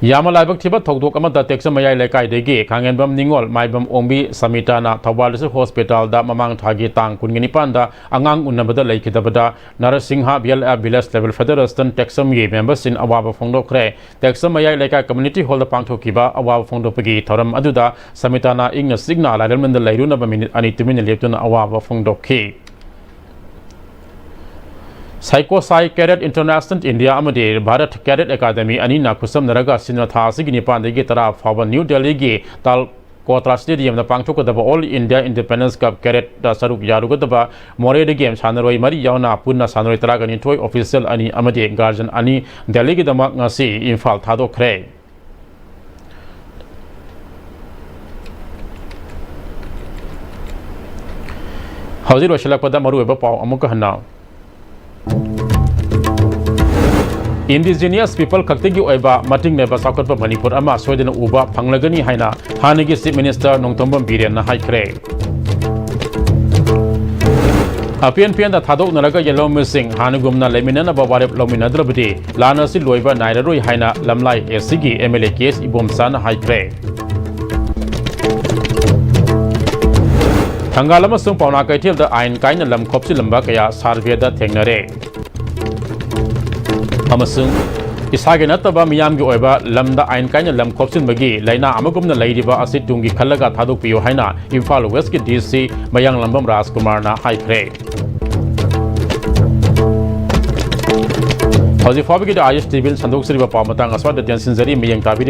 ꯌꯥꯝꯅ ꯂꯥꯏꯕꯛ ꯊꯤꯕ ꯊꯧꯗꯣꯛ ꯑꯃꯗ ꯇꯦꯛꯆꯝ ꯃꯌꯥꯏ ꯂꯩꯀꯥꯏꯗꯒꯤ ꯈꯥꯡꯉꯦꯟꯕꯝ ꯅꯤꯉꯣꯜ, ꯃꯥꯏꯕꯝ ꯑꯣꯡꯕꯤ ꯁꯃꯤꯇꯥꯅ ꯊꯧꯕꯥꯜ ꯗꯤꯁꯇ꯭ꯔꯤꯛ ꯍꯣꯁꯄꯤꯇꯥꯜꯗ ꯃꯃꯥꯡ ꯊꯥꯒꯤ ꯇꯥꯡ ꯀꯨꯟꯒ ꯅꯤꯄꯥꯟꯗ ꯑꯉꯥꯡ ꯎꯅꯕꯗ ꯂꯩꯈꯤꯗꯕꯗ Narasimha BLF Village Level Federation ꯇꯦꯛꯆꯝꯒꯤ memberꯁꯤꯡ ꯑꯋꯥꯕ ꯐꯣꯡꯗꯣꯛꯈ꯭ꯔꯦ꯫ ꯇꯦꯛꯆꯝ ꯃꯌꯥꯏ ꯂꯩꯀꯥꯏ community hallꯗ ꯄꯥꯡꯊꯣꯛꯈꯤꯕ ꯑꯋꯥꯕ ꯐꯣꯡꯗꯣꯛꯄꯒꯤ ꯊꯧꯔꯝ ꯑꯗꯨꯗ ꯁꯃꯤꯇꯥꯅ ꯏꯪꯅ ꯆꯤꯛꯅ ꯂꯥꯏꯔꯦꯝꯂꯦꯟꯗ ꯂꯩꯔꯨꯅꯕ minute ꯑꯅꯤ ꯇꯨꯃꯤꯟꯅ ꯂꯦꯞꯇꯨꯅ ꯑꯋꯥꯕ ꯐꯣꯡꯗꯣꯛꯈꯤ꯫ ꯁꯥꯏꯀꯣꯁꯥꯏ Cadet International India ꯑꯃꯗꯤ Bharat Cadet Academy ꯑꯅꯤꯅ ꯈꯨꯠꯁꯝꯅꯔꯒ ꯁꯤꯟꯅ ꯊꯥ ꯑꯁꯤꯒꯤ ꯅꯤꯄꯥꯟꯗꯒꯤ ꯇꯔꯥ ꯐꯥꯎꯕ ꯅ꯭ꯌꯨ ꯗꯦꯜꯂꯤꯒꯤ ꯇꯥꯜ ꯀꯣꯇ꯭ꯔꯥ stadiumꯗ ꯄꯥꯡꯊꯣꯛꯀꯗꯕ All India Independence Cup cadet ꯁꯔꯨꯛ ꯌꯥꯔꯨꯒꯗꯕ ꯃꯣꯔꯦꯗꯒꯤ ꯁꯥꯟꯅꯔꯣꯏ ꯃꯔꯤ ꯌꯥꯎꯅ ꯄꯨꯟꯅ ꯁꯥꯟꯅꯔꯣꯏ ꯇꯔꯥꯒ ꯅꯤꯊꯣꯏ, official ꯑꯅꯤ ꯑꯃꯗꯤ guardian ꯑꯅꯤ ꯗꯦꯜꯂꯤꯒꯤꯗꯃꯛ ꯉꯁꯤ ꯏꯝꯐꯥꯜ ꯊꯥꯗꯣꯛꯈ꯭ꯔꯦ꯫ ꯍꯧꯖꯤꯛ ꯂꯣꯏꯁꯤꯜꯂꯛꯄꯗ ꯃꯔꯨꯑꯣꯏꯕ ꯄꯥꯎ ꯑꯃꯨꯛꯀ ꯍꯟꯅ꯫ Indigenous people ꯈꯛꯇꯒꯤ ꯑꯣꯏꯕ ꯃꯇꯤꯡ ꯂꯩꯕ ꯆꯥꯎꯈꯠꯄ ꯃꯅꯤꯄꯨꯔ ꯑꯃ ꯁꯣꯏꯗꯅ ꯎꯕ ꯐꯪꯂꯒꯅꯤ ꯍꯥꯏꯅ ꯍꯥꯟꯅꯒꯤ Chief Minister ꯅꯣꯡꯊꯣꯝꯕꯝ ꯕꯤꯔꯦꯟꯅ ꯍꯥꯏꯈ꯭ꯔꯦ꯫ ꯑꯄꯦꯟ ꯄꯦꯟꯗ ꯊꯥꯗꯣꯛꯅꯔꯒ ꯌꯦꯜꯍꯧꯃꯤꯁꯤꯡ ꯍꯥꯟꯅꯒꯨꯝꯅ ꯂꯩꯃꯤꯟꯅꯅꯕ ꯋꯥꯔꯦꯞ ꯂꯧꯃꯤꯟꯅꯗ꯭ꯔꯕꯗꯤ ꯂꯥꯟ ꯑꯁꯤ ꯂꯣꯏꯕ ꯅꯥꯏꯔꯔꯣꯏ ꯍꯥꯏꯅ ꯂꯝꯂꯥꯏ ACꯒꯤ MLA ꯀꯦ ꯑꯦꯁ ꯏꯕꯣꯝꯆꯥꯅ ꯍꯥꯏꯈ꯭ꯔꯦ꯫ ꯊꯪꯒꯥꯜ ꯑꯃꯁꯨꯡ ꯄꯥꯎꯅꯥ ꯀꯩꯊꯦꯜꯗ ꯑꯥꯏꯟ ꯀꯥꯏꯅ ꯂꯝ ꯈꯣꯞꯆꯤꯜꯂꯝꯕ ꯀꯌꯥ surveyꯗ ꯊꯦꯡꯅꯔꯦ꯫ ꯑꯃꯁꯨꯡ ꯏꯁꯥꯒꯤ ꯅꯠꯇꯕ ꯃꯤꯌꯥꯝꯒꯤ ꯑꯣꯏꯕ ꯂꯝꯗ ꯑꯥꯏꯟ ꯀꯥꯏꯅ ꯂꯝ ꯈꯣꯞꯆꯤꯟꯕꯒꯤ ꯂꯥꯏꯅꯥ ꯑꯃꯒꯨꯝꯅ ꯂꯩꯔꯤꯕ ꯑꯁꯤ ꯇꯨꯡꯒꯤ ꯈꯜꯂꯒ ꯊꯥꯗꯣꯛꯄꯤꯌꯨ ꯍꯥꯏꯅ ꯏꯝꯐꯥꯜ Westꯀꯤ DC ꯃꯌꯥꯡꯂꯝꯕꯝ ꯔꯥꯖꯀꯨꯃꯥꯔꯅ ꯍꯥꯏꯈ꯭ꯔꯦ꯫ ꯍꯧꯖꯤꯛ ꯐꯥꯎꯕꯒꯤꯗꯤ ꯑꯥꯏ ꯑꯦꯁ ꯇꯤ ꯚꯤꯅ ꯁꯟꯗꯣꯛꯆꯔꯤꯕ ꯄꯥꯎ ꯃꯇꯥꯡ ꯑꯁ꯭ꯋꯥꯏꯗ ꯇꯦꯟꯁꯤꯟꯖꯔꯤ꯫ ꯃꯤꯠꯌꯦꯡ ꯇꯥꯕꯤꯔꯤꯕ